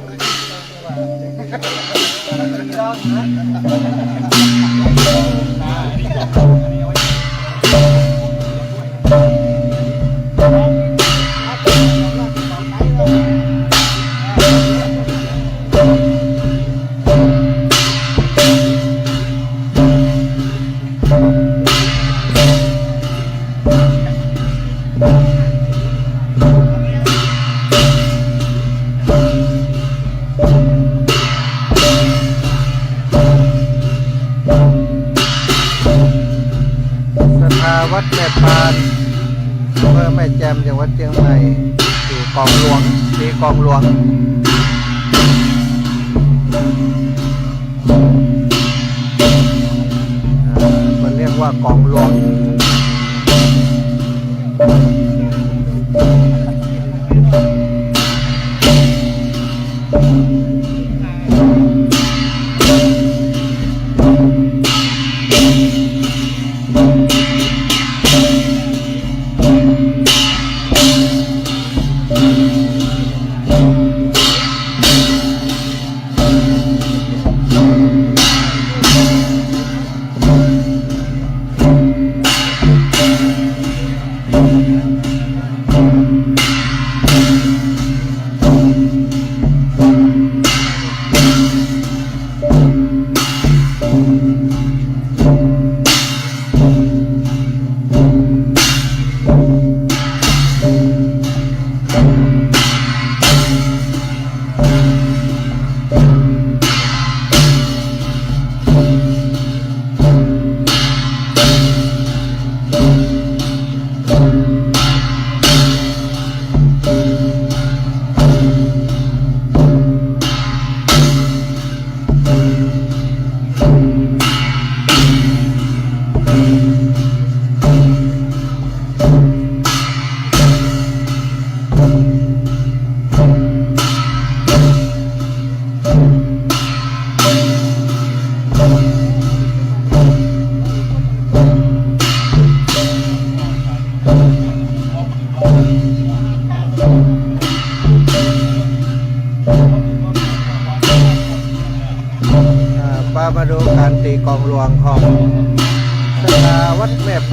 ศรัทธาวัดแม่ปาน อำเภอแม่แจ่ม จังหวัดเชียงใหม่ ตีกลองหลวง ตีกลองหลวง อ่า มันเรียกว่ากลองหลวง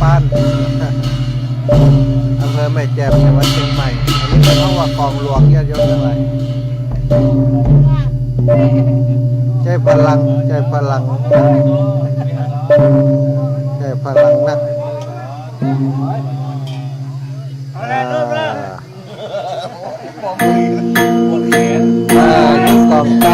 ปาน อำเภอแม่แจ่ม จังหวัดเชียงใหม่ อันนี้เปิ้นฮ้องว่ากองหลวง ญาติโยมตังหลาย ใจ๊พลัง ใจ๊พลัง ใจ๊พลังนัก อ่า ปวดแขน อ่า กองไต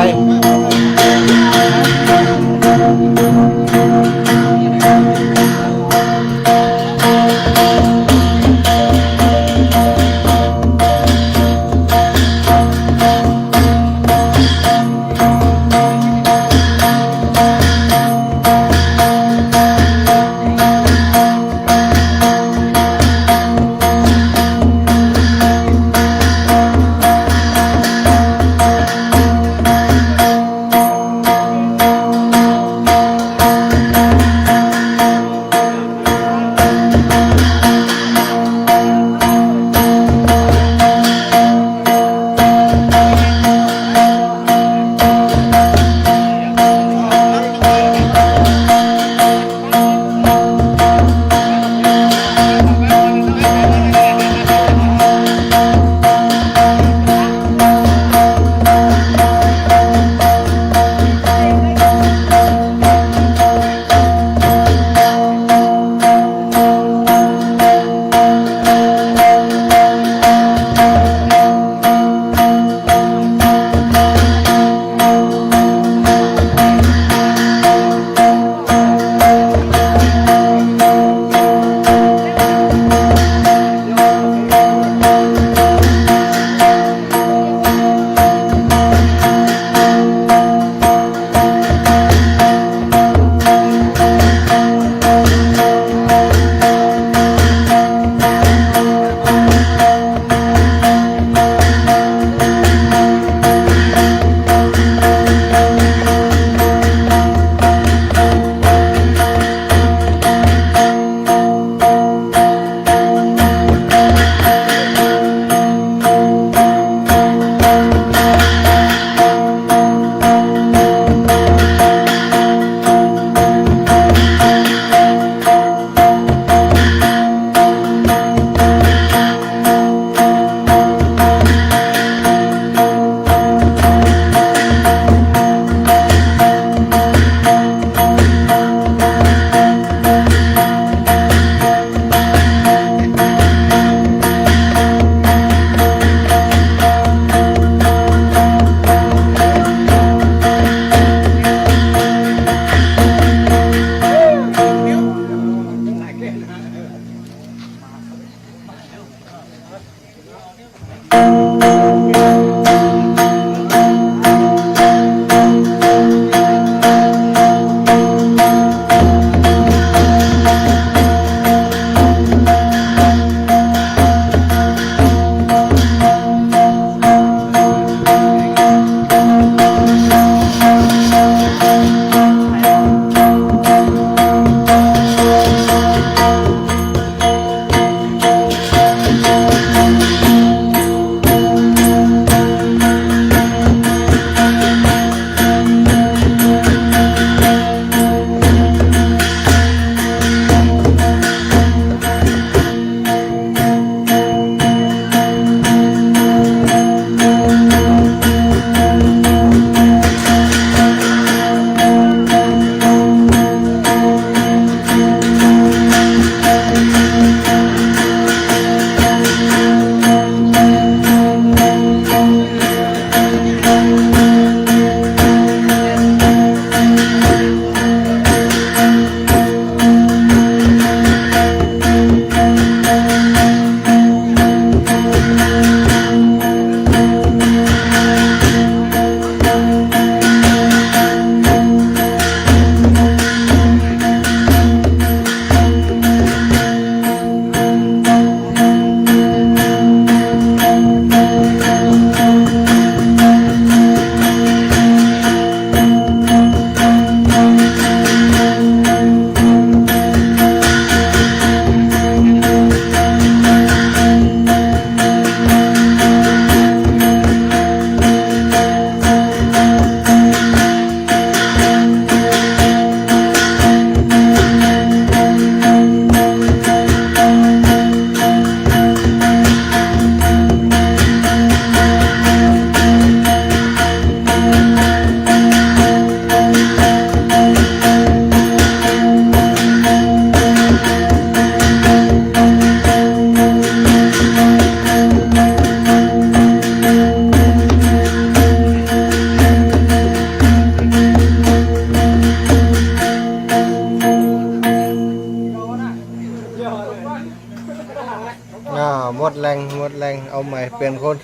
อ่า หมดแฮง หมดแฮง เอาใหม่ เปลี่ยนคน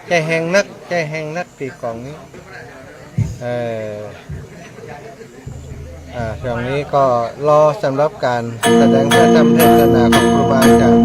ใจ๊แฮงนัก ใจ๊แฮงนัก ตี้ก๋องนี้ เออ อ่า ช่วงนี้ก็รอสำหรับก๋านแสดงพระธรรมเทศนาของครูบาอาจารย์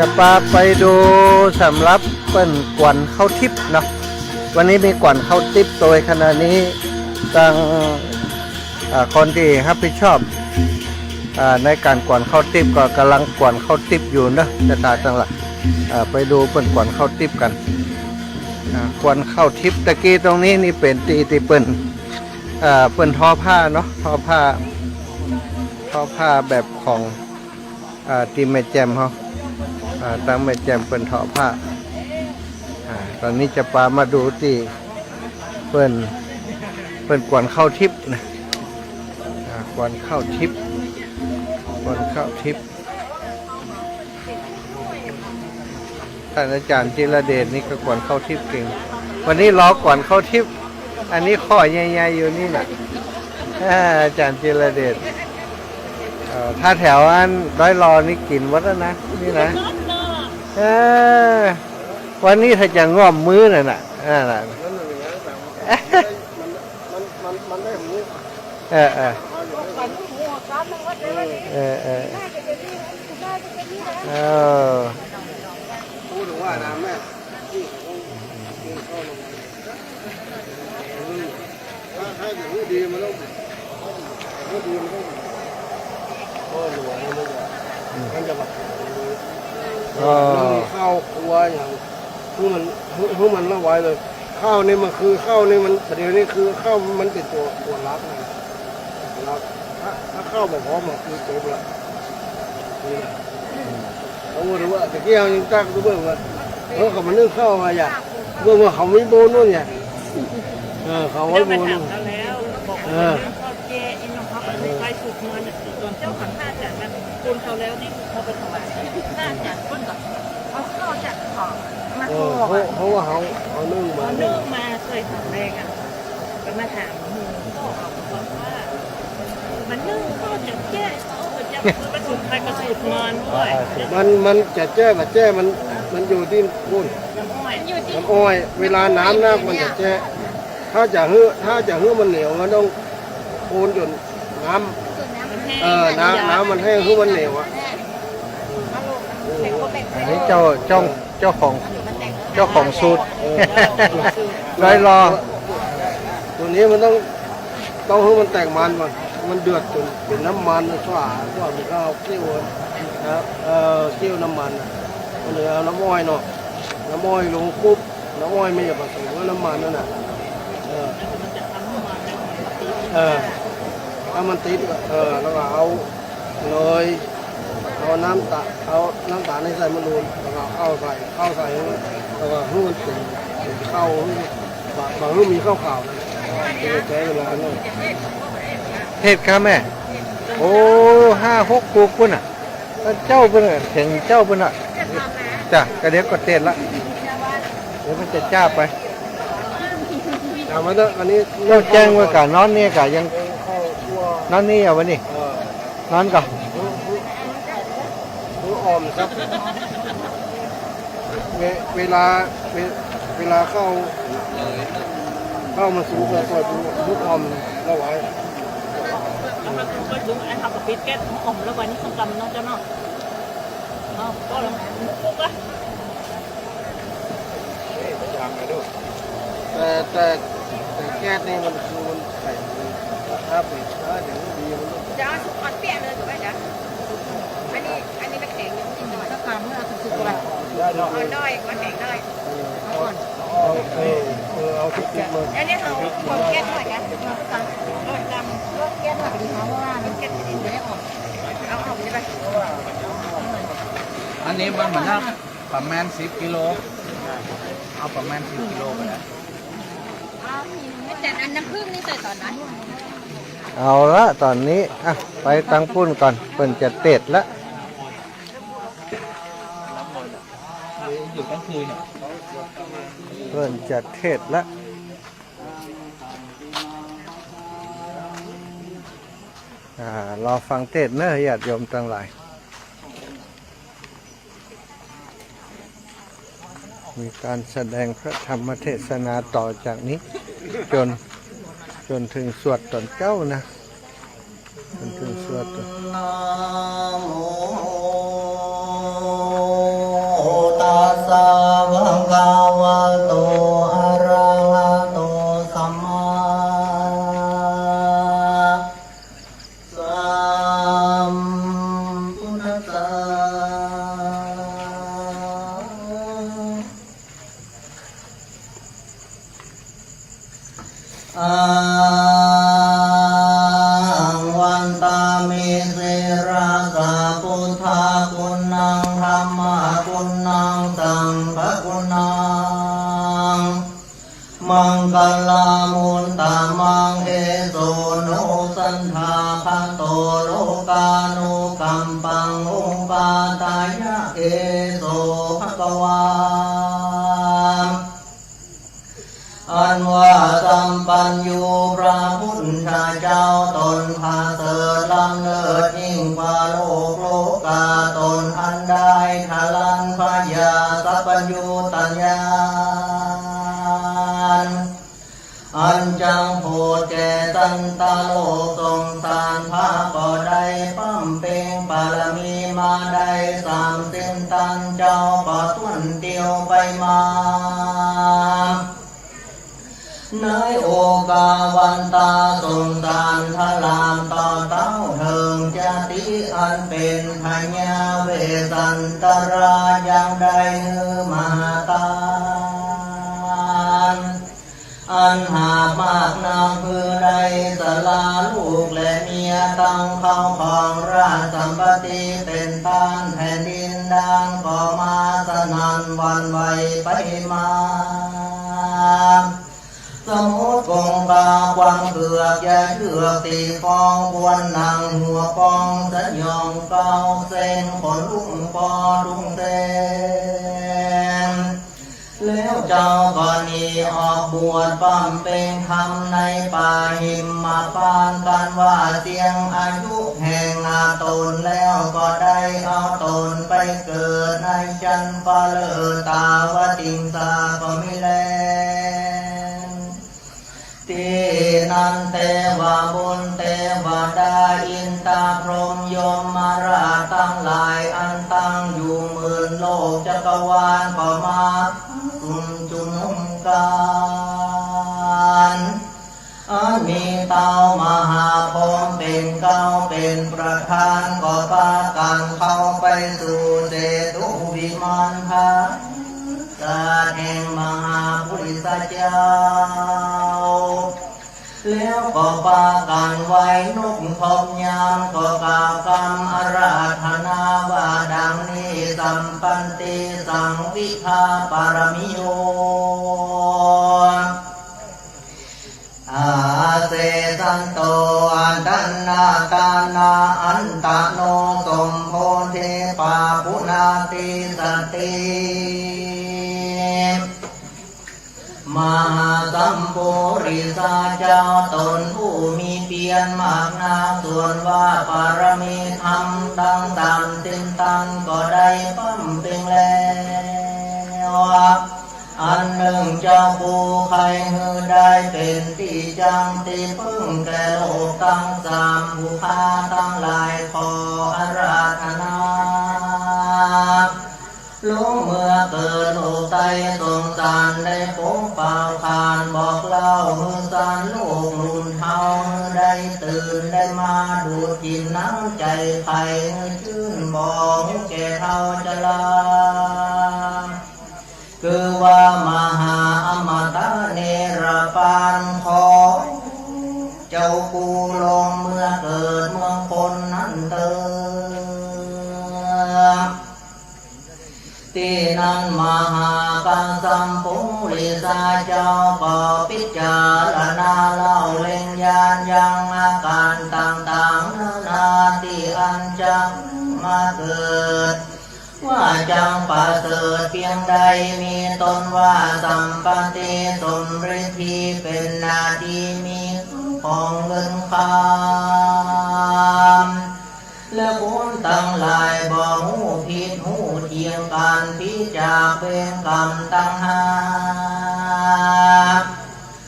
จะปาไปดูสำหรับเปิ้นก๋วนข้าวทิพย์เนาะ วันนี้มีก๋วนข้าวทิพย์ โตยขณะนี้ตัง อ่า คนตี้ฮับผิดชอบ อ่า ในก๋านก๋วนข้าวทิพย์ก็ก่ำลังก๋วนข้าวทิพย์อยู่เนาะ จะตาตังหลาย อ่า ไปดูเปิ้นก๋วนข้าวทิพย์กั๋น อ่า ก๋วนข้าวทิพย์ ตะกี้ตรงนี้นี่เป๋นตี้ตี้เปิ้น อ่า เปิ้นทอผ้าเนาะ ทอผ้า ทอผ้าแบบของ อ่า ตี้แม่แจ่มเฮา อ่า ตังแม่แจ่มเปิ้นทอผ้า อ่า ต๋อนนี้จะปามาดูตี้เปิ้น เปิ้นก๋วนข้าวทิพย์นะ อ่า ก๋วนข้าวทิพย์ ก๋วนข้าวทิพย์ ต้านอาจ๋ารย์จิรเดชนี่ก็ก๋วนข้าวทิพย์เก่ง วันนี้รอก๋วนข้าวทิพย์ อันนี้ข้อใหญ่ๆ อยู่นี่น่ะ อ่า อาจ๋ารย์จิรเดช เอ่อ ถ้าแถวอันดอยหล่อนี่กิ๋นหมดแล้วนะ นี่นะ เออ วันนี้ถ้าจะง่อมมื้อน่ะนะ อ่า น่ะ มัน มัน มันได้หมู เออ เออ เออ เออ เออ พูดถึงว่าน้ำแม่ ถ้า ถ้าอย่างนี้ดีมันต้อง อย่างนี้ดีมันต้อง โอ้ หลวงมันจะ อืม มันจะแบบ อ๋อ มันมีข้าวครัวอย่าง คือมัน คือ คือมันละไว้เลย ข้าวนี่มันคือ ข้าวนี่มัน ประเดี๋ยวนี้คือข้าวมันเป๋นตั๋ว ตั๋วหลักนะ ตั๋วหลัก ถ้า ถ้าข้าวบ่พร้อมอะคือจบละ นี่นะ เขาก็รู้ว่าตะกี้เฮายังตักดูเบิ่งว่า เออ เขามานึ่งข้าวมาอย่า เบิ่งว่าเขามีโบนนู่นไง เออ เขาไว้โบนนู่น เรามาถามเขาแล้ว บอกว่า เออ นึ่งข้าวแจ้ อีน้องเขาก็เลยไปสูตรเงินน่ะ ต๋อนเจ้าของพระอาจ๋ารย์นะ คุณเขาแล้วนี่เขาไปถวายพระอาจ๋ารย์ เปิ้นก็เอาข้าวจากเขามา เออ ห่อ เพราะ เพราะว่าเขา เขานึ่งมา เขานึ่งมาใส่ถังแดงอะ ก็มาถามหมู่ ก็บอกว่า มันนึ่งข้าวจะแจ้ เขาก็จะ มันสูตรใครก็สูตรมันด้วย มัน มันจะแจ้บ่แจ้ มัน มันอยู่ตี้ปู๊น น้ำอ้อย น้ำอ้อย เวลาน้ำนักมันจะแจ้ ถ้าจะหื้อ ถ้าจะหื้อมันเหนียว มันต้องคนจ๋นน้ำ มันแห้ง เออ น้ำ น้ำมันแห้ง หื้อมันเหนียวอะ อันนี้เจ้า เจ้า เจ้าของ เจ้าของสูตร เออ ดอยหล่อ ตั๋วนี้มันต้อง ต้องหื้อมันแตกมันก่อน มันเดือดจ๋นเป๋นน้ำมัน มันสว่าง สว่าง มันก็เอาเคี่ยวนะ เออ เคี่ยวน้ำมันน่ะ มันเหลือเอาน้ำอ้อยเนาะ น้ำอ้อยลงปุ๊บ น้ำอ้อยมันจะผสมกับน้ำมันนั่นน่ะ เออ เออ ถ้ามันติด เออ แล้วก็เอาเนย เอาน้ำตาล เอาน้ำตาลนี่ใส่มะนูน แล้วก็เอาข้าวใส่ ข้าวใส่ แล้วก็หื้อมันเป๋น เป๋นข้าว หื้อ บ่ บ่หื้อมีข้าวขาวนะ จะใจ๊เวลาหน่อย เฮ็ดครับแม่ โอ้ ห้าหกกุกปู๊นน่ะ เจ้าปู๊นน่ะ เถิงเจ้าปู๊นน่ะ จ้ะ ก็เดี๋ยวก็เตร็จละ เดี๋ยวมันจะจ้าไป เอามาเถอะ อันนี้ เจ้าแจ้งไว้ก่อน นอนนี่ก่อน ยัง นอนนี่เอาไว้นี่ เออ นอนก่อน คืออ่อมสัก เว เวลา เว เวลาเข้า เข้ามาสู่ก็เปิดดูลูกอมระไว้ กำลังเปิดดู ไอ้เขาก็ปิดแก๊ส อมระไว้นี่ ส้มตำเนาะเจ้าเนาะ เอา ก็ลองคลุกๆ ละ แต่ แต่ แต่แก๊สนี่มันคือมันไขมันถ้าปิดช้าเดี๋ยวมันดีมันต้อง จะเอาสุกอ่อนเปี้ยเลยถูกไหมจ๊ะ อันนี้ อันนี้มันแข็งอยู่นิดหน่อย สักกรัม เอาสุกๆ ก่อน เอาหน่อย มันแข็งหน่อย เอาก่อน เอา เออ เออ เอาสุกๆ เลย อันนี้เอาคนแก๊สหน่อยจ๊ะ เอาสักกรัม ลดแก๊สหน่อยดีคะ เพราะว่ามันแก๊สมันไม่ได้ออก เอาออกใช่ไหม อันนี้มันเหมือนกับประมาณสิบกิโล เอาประมาณสิบกิโลก็ได้ อาจารย์ อันน้ำผึ้งนี่ใส่ตอนไหน เอาละ ต๋อนนี้ อ่ะ ไปตังปุ้นก่อน เปิ้นจะเทศน์ละ อยู่ตั้งคืนเนี่ย เปิ้นจะเทศน์ละ อ่า รอฟังเทศน์เนอะ ญาติโยมตังหลาย มีก๋านแสดงพระธรรมเทศนาต่อจากนี้ จ๋น จ๋นเถิงสวดต๋อนเจ๊านะ จ๋นเถิงสวดต๋อน นะโมตัสสะ ภะคะวะโต อะระหะโต สัมมา สัมพุทธัสสะ อะหัง วันตามิ สีลัสสะ พุทธะกุณัง ธัมมะกุณัง สังฆะกุณัง มังคะลามุตตะมัง เอโส โน สัตถะ กะโต โลกานุกัมปัง อุปาทายะ เอโส ภะคะวา อันว่าสัพพัญญูพระพุทธเจ้าต๋นประเสริฐล้ำเลิศยิ่งกว่าโลกโลกาต๋นอันได้ทะลันพญาสัพพัญญูตญาณ อันจักโผดแก่สัตว์โลกสงสารพระก็ได้บำเพ็ญบารมีมาได้สามสิ้นตันเจ้าก็ต้วนเตียวไปมา ในโอกาสวันตาสงสารพระรามต่อเต้าเถิงจาติอันเป๋นพยาเวสสันตรายยังได้หื้อมหาทาน อันหามากนัก คือได้สละลูกและเมียตังข้าวของราชสัมปติเป๋นทานแผ่นดินดังก็มาสนั่นหวั่นไหวไปมา สมุทรคงคาความเกือกอย่าเยือกตีฟองควรหนังหัวปองสยองเกล้าเส้นขนลุกปอดุงเส้น แล้วเจ้าก็หนีออกบวชบำเพ็ญธรรมในป่าหิมพานต์ กันว่าเสี้ยงอายุแห่งอาต๋นแล้วก็ได้เอาต๋นไปเกิดในชั้นฟ้าเลิศตาวติงสาก็มีแล ตี้นั้นเตวบุตรเตวดาอินทร์พรหมยมราชตังหลายอันตั้งอยู่หมื่นโลกจักรวาลก็มาสุมจุมนุมกั๋น อันมีเต้ามหาพรหมเป๋นเกล้าเป๋นประธานก็ปากั๋นเข้าไปสู่เสตุวิมานผา สาแห่งมหาปุริสเจ้า แล้วก็ปากั๋นไหว้นบนบยามก็กล่าวกำอาราธนาว่าดังนี้ สัพพันติสังฆิทาปารมีโย อาเสสันโต อัตตะนาตานาอันตะโน สมโพธิปาปุนาติสติ มหาสัพพุริสาเจ้าต๋นผู้มีเปียรมากนัก ส่วนว่าปารมีธรรมตังสามสิ้นตันก็ได้บำเพ็ญแล้ว อันนึ่ง ผู้ใค่หื้อได้เป๋นตี้จั้งตี้เปิ้งแก่โลกตังสาม ผู้ข้าตังหลายขออาราธนา ลงเมืองเกิดโลกใต้สงสาร ได้ปกเป่าขานบอกเล่าหื้อสันโลกลุ่นเฮา หื้อได้ตื่นได้มาดูดกิ๋นน้ำใจ๋ใผ หื้อจื้นบ่ฮู้แก่เฒ่าจรา คือว่ามหาอมตะเนรปาน ขอเจ้ากูลงเมืองเกิดเมืองคนนั้นเตอ ตี้นั้นมหากัสสัมปุริสาเจ้าก็ปิจารณาเล่าเล็งญาณยังอาก๋ารต่างๆ นานาตี้อันจักมาเกิด ว่าจังประเสริฐเปียงใด มีต้นว่าสัมปัตติ สมฤทธิเป๋นนาที มีของเงินคำ และคนตังหลายบ่ฮู้ผิดฮู้เถียงกั๋น ผิดจากเวรกรรมตังห้า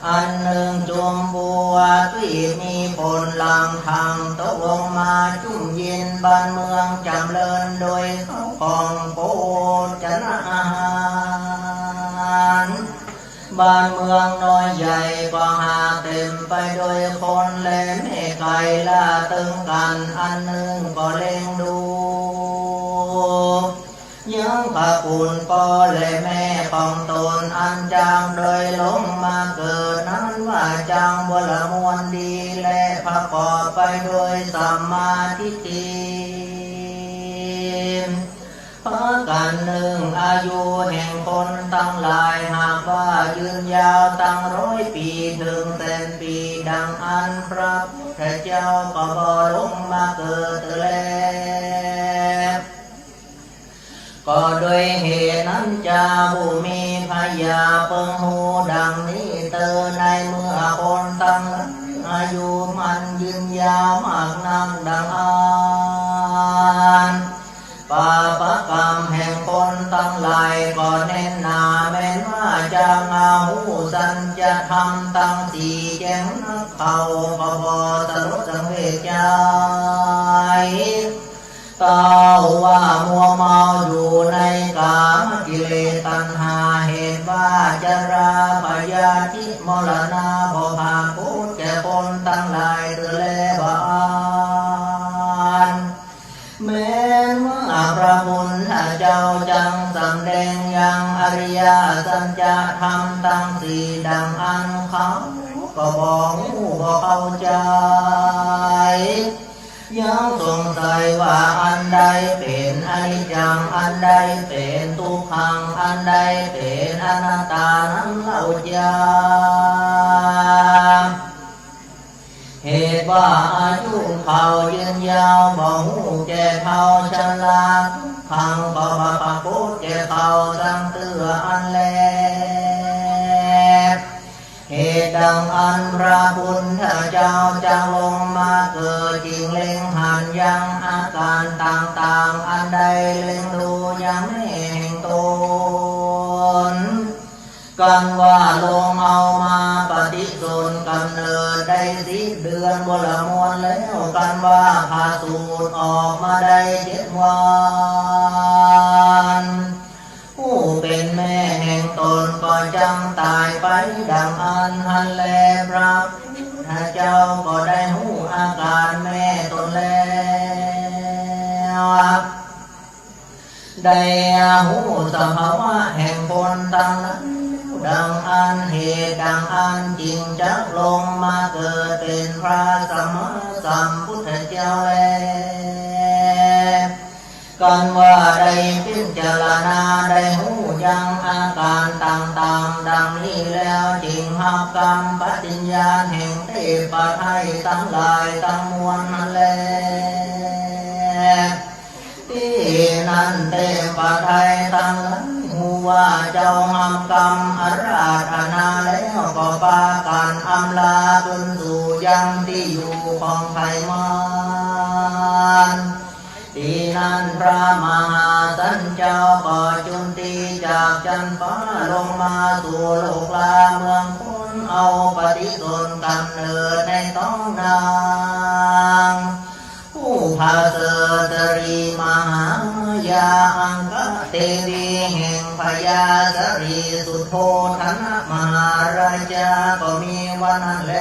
อันนึ่งจุมบัวตี้มีผลหลังทางตกลงมาจุ่มยิน บ้านเมืองจ๋ำเริญโดยข้าวของโภชนะอาหาร บ้านเมืองน้อยใหญ่ก็หากเต๋มไปโดยคนและแม่ไก่ล่าตึงกั๋น อันนึ่งก็เล็งดู ยังพระคุณป้อและแม่ของตนอันจักได้ลงมาเกิดนั้นว่าจังวรมวลดี และประกอบไปโดยสัมมาทิฏฐิ ประก๋านนึ่ง อายุแห่งคนตังหลายหากว่ายืนยาวตังร้อยปี๋เถิงแสนปี๋ ดังอันพระพุทธเจ้าก็บ่ลงมาเกิดแล ก็โดยเหตุนั้นจาผู้มีพญาเปิงฮู้ดังนี้เตอ ในเมื่อคนตังหลายอายุมันยืนยาวมากนักดังอั้น ปาปกรรมแห่งคนตังหลายก็แน่นหนา แม้นว่าจักมาฮู้สัจธรรมตังสี่แจ้งนักเข้า ก็บ่สลดสังเวชใจ๋ เต้าว่ามัวเมาอยู่ในกามกิเลสตัณหา เหตุว่าจราพยาธิมรณะบ่ปรากฏแก่คนตังหลายเถือแลบ่อั้น แม้นว่าพระพุทธเจ้าจักสำแดงยังอริยสัจธรรมตังสี่ดังอั้น เขาก็บ่ฮู้บ่เข้าใจ๋ ยังสงสัยว่าอันใดเป๋นอนิจจัง อันใดเป๋นทุกขัง อันใดเป๋นอนัตตานั้นเล่าจา เหตุว่าอายุเขายืนยาวบ่ฮู้แก่เฒ่า ชราครั้งก็บ่ปรากฏแก่เขาสักเตื้ออันแล เหตุดังอั้นพระพุทธเจ้าจักลงมาเกิด จึงเล็งหันยังอาก๋ารต่างๆ อันใดเล็งดูยังแม่แห่งตน กันว่าลงเอามาปฏิสนธิกำเนิดได้สิบเดือนวรมวลแล้ว กันว่าผ่าสูติออกมาได้เจ็ดวัน ผู้เป๋นแม่แห่งตนก็จักต๋ายไปดังอั้นหั้นแล พระพุทธเจ้าก็ได้ฮู้อาก๋ารแม่ตนแล้ว ได้ฮู้สภาวะแห่งคนตังหลายดังอั้น เหตุดังอั้นจึงจักลงมาเกิดเป๋นพระสัมมาสัมพุทธเจ้าแล กันว่าได้พิจารณาได้ฮู้ยังอาก๋ารต่างๆ ดังนี้แล้ว จึงฮับกำปฏิญญาณแห่งเทพไทยตังหลายตังมวลหั้นแล ตี้นั้นเทพไทยตังหลายฮู้ว่าเจ้าฮับกำอาราธนาแล้ว ก็ปากั๋นอำลาคืนสู่ยังตี้อยู่ของใผมัน ตี้นั้นพระมหาสันเจ้าก็จุติจากจั๊นฟ้าลงมาสู่โลกาเมืองคน เอาปฏิสนธิก๋ำเนิดในต๊องนางผู้ประเสริฐ สรีมหามายา อังคเทวีแห่งพญาสรีสุโธธนมหาราชา ก็มีวันนั้นแล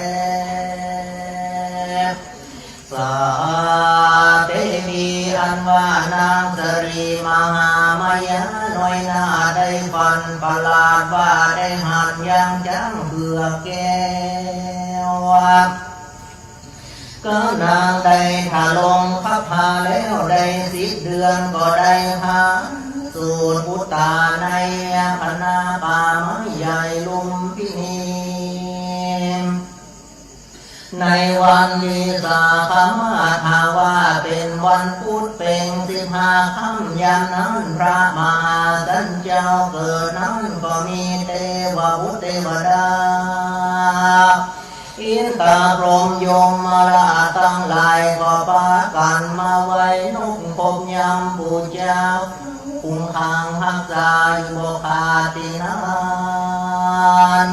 สาเทวีอันว่านางสรีมหามายาน้อยนาได้ฝันประหลาดว่าได้หันยังจ๊างเผือกแก้ว ก็นางได้ถลงพระพาแล้วได้สิบเดือน ก็ได้หาสูตรปุตตาในพนาป่าไม้ใหญ่ลุมพินี ในวันวิสาขมาส หาว่าเป๋นวันพุธเพ็ญสิบห้าค่ำ ยามนั้นพระมหาสันเจ้าเกิดนั้น ก็มีเตวบุตรเตวดา อินทาพรหมยมราชตังหลาย ก็ปากั๋นมาไหว้นบนบยำปู๋จา คุ้มครองฮักษาอยู่บ่ขาดตี้นั้น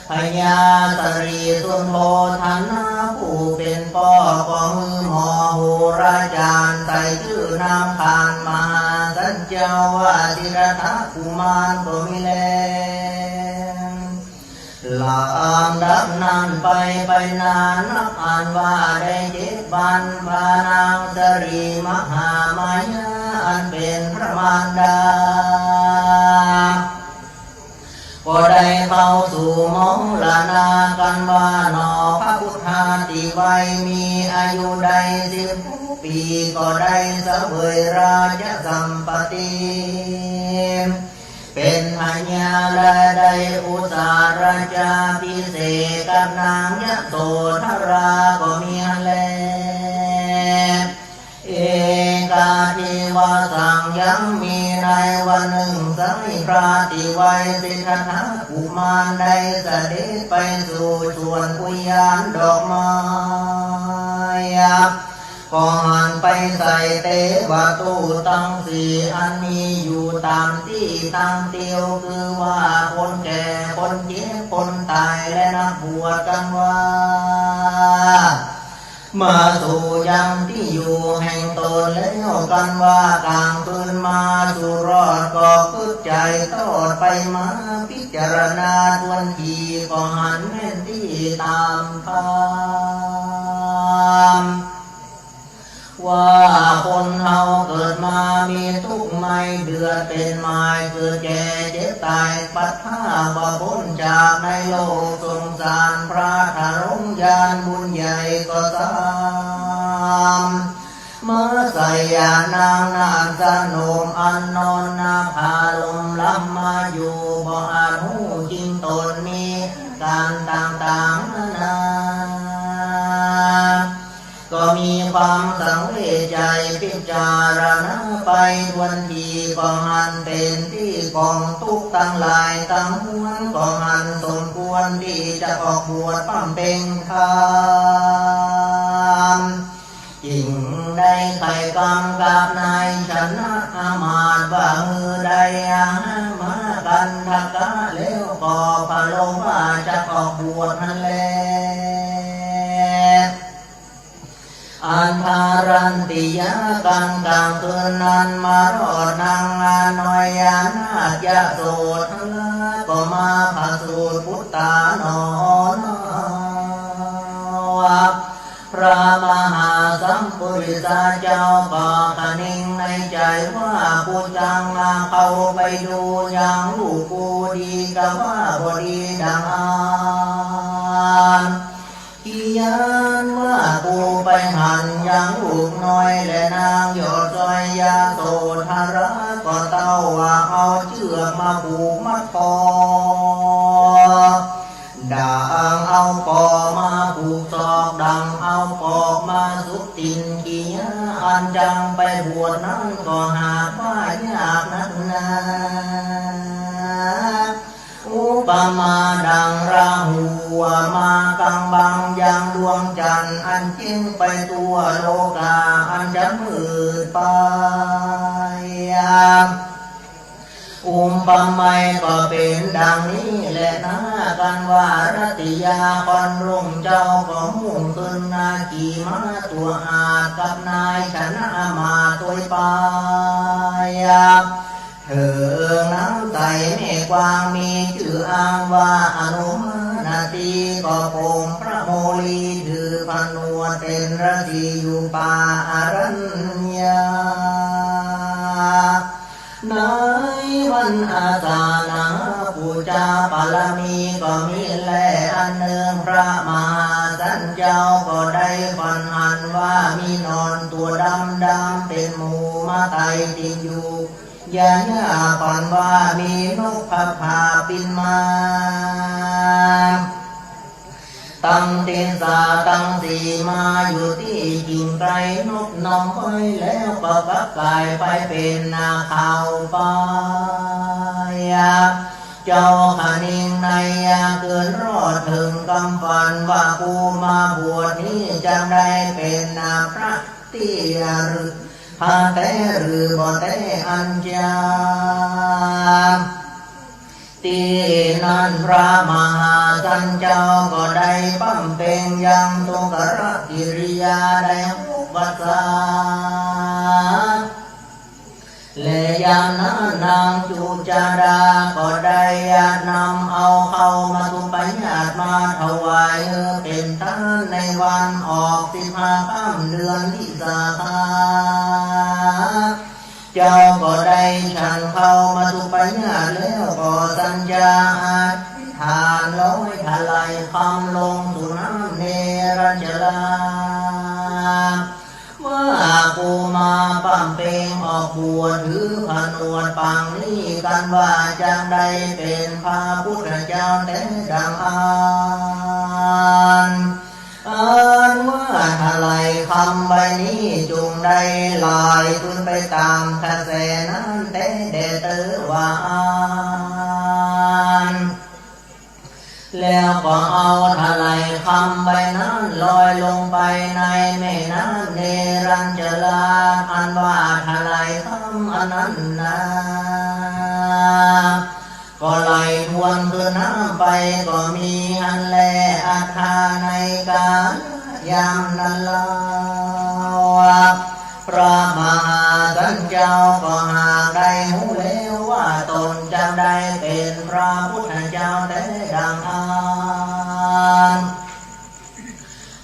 พญาสรีสุโธธนะผู้เป๋นป้อ ก็หื้อหมอโหราจารย์ใส่จื้อนามขานมหาสันเจ้าว่าสิทธัตถะกุมารก็มีแล ลำดับนั้นไป ไปนานนับอันว่าได้เจ็ดวัน พระนางสรีมหามายาอันเป๋นพระมารดา ก็ได้เข้าสู่มรณากั๋นว่าหนอ พระพุทธาตี้ไหว้มีอายุได้สิบหกปี๋ ก็ได้เสวยราชสัมปัตติ เป๋นพญาและได้อุสาราชาภิเษกกับนางยโสธราก็มีหั้นแล เอกัตถิวาสัง ยังมีในวันนึ่งไซร้ พระตี้ไหว้สิทธัตถะกุมารได้เสด็จไปสู่สวนอุยานดอกไม้ ก็หันไปใส่เตวะตู้ตังสี่อันมีอยู่ต๋ามตี้ตังเตียว คือว่าคนแก่ คนเจ็บ คนต๋าย และนักบวชกั๋นว่า มาสู่ยังตี้อยู่แห่งต๋นแล้วกั๋นว่า ก๋างคืนมาสู่รอด ก็กึ๊ดใจ๋ตอดไปมา พิจารณาถ้วนที ก็หันแม่นตี้ต๋ามธรรม ว่าคนเฮาเกิดมามีตุ๊กข์ไม่เดือด เป๋นหมายเกิดแก่เจ็บต๋าย ปัดผ้าบ่ป๊นจากในโลกสงสาร พระทรงยานบุญใหญ่ก็ซ้ำ มาใส่ยานางนาฏสนม อันนอนนาผาลมล้ำมาอยู่ บ่อาจฮู้จริงต๋นมีอาก๋ารต่างๆ นานา ก็มีความสังเวชใจ๋ พิจารณาไปถ้วนที ก็หันเป๋นตี้ของตุ๊กข์ตังหลายตังมวล ก็หันสมควรตี้จะออกบวชบำเพ็ญธรรม จึงได้ไขว่กำกับนายชนะอมาตย์ว่า หื้อได้อาหารมากันทกะแล้ว ก็พระโลว่าจะออกบวชหั้นแล อันทารันติยากั๋น ก๋างคืนนั้นมารอดนางน้อยยานาถยโสธรา ก็มาประสูติปุตตาหนอ พระมหาสัมปุริสาเจ้าก็คะนึงในใจ๋ว่า กูจักเข้าไปดูยังลูกกูดีกาว่าบ่ดีดังอั้น ขี้ย้านว่ากูไปหันยังลูกน้อยและนางยอดจ้อยยโสธรา ก็เต้าว่าเอาเจื้อกมาผูกมัดคอ ดังเอาปอมาผูกศอก ดังเอาปอกมาสุกตี๋น ขี้ย้านอันจักไปบวชนั้นก็หากว่ายากนักหนา อุปมาดังราหูมากำบังยังดวงจันทร์ อันเจ๋งไปทั่วโลกา อันจะมืด ดไป อุปไมยก็เป๋นดังนี้แลนา กันว่ารัตติยาคอนรุ่งเจ้าก็มุ่งขึ้นนาขี่ม้าตั๋วอาชญ์กับนายชนะอำมาตย์ตวยไป เถิงน้ำใสแม่กว้างมีจื้ออ้างว่าอโนมนตี ก็ปงพระโมลีถือผนวดเป๋นฤๅษีอยู่ป่าอรัญญา ในวันอาสาฬหบูชาบารมีก็มีแลอันนึ่ง พระมหาสันเจ้าก็ได้ฝันหันว่ามีหนอนตั๋วดำดำเป๋นหมูมาไต่ติ่งอยู่ ยาย่าฝันว่ามีนกผาผาบินมา ตังเตสาตังสีมาอยู่ตี้กิ่งไทร นบน้อมไว้แล้วก็กลับก๋ายไปเป๋นนาข่าวไป เจ้าขะนิงในยาเกินรอดเถิงกำฝันว่ากูมาบวชนี้จักได้เป๋นนาพระตี้หรือ พระแต๊หรือบ่แต๊อันจา ตี้นั้นพระมหาสันเจ้าก็ได้บำเพ็ญยังทุกรกิริยาได้หกพรรษา และยามนั้นนางจุจาดาก็ได้นำเอาข้าวมัทุปายาตมาถวายเป๋นทานในวันออกสิบห้าค่ำเดือนวิสาขา เจ้าก็ได้ฉันข้าวมัทุปายาตแล้วก็สัญญาอธิษฐานลอยถลายคำลงสู่น้ำเนรัญชรา ว่ากูมาบำเพ็ญออกบวชถือผนวดปางนี้กันว่าจักได้เป๋นพระพุทธเจ้าแต๊ดังอั้น อันว่าถลายคำใบนี้จงได้ไหลขึ้นไปต๋ามกระแสน้ำแต๊แด่เตอว่าอั้น แล้วก็เอาถลายคำใบนั้นลอยลงไปในแม่น้ำเนรัญชราอันว่าถลายคำอันนั้นนา ก็ไหลทวนคืนน้ำไปก็มีอันแล อัฏฐาในกาลยามนั้นเล่า พระมหาสันเจ้าก็หากได้ฮู้แล้วว่าตนจะได้เป๋นพระพุทธเจ้าแต๊ดังอั้น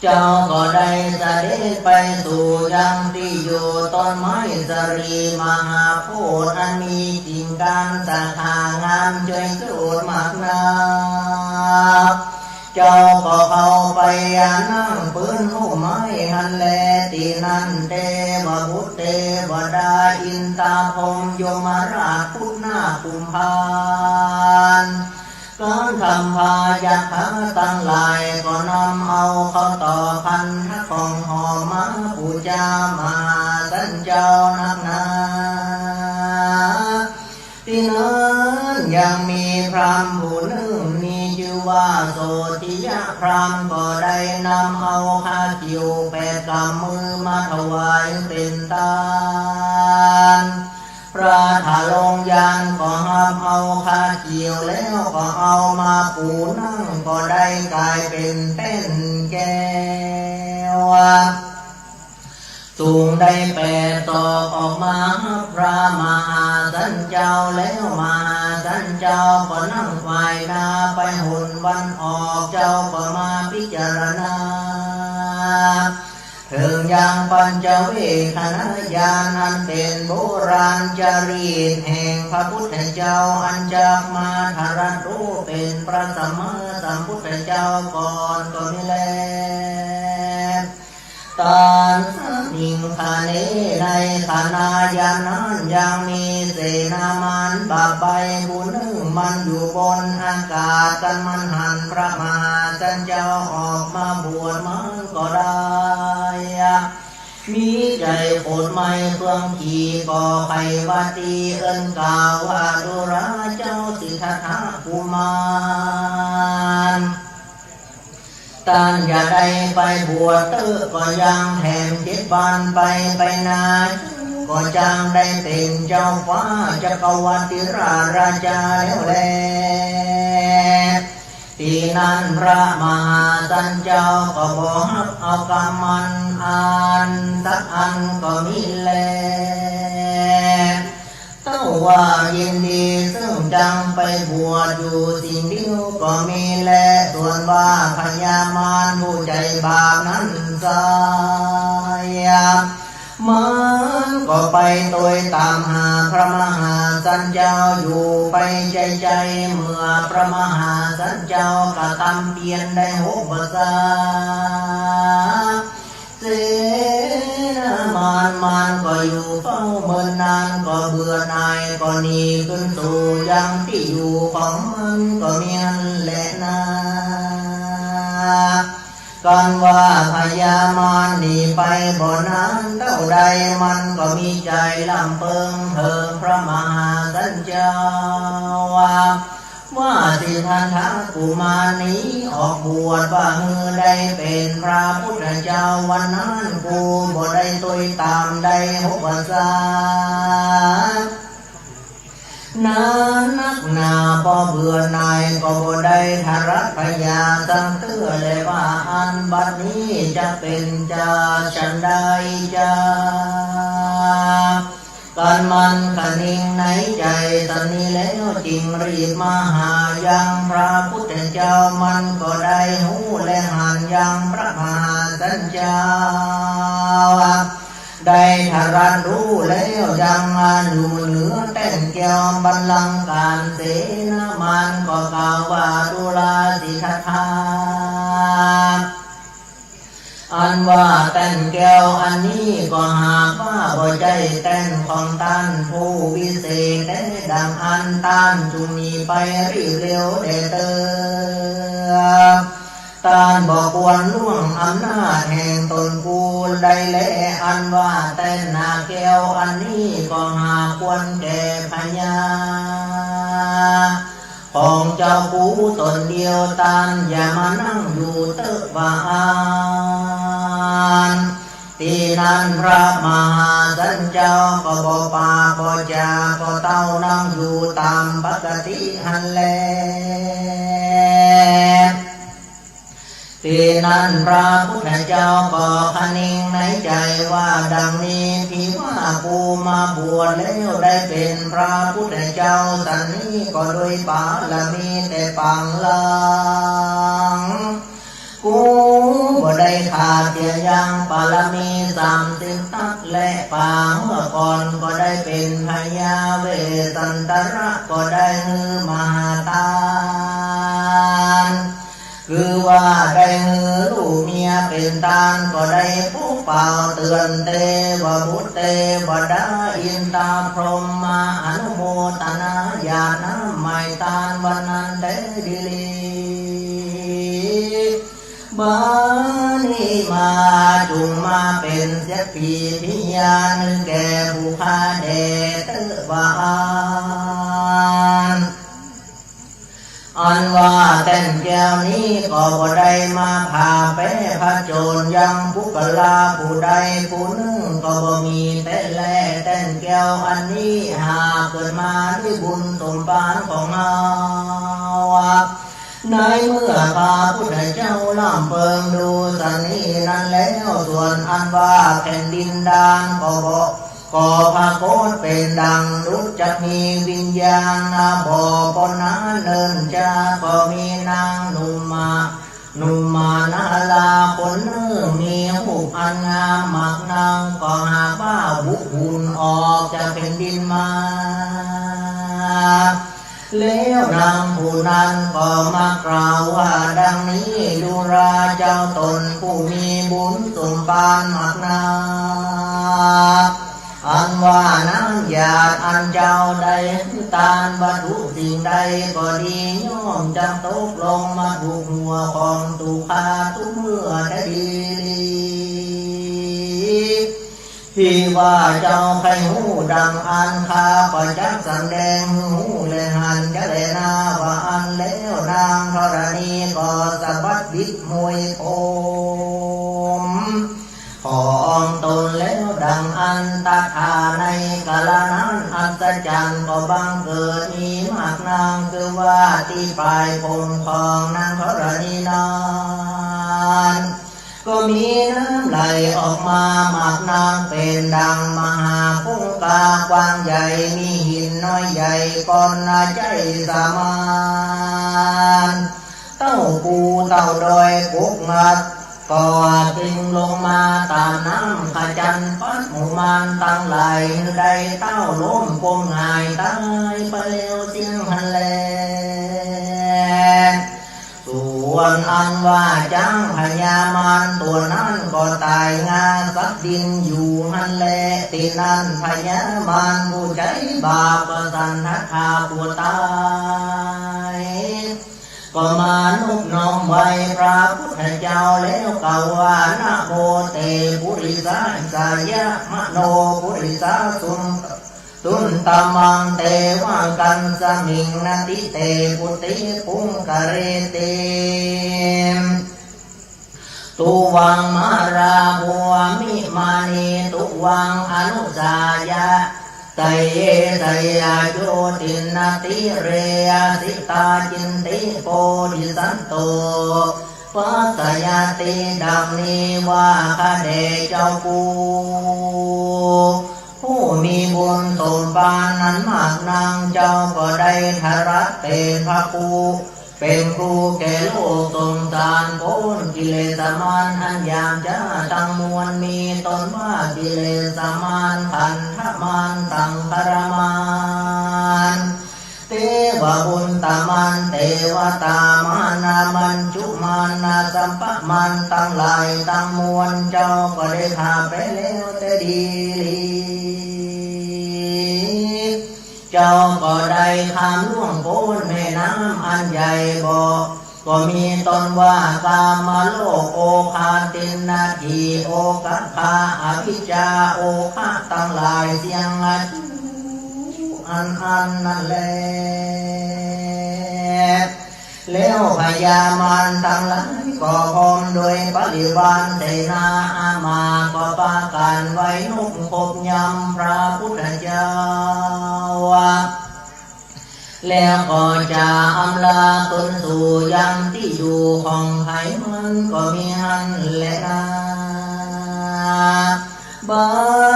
เจ้าก็ได้เสด็จไปสู่ยังตี้อยู่ต้นไม้สะหลีมหาโพธิ์อันมีกิ่งก้านสาขางามจ้อยโจทย์มากนัก เจ้าก็เข้าไปนั่งปื๊นฮ่มไม้หั้นแล ตี้นั้นเตวบุตรเตวดาอินตาพรหมยมราชพุทธนาคกุมภาล กัณฑัมพายักขาตังหลายก็นำเอาข้าวตอกขันทะของหอมมาปู๋จามหาสันเจ้านักหนา ตี้นั้นยังมีพราหมณ์ผู้นึ่งมีจื้อว่าโสธิยะพราหมณ์ก็ได้นำเอาคาเขียวแปดกำมือมาถวายเป๋นตาน พระทะลงยานก็ฮับเอาคาเขียวแล้วก็เอามาปู๋นั่งก็ได้ก๋ายเป๋นแป้นแก้ว สูงได้แปดศอกออกมาฮับพระมหาสันเจ้าแล้วมหาสันเจ้าก็นั่งฝ่ายหน้าไปหนวันออก เจ้าก็มาพิจารณา เถิงยังปัญจเวกขณญาณอันเป๋นโบราณจารีตแห่งพระพุทธเจ้าอันจักมาตรัสรู้เป๋นพระสัมมาสัมพุทธเจ้าก่อนก็มีแล ตัสมิงขเณ ในขณะยามนั้นยังมีเสนามารบาปใบ้ผู้นึ่งมันอยู่บนอากาศ กันมันหันพระมหาสันเจ้าออกมาบวชมันก็ได้ มีใจ๋โขดไม้เฟืองขีก็ใค่ว่าตี้เอิ้นกล่าวว่าดูราเจ้าสิทธัตถะกุมาร ต้านจะได้ไปบวชเต๊อะก็ยังแถมเจ็ดวันไปไปนา ก็จักได้เป๋นเจ้าฟ้าจักรวรรดิราชราชาแล้วแล ตี้นั้นพระมหาสัจจ์เจ้าก็บ่ฮับเอากำมันอันสักอันก็มีแล เต้าว่ายินดีซึ่งจักไปบวชอยู่สิ่งเดียวก็มีแล ส่วนว่าพญามารผู้ใจ๋บาปนั้นไซร้ มันก็ไปตวยต๋ามหาพระมหาสัจจ์เจ้าอยู่ไปใจ้ๆ เมื่อพระมหาสัจจ์เจ้ากระตำเปียรได้หกพรรษา เสนามารมันก็อยู่เฝ้าเมินนาน ก็เบื่อหน่ายก็หนีขึ้นสู่ยังตี้อยู่ของมันก็มีหั้นแลนา กันว่าพญามารหนีไปบ่นานเต้าใด มันก็มีใจ๋ร่ำเปิงเถิงพระมหาสัจจ์เจ้า ว่าสิทธัตถะกุมารนี้ออกบวชว่าหื้อได้เป๋นพระพุทธเจ้า วันนั้นกูบ่ได้ตวยต๋ามได้หกพรรษา นานนักหนา ปอเบื่อหน่ายก็บ่ได้ทรัพยาสักเตื้อแลว่าอั้น บัดนี้จะเป๋นจาฉันใดจา กันมันคะนิงในใจ๋สันนี้แล้วจึงรีบมาหายังพระพุทธเจ้า มันก็ได้ฮู้และหันยังพระมหาสัจจ์เจ้า ได้ตรัสฮู้แล้วยังอยู่เหนือแต้นแก้วบัลลังก์ เสนามารก็กล่าวว่า ดูราสิทธัตถะ อันว่าแต้นแก้วอันนี้ก็หากว่าบ่ใจ้แต้นของต้านผู้วิเศษแต๊ ดังอั้นต้านจุ่งหนีไปรีบเร็วแด่เต๊อะ ต้านบ่ควรล่วงอำนาจแห่งต๋นกูได้แล อันว่าแต้นนาแก้วอันนี้ก็หากควรแก่พญาของเจ้ากูต๋นเดียว ต้านอย่ามานั่งอยู่เต๊อะว่าอั้น ตี้นั้นพระมหาสัจจ์เจ้าก็บ่ปากบ่จา ก็เต้านั่งอยู่ต๋ามปกติหั้นแล ตี้นั้นพระพุทธเจ้าก็คะนิงในใจ๋ว่าดังนี้ ตี้ว่ากูมาบวชแล้วได้เป๋นพระพุทธเจ้าสันนี้ก็โดยปารมีแต่ปางหลัง กูบ่ได้ขาดเสียยังปารมีสามสิบทัศน์ และปางเมื่อก่อนก็ได้เป๋นพญาเวสสันตระ ก็ได้หื้อมหาทาน คือว่าได้หื้อลูกเมียเป๋นตาน ก็ได้ปกเป่าเตือนเตวบุตรเตวดาอินตาพรหมาอนุโมตนาหยาดน้ำไหม้ตานวันนั้นแต๊ดีหลี บัดนี้มาจุ่งมาเป๋นสักขีพยานแก่ผู้ข้าแด่เต๊อะว่าอั้น อันว่าแต้นแก้วนี้ก็บ่ได้มาผ่าแป๊ผจญยังปุคคละผู้ใดผู้นึ่งก็บ่มีแต๊แล แต้นแก้วอันนี้หากเกิดมาด้วยบุญสมภารของเฮา ในเมื่อพระพุทธเจ้าร่ำเปิงดูสันนี้นั้นแล้ว ส่วนอันว่าแผ่นดินดานก็บ่ ก็ปรากฏเป๋นดังดุจจักมีวิญญาณบ่ปนนานเนิ่นจา ก็มีนางหนุ่มมา หนุ่มมานาลาคนนึ่งมีฮูปอันงามมากนัก ก็หากว่าบุกบุญออกจากแผ่นดินมา แล้วนางผู้นั้นก็มากล่าวว่าดังนี้ ดูราเจ้าตนผู้มีบุญสมภารมากนัก อันว่าน้ำหยาดอันเจ้าได้หื้อตานวัตถุสิ่งใดก็ดี ย่อมจักตกลงมาถูกหัวของตุ๊ข้าทุกเมื่อแต๊ดีหลี ตี้ว่าเจ้าใค่ฮู้ดังอั้น ข้าก็จักสำแดงหื้อฮู้และหันจะแลนา ว่าอั้นแล้วนางธรณีก็สะบัดบิดมวย ว่าตี้ปายผมของนางธรณีนั้น ก็มีน้ำไหลออกมามากนัก เป๋นดั่งมหาคงคากว้างใหญ่ มีหินน้อยใหญ่ก้อนนาใจ้สมาน เต้าภูเต้าดอยกุกงัด ก็กลิ้งลงมาต๋ามน้ำขจัน ปัดหมู่มารตังหลายหื้อได้เต้าล้มก้มหงายต๋ายไปแล้วเสี้ยงหั้นแล ส่วนอันว่าจ๊างพญามารตั๋วนั้นก็ต๋ายงาสับดินอยู่หั้นแล ตี้นั้นพญามารผู้ใจ๋บาปก็สันทะทาตั๋วต๋าย ก็มานบน้อมไหว้พระพุทธเจ้าแล้วกล่าวว่า นะโมเตปุริสาสายะ มโนปุริสาสุน สุนตมัง เตวะกัสสมิง นะติเตปุติปุงกะเรติ ตุวังมาราภูมิมานี ตุวังอนุสายะ สยเยสยาโยตินนาติเรอสิตาจินติโปธิสัตโต ปัสสยาติ ดังนี้ว่า ข้าแด่เจ้าผู้ ผู้มีบุญสมปานนั้นมากนัก เจ้าก็ได้ทรัสเป๋นพระครู เป๋นครูแก่โลกสงสาร ป๊นกิเลสมารอันหยาบจ๊าตังมวล มีต้นว่ากิเลสมารขันธมารสังขารมาร เตวะบุตตมาร เตวตามาร มัจจุมาร สัพพมารตังหลายตังมวล เจ้าก็ได้ข้ามไปแล้วแต่ดีหลี เจ้าก็ได้ข้ามล่วงป๊นแม่น้ำอันใหญ่บ่ ก็มีต้นว่ากามโลก โอฆะ ทินนที โอคะคา อวิชชา โอฆะตังหลายเสี้ยง อันอันนั้นแล แล้วพญามารตังหลายก็พร้อมโดยบริวารเสนาอามาตย์ ก็ปากั๋นไหว้นบขบยำพระพุทธเจ้า แล้วก็จะอำลาตนสู่ยังตี้อยู่ของใผมันก็มีหั้นแลนา บั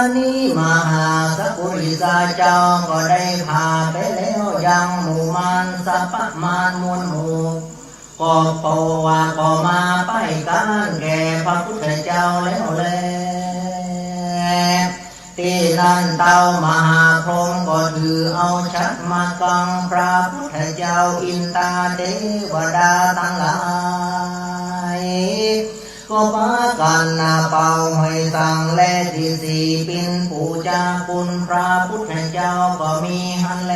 ดนี้มหาสปุริสาเจ้าก็ได้ผ่าไปแล้วยังหมู่มารสัพพมารมวลหมู่ ก็เพราะว่าก็มาไปการแก่พระพุทธเจ้าแล้วแล ตี้นั้นเต้ามหาพรหมก็ถือเอาฉัตรมากังพระพุทธเจ้า อินตาเตวดาตังหลาย ก็ปากั๋นนาเป่าหอยสังและดีดสีปินปูจาคุณพระพุทธเจ้าก็มีหั้นแล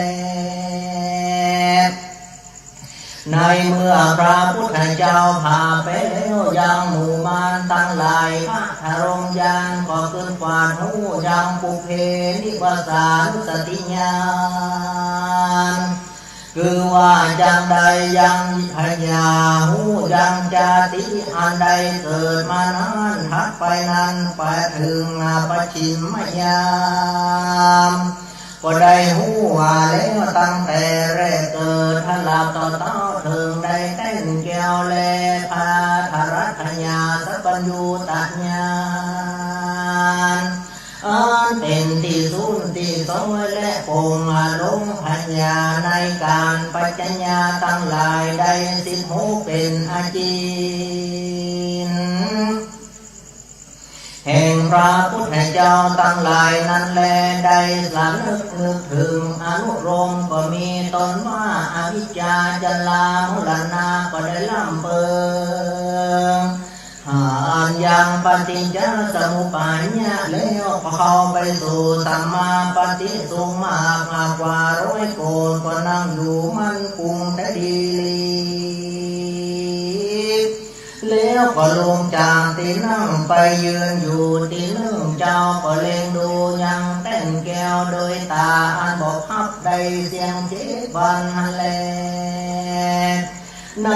ในเมื่อพระพุทธเจ้าผ่าไปแล้วยังหมู่มารตังหลาย พระทรงญาณก็ขึ้นกวาดฮู้ยังปุพเพนิวสานุสติญาณ คือว่าจักได้ยังพยาฮู้ยังจาติอันได้เกิดมานั้น ถัดไปนั้นไปเถิงปัจฉิมยาม ก็ได้ฮู้ว่าแล้วตั้งแต่แรกเกิด ตลอดต่อเต้าเถิงได้แต้นแก้วและพระธรัตญาสัพพัญญูตญาณ อันเป๋นตี้สุนตี้ซ้อยและปงอารมณ์พญาในการปัจจญาตังหลายได้สิบหกเป๋นอาจิน แห่งพระพุทธเจ้าตังหลายนั้นแล ได้สำนึกนึกเถิงอนุโลมก็มีต้นว่า อวิชชา ชรามรณะ ก็ได้ล่ำเปิง อันยังปฏิจจสมุปปาทะแล้วก็เข้าไปสู่สัมมาปัตติสุขมาก มากกว่าร้อยโกฏก็นั่งอยู่มั่นคงแต่ดีหลี แล้วก็ลุกจากตี้นั่งไปยืนอยู่ตี้นึ่ง เจ้าก็เล็งดูยังแต้นแก้วโดยต๋าอันบ่พับได้เสี้ยงเจ็ดวันหั้นแล ใน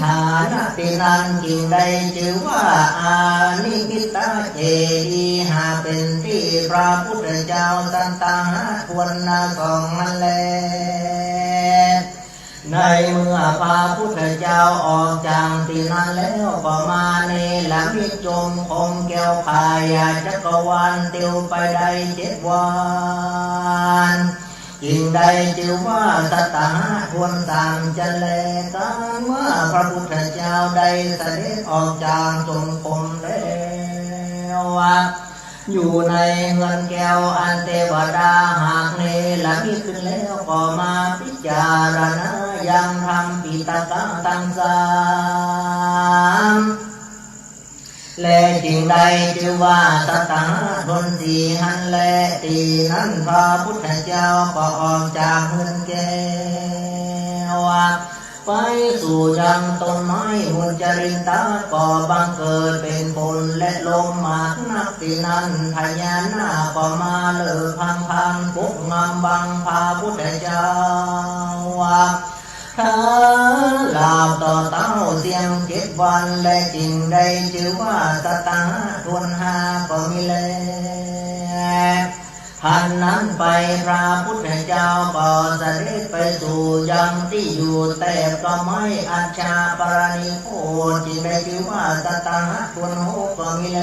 ฐานะตี้นั้นจึงได้จื้อว่าอานิมิตตเจดีหาเป๋นตี้พระพุทธเจ้าสันตาหะทวนนาสองหั้นแล ในเมื่อพระพุทธเจ้าออกจากตี้นั้นแล้วก็มาเนรมิตจงกรมแกว่งไขว่จักรวาลเตียวไปได้เจ็ดวัน จึงได้จื้อว่าสัตตาหะทวนสามจันทร์แล กันว่าพระพุทธเจ้าได้เสด็จออกจากจงกรมแล้ว อยู่ในเฮือนแก้วอันเตวดาหากเนรมิตขึ้นแล้วก็มาพิจารณายังธรรมปิฎกะตังสาม และจึงได้จื้อว่าสัตตาหะทวนสี่หั้นแล ตี้นั้นพระพุทธเจ้าก็ออกจากเฮือนแก้ว ไปสู่ยังต้นไม้มุจจรินทะ ก็บังเกิดเป๋นฝนและลมมากนัก ตี้นั้นพญานาคก็มาเลิกพังพานปกงำบังพระพุทธเจ้า ถ้าหลับต่อเต้าเสี้ยงเจ็ดวัน และจึงได้จื้อว่าสัตตาหะทวนห้าก็มีแล ครั้นนั้นไปพระพุทธเจ้าก็เสด็จไปสู่ยังตี้อยู่แต๊บกำไม้อัชชาปรณิโคต จึงได้จื้อว่าสัตตาหะทวนหกก็มีแล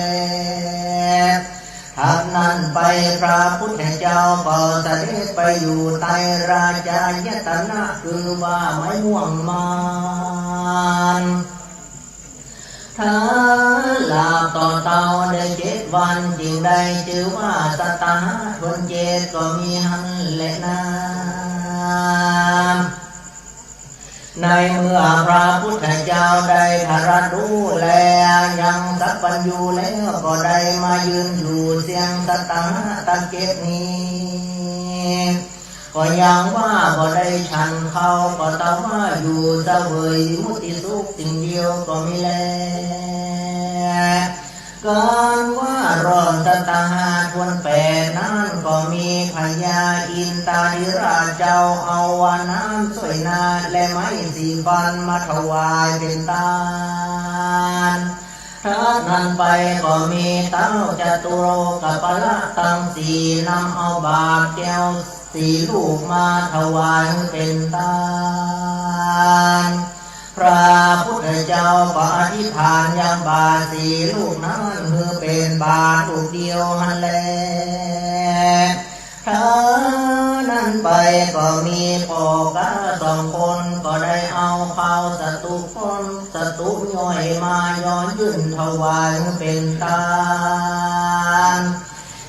ครั้นนั้นไปพระพุทธเจ้าก็เสด็จไปอยู่ใต้ราชายตนะ คือว่าไม้ม่วงมาน ถ้าหลับต่อเต้าได้เจ็ดวัน จึงได้จื้อว่าสัตตาหะทวนเจ็ดก็มีหั้นแลนา ในเมื่อพระพุทธเจ้าได้ตรัสรู้แล้วยังสัพพัญญูแล้ว ก็ได้มายืนอยู่เสี้ยงสัตตาหะตังเจ็ดนี้ ก็ยังว่าบ่ได้ฉันข้าว ก็แต่ว่าอยู่เสวยวิมุตติสุขสิ่งเดียวก็มีแล กันว่าร้อนสัตตาหะทวนแปดนั้นก็มีพญาอินทาธิราชเจ้าเอาว่าน้ำส้วยหน้าและไม้สีฟันมาถวายเป๋นตาน ครั้นนั้นไปก็มีเต๊าจตุโลกปัลละตังสี่นำเอาบาตรแก้วสี่ลูกมาถวายเป๋นตาน พระพุทธเจ้าก็อธิษฐานยังบาตรสี่ลูกนั้นหื้อเป๋นบาตรลูกเดียวหั้นแล ครั้นนั้นไปก็มีป้อก๊าสองคนก็ได้เอาข้าวสตุคนสตุย่อยมาย้อนยื่นถวายเป๋นตาน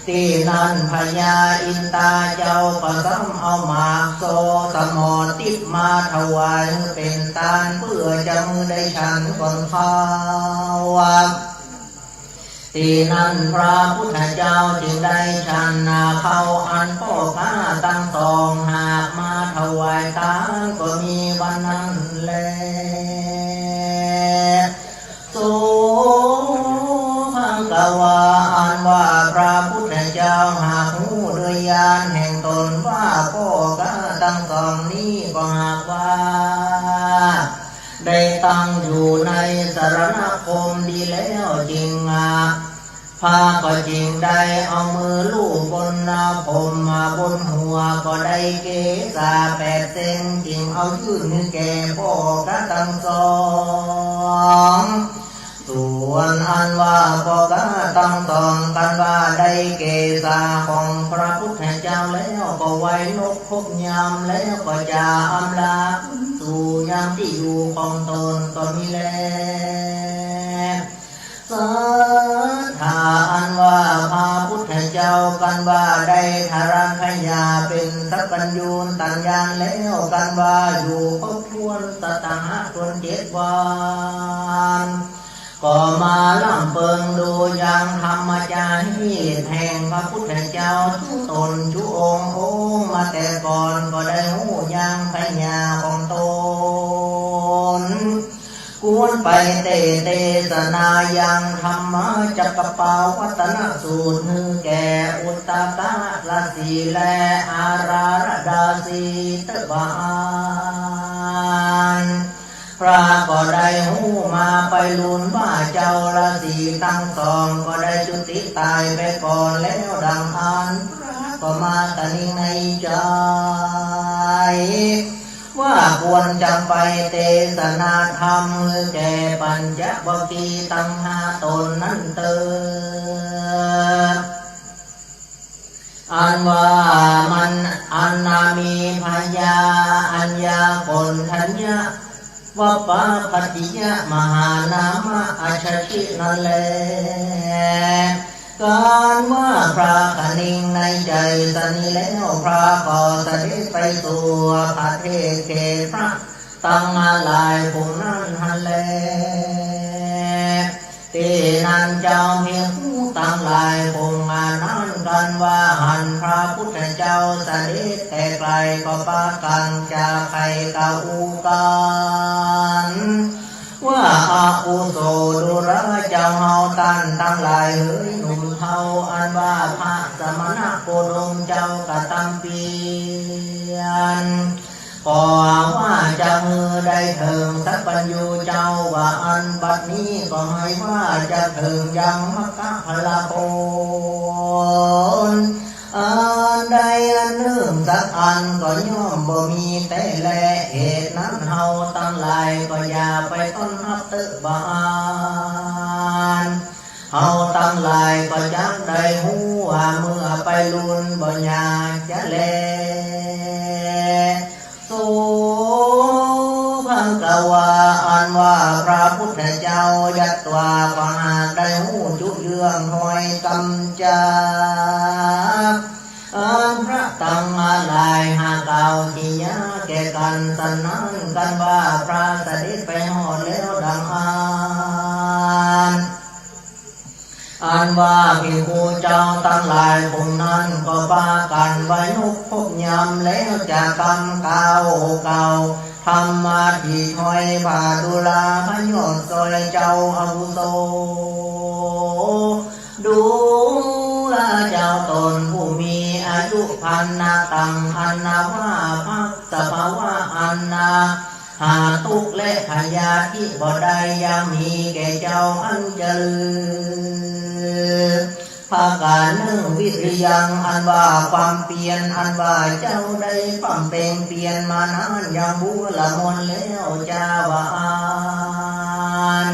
ตี้นั้นพญาอินทาเจ้าก็ซ้ำเอาหมากโสสมอติบมาถวายเป๋นตาน เปื้อจะหื้อได้ฉันก่อนข้าว ตี้นั้นพระพุทธเจ้าจึงได้ฉันนาข้าวอันป้อก๊าตังสองหาบมาถวายตานก็มีวันนั้นแล โสภะคะวา อันว่าพระพุทธเจ้าหากฮู้โดยญาณแห่งตนว่าป้อก๊าตังสองนี้ก็หากว่า ได้ตั้งอยู่ในสรณคมดีแล้วจริง พระก็จึงได้เอามือลูบบนหน้าผมมาบนหัวก็ได้เกศาแปดเส้น จึงเอายื่นหื้อแก่ป้อก๊าตังสอง ส่วนอันว่าป้อก๊าตังสองกันว่าได้เกศาของพระพุทธเจ้าแล้วก็ไหว้นกครบยามแล้วก็จะอำลาสู่ยังตี้อยู่ของตนก็มีแล สัตถาอันว่าพระพุทธเจ้ากันว่าได้ทรังขยาเป๋นสัพพัญญูตัญญาณแล้วกันว่าอยู่ครบถ้วนสัตตาหะทวนเจ็ดวัน ก็มาล่ำเปิงดูยังธรรมจารีตแห่งพระพุทธเจ้าทุกต๋นทุกองค์องค์มาแต่ก่อนก็ได้ฮู้ยังพญาของตน ควรไปเตเตสนายังธรรมจักรปวัตตนสูตรหื้อแก่อุตตะฤาษีและอาราธดาสีตบาล พระก็ได้ฮู้มาไปลุนว่าเจ้าฤาษีตังสองก็ได้จุติต๋ายไปก่อนแล้วดังอั้น พระก็มาตะหนิงในใจ๋ ว่า ควรจักไปเตสนาธรรมหื้อแก่ปัญจวัคคีย์ตังห้าต๋นนั้นเต๊อะ อันว่ามัน อันนามีพญาอัญญาโกณฑัญญะ วัปปะพัตติยะ มหานามะอัชชินั้นแล ก๋านว่าพระคะนิงในใจ๋สันนี้แล้ว พระก็เสด็จไปสู่ประเทศเขตพระตังหลายฝูงนั้นหั้นแล ตี้นั้นเจ้าภิกขุตังหลายฝูงอันนั้นกันว่าหันพระพุทธเจ้าเสด็จแต่ไกลก็ปากั๋นจะใค่กล่าวกั๋น ว่าอาวุโสดูราเจ้าเฮาต้านตังหลายเหยหนุ่มเฒ่า อันว่าพระสมณโคดมเจ้ากระตำเปียร ก็ว่าจะหื้อได้เถิงสัพพัญญูเจ้าว่าอั้น บัดนี้ก็หื้อว่าจะเถิงยังมัคคะผละผล อันใดอันนึ่งสักอันก็ย่อมบ่มีแต๊แล เหตุนั้นเฮาตังหลายก็อย่าไปต้อนฮับเต๊อะบ่าอั้น เฮาตังหลายก็จักได้ฮู้ว่าเมื่อไปลุนบ่อยากจะแล โสภะคะวา อันว่าพระพุทธเจ้ายัตวา ก็หากได้ฮู้จุเยื่องห้อยกำจัด อันพระตังหลายหากกล่าวกิริยาแก่กั๋นสันนั้น กันว่าพระเสด็จไปฮอดแล้วดังอั้น อันว่าภิกขุเจ้าตังหลายฝูงนั้นก็ปากั๋นไหว้นบครบยำแล้วจะกำกล่าวกล่าวธรรมาทิตย์ห้อยพระดูราพระยอดสวยเจ้าอาวุโส ดูราเจ้าต๋นผู้มีอายุพรรณะตัง อันนาว่าพักสภาวะอันนา หาตุ๊กข์และพยาธิบ่ได้ ยังมีแก่เจ้าอันเจริญ ประก๋านนึ่ง วิริยัง อันว่าความเปียร อันว่าเจ้าได้บำเพ็งเปียรมานานยังบูรมนแล้วจาว่าอั้น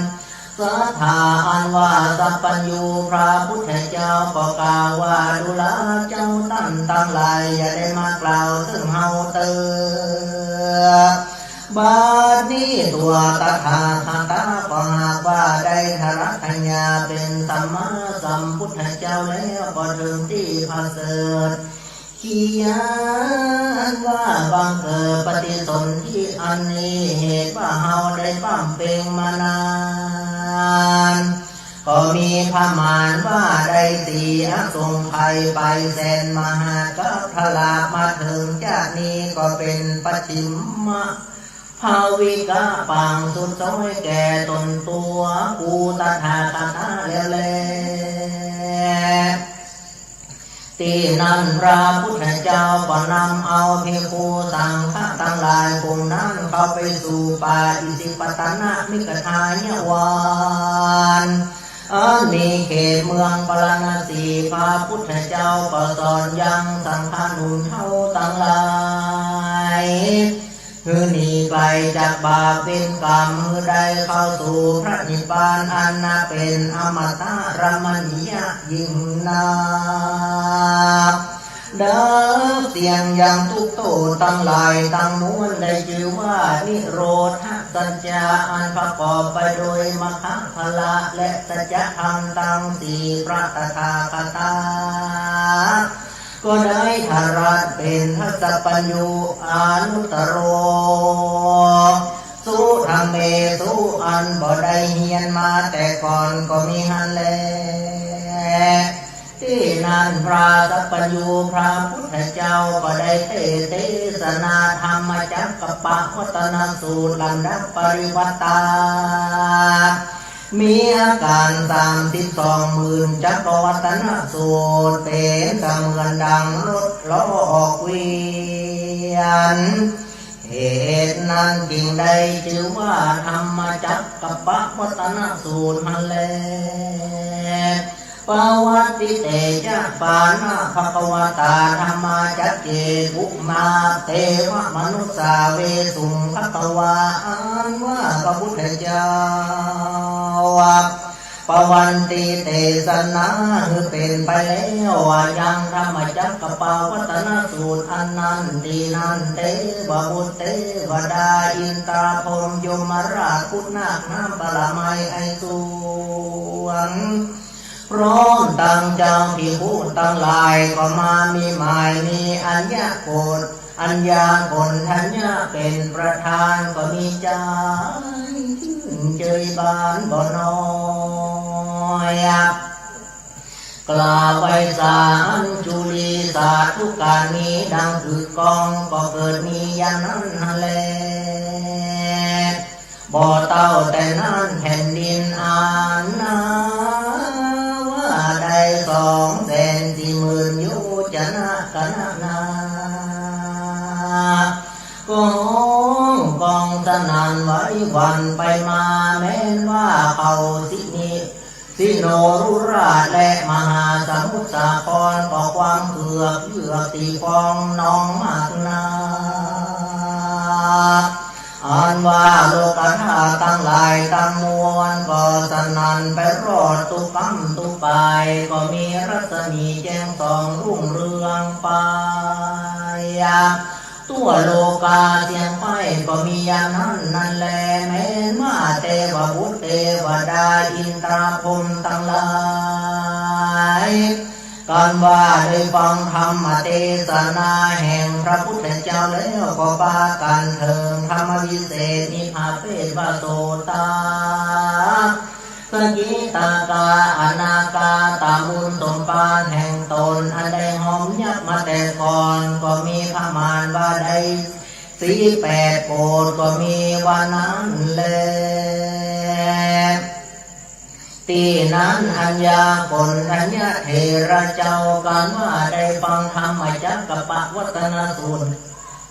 สัตถา อันว่าสัพพัญญูพระพุทธเจ้าก็กล่าวว่า ดูราเจ้าต้านตังหลายอย่าได้มากล่าวเซิ่งเฮาเต๊อะ บัดนี้ตั๋วตถาคตะก็หากว่าได้ทรัตยาเป๋นสัมมาสัมพุทธเจ้าแล้ว ก็เถิงตี้ประเสริฐ กิริยาอันว่าบังเกิดปฏิสนธิอันนี้ เหตุว่าเฮาได้บำเพ็งมานาน ก็มีประมาณว่าได้สี่อสงไขยไปแสนมหากัปปะละ มาเถิงจาตินี้ก็เป๋นปัจฉิมภาวิกะ ปางสุดซ้อยแก่ต๋นตั๋วกูตถาคตะแล้วแล ตี้นั้นพระพุทธเจ้าก็นำเอาภิกขุสังฆะตังหลายฝูงนั้นเข้าไปสู่ป่าอิสิปตนมิกทายวัน อันมีเขตเมืองปาราณสี พระพุทธเจ้าก็สอนยังสังฆะหนุ่มเฒ่าตังหลาย หื้อหนีไกลจากบาปเวรกรรม หื้อได้เข้าสู่พระนิพพาน อันนาเป๋นอมตะรมณียะยิ่งนัก ดับเสี้ยงยังตุ๊กข์โต้ษตังหลายตังมวล ได้จื้อว่านิโรธสัจจะ อันประกอบไปโดยมัคคะผละและสัจธรรมตังสี่ พระตถาคตะ ก็ได้ทรัสเป๋นทัสสะปัญญูอนุตตโร สุธรรมเมสุ อันบ่ได้เฮียนมาแต่ก่อนก็มีหั้นแล ตี้นั้นพระสัพพัญญูพระพุทธเจ้าก็ได้เตสน์เตสนาธรรมจักกัปปวัตตนสูตรลำดับปริวัตตา มีอาก๋านสามสิบสองหมื่นจักกัปปวัตตนสูตร เป๋นเสมือนดังรถล้อออกเวียน เหตุนั้นจึงได้จื้อว่าธรรมจักกัปปวัตตนสูตรหั้นแล ปวัตติเตจะ ปาณะภะคะวะตา ธัมมาจักเข ภุมมาเตวะมนุสสา เวสสุง ภะคะวา อันว่าพระพุทธเจ้า ปวัตติเตสนาหื้อเป๋นไปแล้ว ยังธัมมจักกัปปวัตตนสูตรอันนั้น ตี้นั้นเตวบุตรเตวดา อินตราพรหมยมราช พุทธนาคน้ำปะละไมไอสวง พร้อมตังเจ้าภิกขุตังหลาย ก็มามีหมาย มีอัญญะโกณ อัญญาโกณฑัญญะเป๋นประธาน ก็มีจาจื้นเจยบานบ่น้อย กล่าวไหว้สาอัญจุลี สาธุการนี้ดังกึกก้อง ก็เกิดมีอย่างนั้นแล บ่เต้าแต่นั้นแผ่นดินอันนาว่าได้สองแสนสี่หมื่นโยจนะ กะนะนา ก็ฮ้องก้องสนั่นไหวหวั่นไปมา แม้นว่าเขาสินิ สิโนรุราชและมหาสมุทรสาคร ก็ความเอือกเยือกตี้ฟองน้องมากนา อันว่าโลกธาตุตังหลายตังมวล ก็สนั่นไปรอดตุ๊กก้ำตุ๊กปาย ก็มีรัศมีแจ้งส่องรุ่งเรืองไป ทั่วโลกาเสี้ยงไป ก็มีอย่างนั้นนั้นแล แม้นว่าเตวบุตรเตวดา อินตราพรหมตังหลาย กันว่าได้ฟังธรรมเตสนาแห่งพระพุทธเจ้าแล้ว ก็ปากั๋นเถิงธรรมวิเศษ มีพระเภทว่าโสตา สกิตากา อนาคาตา บุญสมภารแห่งตน อันได้หอมยับมาแต่ก่อน ก็มีประมาณว่าได้สี่แปดโกฏ ก็มีว่านั้นแล ตี้นั้นอัญญาโกณฑัญญะเถระเจ้า กันว่าได้ฟังธัมมจักกัปปวัตตนสูตร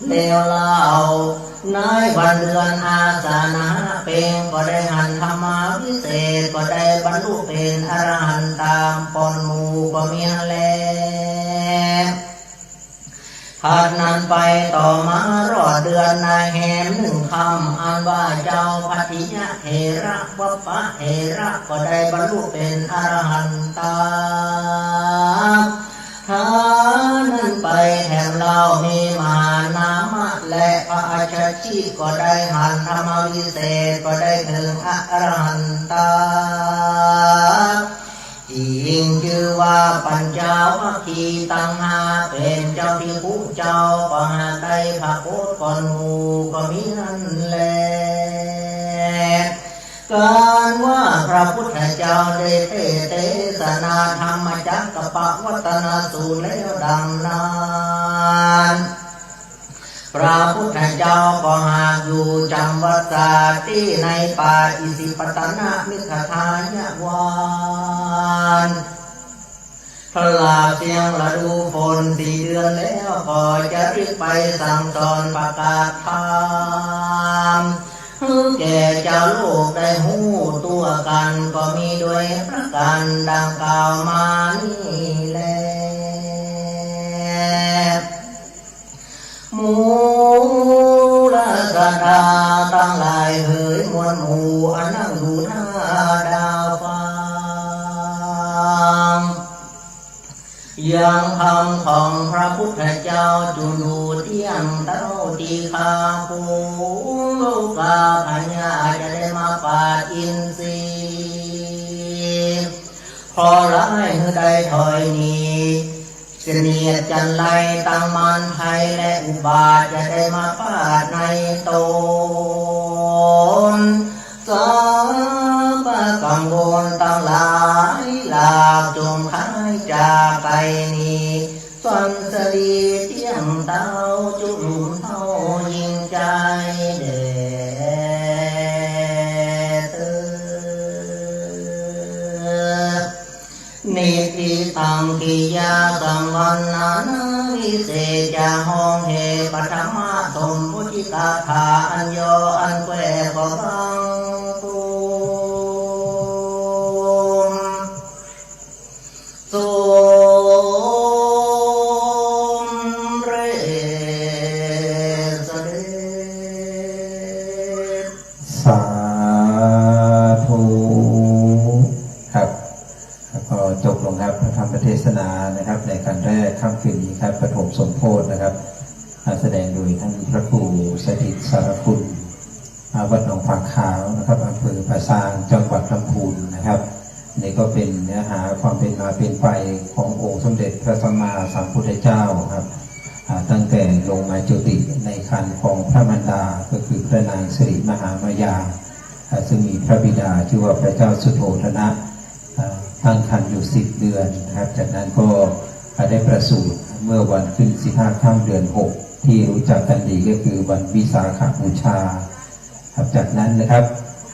แล้วเล่า ในวันเดือนอาสาหะเพ็ง ก็ได้หันธรรมาวิเศษ ก็ได้บรรลุเป๋นอรหันตาก่อนหมู่ ก็มีหั้นแล ถัดนั้นไปต่อมารอดเดือนนาแหมหนึ่งค่ำ อันว่าเจ้าภัททิยะเถระ วัปปะเถระ ก็ได้บรรลุเป๋นอรหันตา เท่านั้นไปแถมเล่ามีมหานามะและพระอัจฉริก็ได้หันธรรมวิเศษ ก็ได้เถิงอรหันตา อิงจื้อว่าปัญจวัคคีย์ตังห้าเป๋นเจ้าภิกขุเจ้า ก็หากได้พระโอษฐ์ก่อนหมู่ก็มีนั้นแล กันว่าพระพุทธเจ้าได้เตเตสนาธัมมจักกัปปวัตตนสูตรแล้วดังนั้น พระพุทธเจ้าก็หากอยู่จำวัสสาตี้ในป่าอิสิปตนมิคทายะวัน พระลาเสียงฤดูฝนสี่เดือนแล้วก็จะรีบไปสั่งสอนประกาศธรรม หื้อแก่เจ้าโลกได้ฮู้ตั๋วกั๋น ก็มีโดยประก๋านดังกล่าวมานี้แล หมู่ราษฎาตังหลายเหย มวลหมู่อันนั่งอยู่หน้าดาฟัง ยังธรรมของพระพุทธเจ้าจุ่งอยู่เตี้ยงเต้า ตี้ข้าฝูงโลกาพญาจะได้มาปาดอินทรีย์ เพราะร้ายหื้อได้ถอยหนี เสนียดจัญไรตังมารไพยและอุบาทจะได้มาปาดในตน สัพพะกังวลตังหลายหลากจงคลายจากไปนี้ สันสลีเตี้ยงเต้าจุ่มเต้ายิ่งใจแด่เธอ นิทธิตังกิยาสังวัณณานาวิเศษจะฮ้องเฮ ปฐมสมโพธิกาถาอันย่ออันแกว่ก็บังคม สาธุ ครับ แล้วก็จบลงครับ พระธรรมเทศนานะครับ ในการแรกค่ำคืนนี้ครับ ปฐมสมโภชนะครับ อ่า แสดงโดยท่านพระครูสถิตสารคุณ อ่า วัดหนองผาขาวนะครับ อำเภอป่าซาง จังหวัดลำพูนนะครับ นี่ก็เป็นเนื้อหาความเป็นมาเป็นไปขององค์สมเด็จพระสัมมาสัมพุทธเจ้าครับ อ่า ตั้งแต่ลงมาจุติในครรภ์ของพระมารดา ก็คือพระนางสิริมหามายา อ่า ซึ่งมีพระบิดาชื่อว่าพระเจ้าสุโธทนะ อ่า ตั้งครรภ์อยู่สิบเดือนนะครับ จากนั้นก็ได้ประสูติเมื่อวันขึ้นสิบห้าค่ำเดือนหก ที่รู้จักกันดีก็คือวันวิสาขบูชา ครับ จากนั้นนะครับ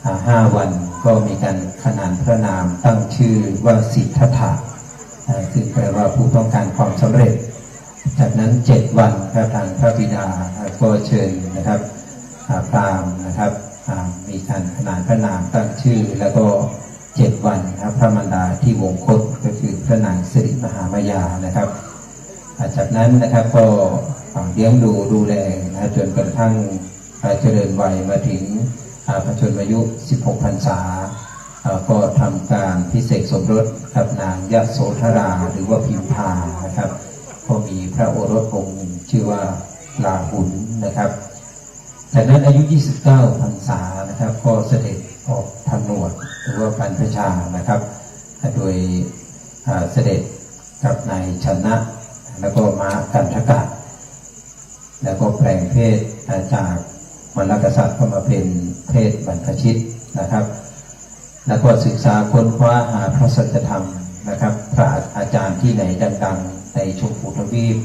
อ่า ห้าวันก็มีการขนานพระนามตั้งชื่อว่าสิทธัตถะ อ่า ซึ่งแปลว่าผู้ต้องการความสำเร็จ จากนั้นเจ็ดวันครับ ทางพระบิดา อ่า ก็เชิญนะครับ อ่า พราหมณ์นะครับ อ่า มีการขนานพระนามตั้งชื่อ แล้วก็เจ็ดวันนะครับ พระมารดาที่วงคตก็คือพระนางสิริมหามายานะครับ อ่า จากนั้นนะครับก็ อ่า เลี้ยงดูดูแลนะครับ จนกระทั่ง อ่า เจริญวัยมาถึง อ่า พระชนมายุสิบหกพรรษา อ่า ก็ทำการพิเศษสมรสกับนางยโสธรา หรือว่าพิมพานะครับ ก็มีพระโอรสองค์หนึ่งชื่อว่าลาหุลนะครับ จากนั้นอายุยี่สิบเก้าพรรษานะครับ ก็เสด็จออกผนวด หรือว่าบรรพชานะครับ โดย อ่า เสด็จกับนายชนะ แล้วก็ม้ากันทกะ แล้วก็แปลงเพศ อ่า จากมลกษัตริย์ก็มาเป็นเพศบรรพชิตนะครับ แล้วก็ศึกษาค้นคว้าหาพระสัจธรรมนะครับ พระอาจารย์ที่ไหนดังๆ ในชมพูทวีป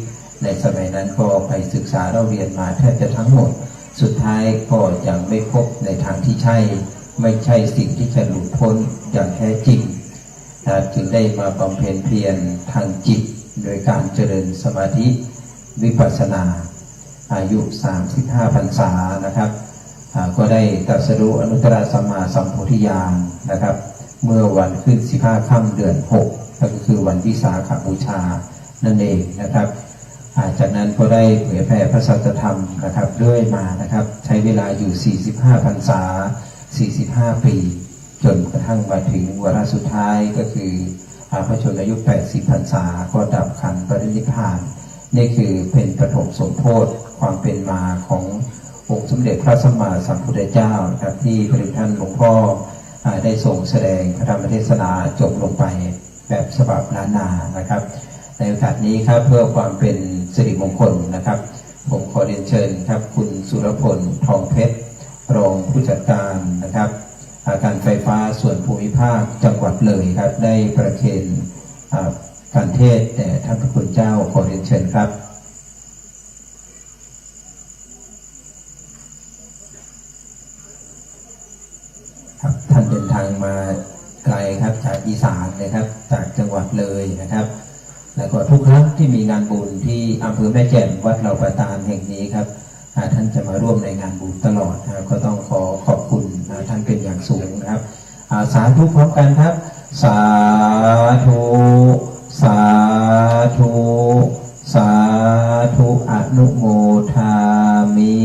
ในสมัยนั้นก็ไปศึกษาเล่าเรียนมาแทบจะทั้งหมด สุดท้ายก็ยังไม่พบในทางที่ใช่ ไม่ใช่สิ่งที่จะหลุดพ้นอย่างแท้จริง นะครับ จึงได้มาบำเพ็ญเพียรทางจิต โดยการเจริญสมาธิวิปัสสนา อายุสามสิบห้าพรรษานะครับ อ่า ก็ได้ตรัสรู้อนุตตรสัมมาสัมโพธิญาณนะครับ เมื่อวันขึ้นสิบห้าค่ำเดือนหก ก็คือวันวิสาขบูชานั่นเองนะครับ อ่า จากนั้นก็ได้เผยแผ่พระสัจธรรมนะครับ เรื่อยมานะครับ ใช้เวลาอยู่สี่สิบห้าพรรษา สี่สิบห้าปี จนกระทั่งมาถึงวาระสุดท้ายก็คือ อ่า พระชนมายุแปดสิบพรรษา ก็ดับขันธปรินิพพาน นี่คือเป็นปฐมสมโภชความเป็นมาขององค์สมเด็จพระสัมมาสัมพุทธเจ้านะครับ ที่พระเดชท่านหลวงพ่อ อ่า ได้ทรงแสดงพระธรรมเทศนาจบลงไปแบบฉบับล้านนานะครับ ในโอกาสนี้ครับ เพื่อความเป็นสิริมงคลนะครับ ผมขอเรียนเชิญครับ คุณสุรพล ทองเพชร รองผู้จัดการนะครับ อ่า การไฟฟ้าส่วนภูมิภาคจังหวัดเลยครับ ได้ประเคน อ่า การเทศน์แด่ท่านพระคุณเจ้า ขอเรียนเชิญครับ ครับ ท่านเดินทางมาไกลครับ จากอีสานเลยครับ จากจังหวัดเลยนะครับ แล้วก็ทุกครั้งที่มีงานบุญที่อำเภอแม่แจ่ม วัดเหล่าป่าตาดแห่งนี้ครับ อ่า ท่านจะมาร่วมในงานบุญตลอดนะครับ ก็ต้องขอขอบคุณนะ ท่านเป็นอย่างสูงนะครับ อ่า สาธุพร้อมกันครับ สาธุ สาธุ สาธุ อนุโมทามิ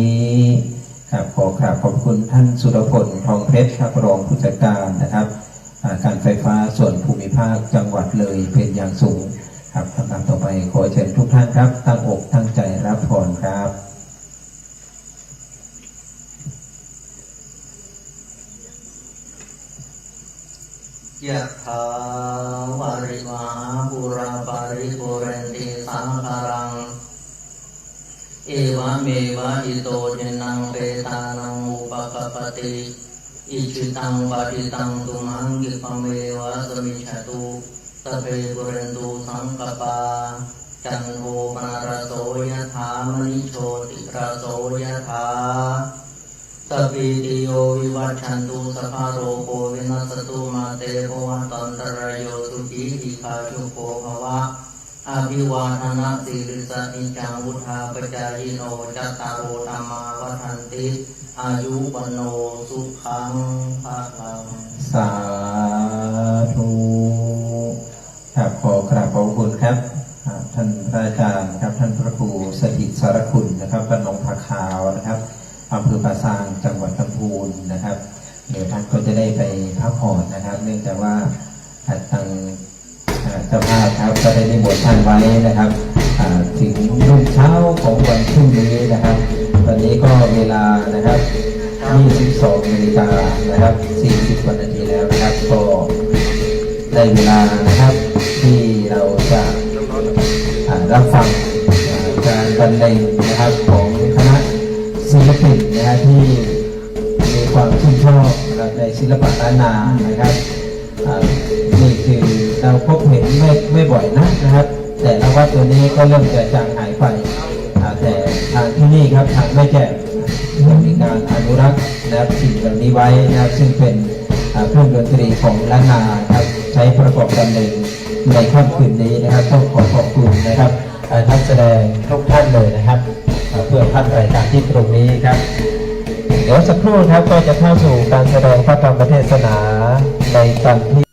ครับ ขอกราบขอบคุณท่านสุรพล ทองเพชรครับ รองผู้จัดการนะครับ อ่า การไฟฟ้าส่วนภูมิภาคจังหวัดเลยเป็นอย่างสูงครับ ลำดับต่อไปขอเชิญทุกท่านครับ ตั้งอกตั้งใจรับพรครับ ยะถา วาริวาหาปูรา ปาริปูเรนติสาคารัง เอวะเมวะ อิโต ทินนัง เปตานัง อุปะกัปปติ อิจฉิตัง ปัตถิตัง ตุมหัง คิปะเมวะ สะมิชฌะตุ สัพเพ ปูเรนตุ สังกัปปา จันโท ปะนะระโส ยะถา มะณิ โชติระโส ยะถา สัพพีติโย วิวัชชันตุ สัพพะโรโค วินัสสะตุ มาเต ภวัตวันตะราโย สุขี ทีฆายุโก ภะวะ อะภิวาทะนะสีลิสสะ นิจจัง วุฑาปะจายิโน จัตตาโร ธัมมา วัฑฒันติ อายุ วัณโณ สุขัง พะลัง สาธุ ครับ ขอกราบขอบคุณครับ อ่า ท่านพระอาจารย์ครับ ท่านพระครูสถิตสารคุณนะครับ วัดหนองผาขาวนะครับ อำเภอป่าซาง จังหวัดลำพูน บูรณ์นะครับ เดี๋ยวท่านก็จะได้ไปพักผ่อนนะครับ เนื่องจากว่า อ่า ตัง อ่า เจ้าภาพครับ ก็ได้นิมนต์ท่านไว้นะครับ อ่า ถึงรุ่งเช้าของวันพรุ่งนี้นะครับ ตอนนี้ก็เวลานะครับ ยี่สิบสองนาฬิกานะครับ สี่สิบกว่านาทีแล้วนะครับ ก็ได้เวลานะครับ ที่เราจะ อ่า รับฟัง อ่า การบรรเลงนะครับ ของคณะศิลปินนะฮะ ที่มีความชื่นชอบนะครับ ในศิลปะล้านนานะครับ อ่า นี่คือเราพบเห็นไม่ ไม่บ่อยนักนะครับ แต่ละวัดตัวนี้ก็เริ่มจะจางหายไป อ่า แต่ทางที่นี่ครับ ทางแม่แจ่มยังมีการอนุรักษ์นะครับ สิ่งเหล่านี้ไว้นะครับ ซึ่งเป็น อ่า เครื่องดนตรีของล้านนาครับ ใช้ประกอบบรรเลงในค่ำคืนนี้นะครับ ต้องขอขอบคุณนะครับ อ่า นักแสดงทุกท่านเลยนะครับ อ่า เพื่อพันรายการที่ตรงนี้ครับ เดี๋ยวสักครู่ครับ ก็จะเข้าสู่การแสดงพระธรรมเทศนาในตอนที่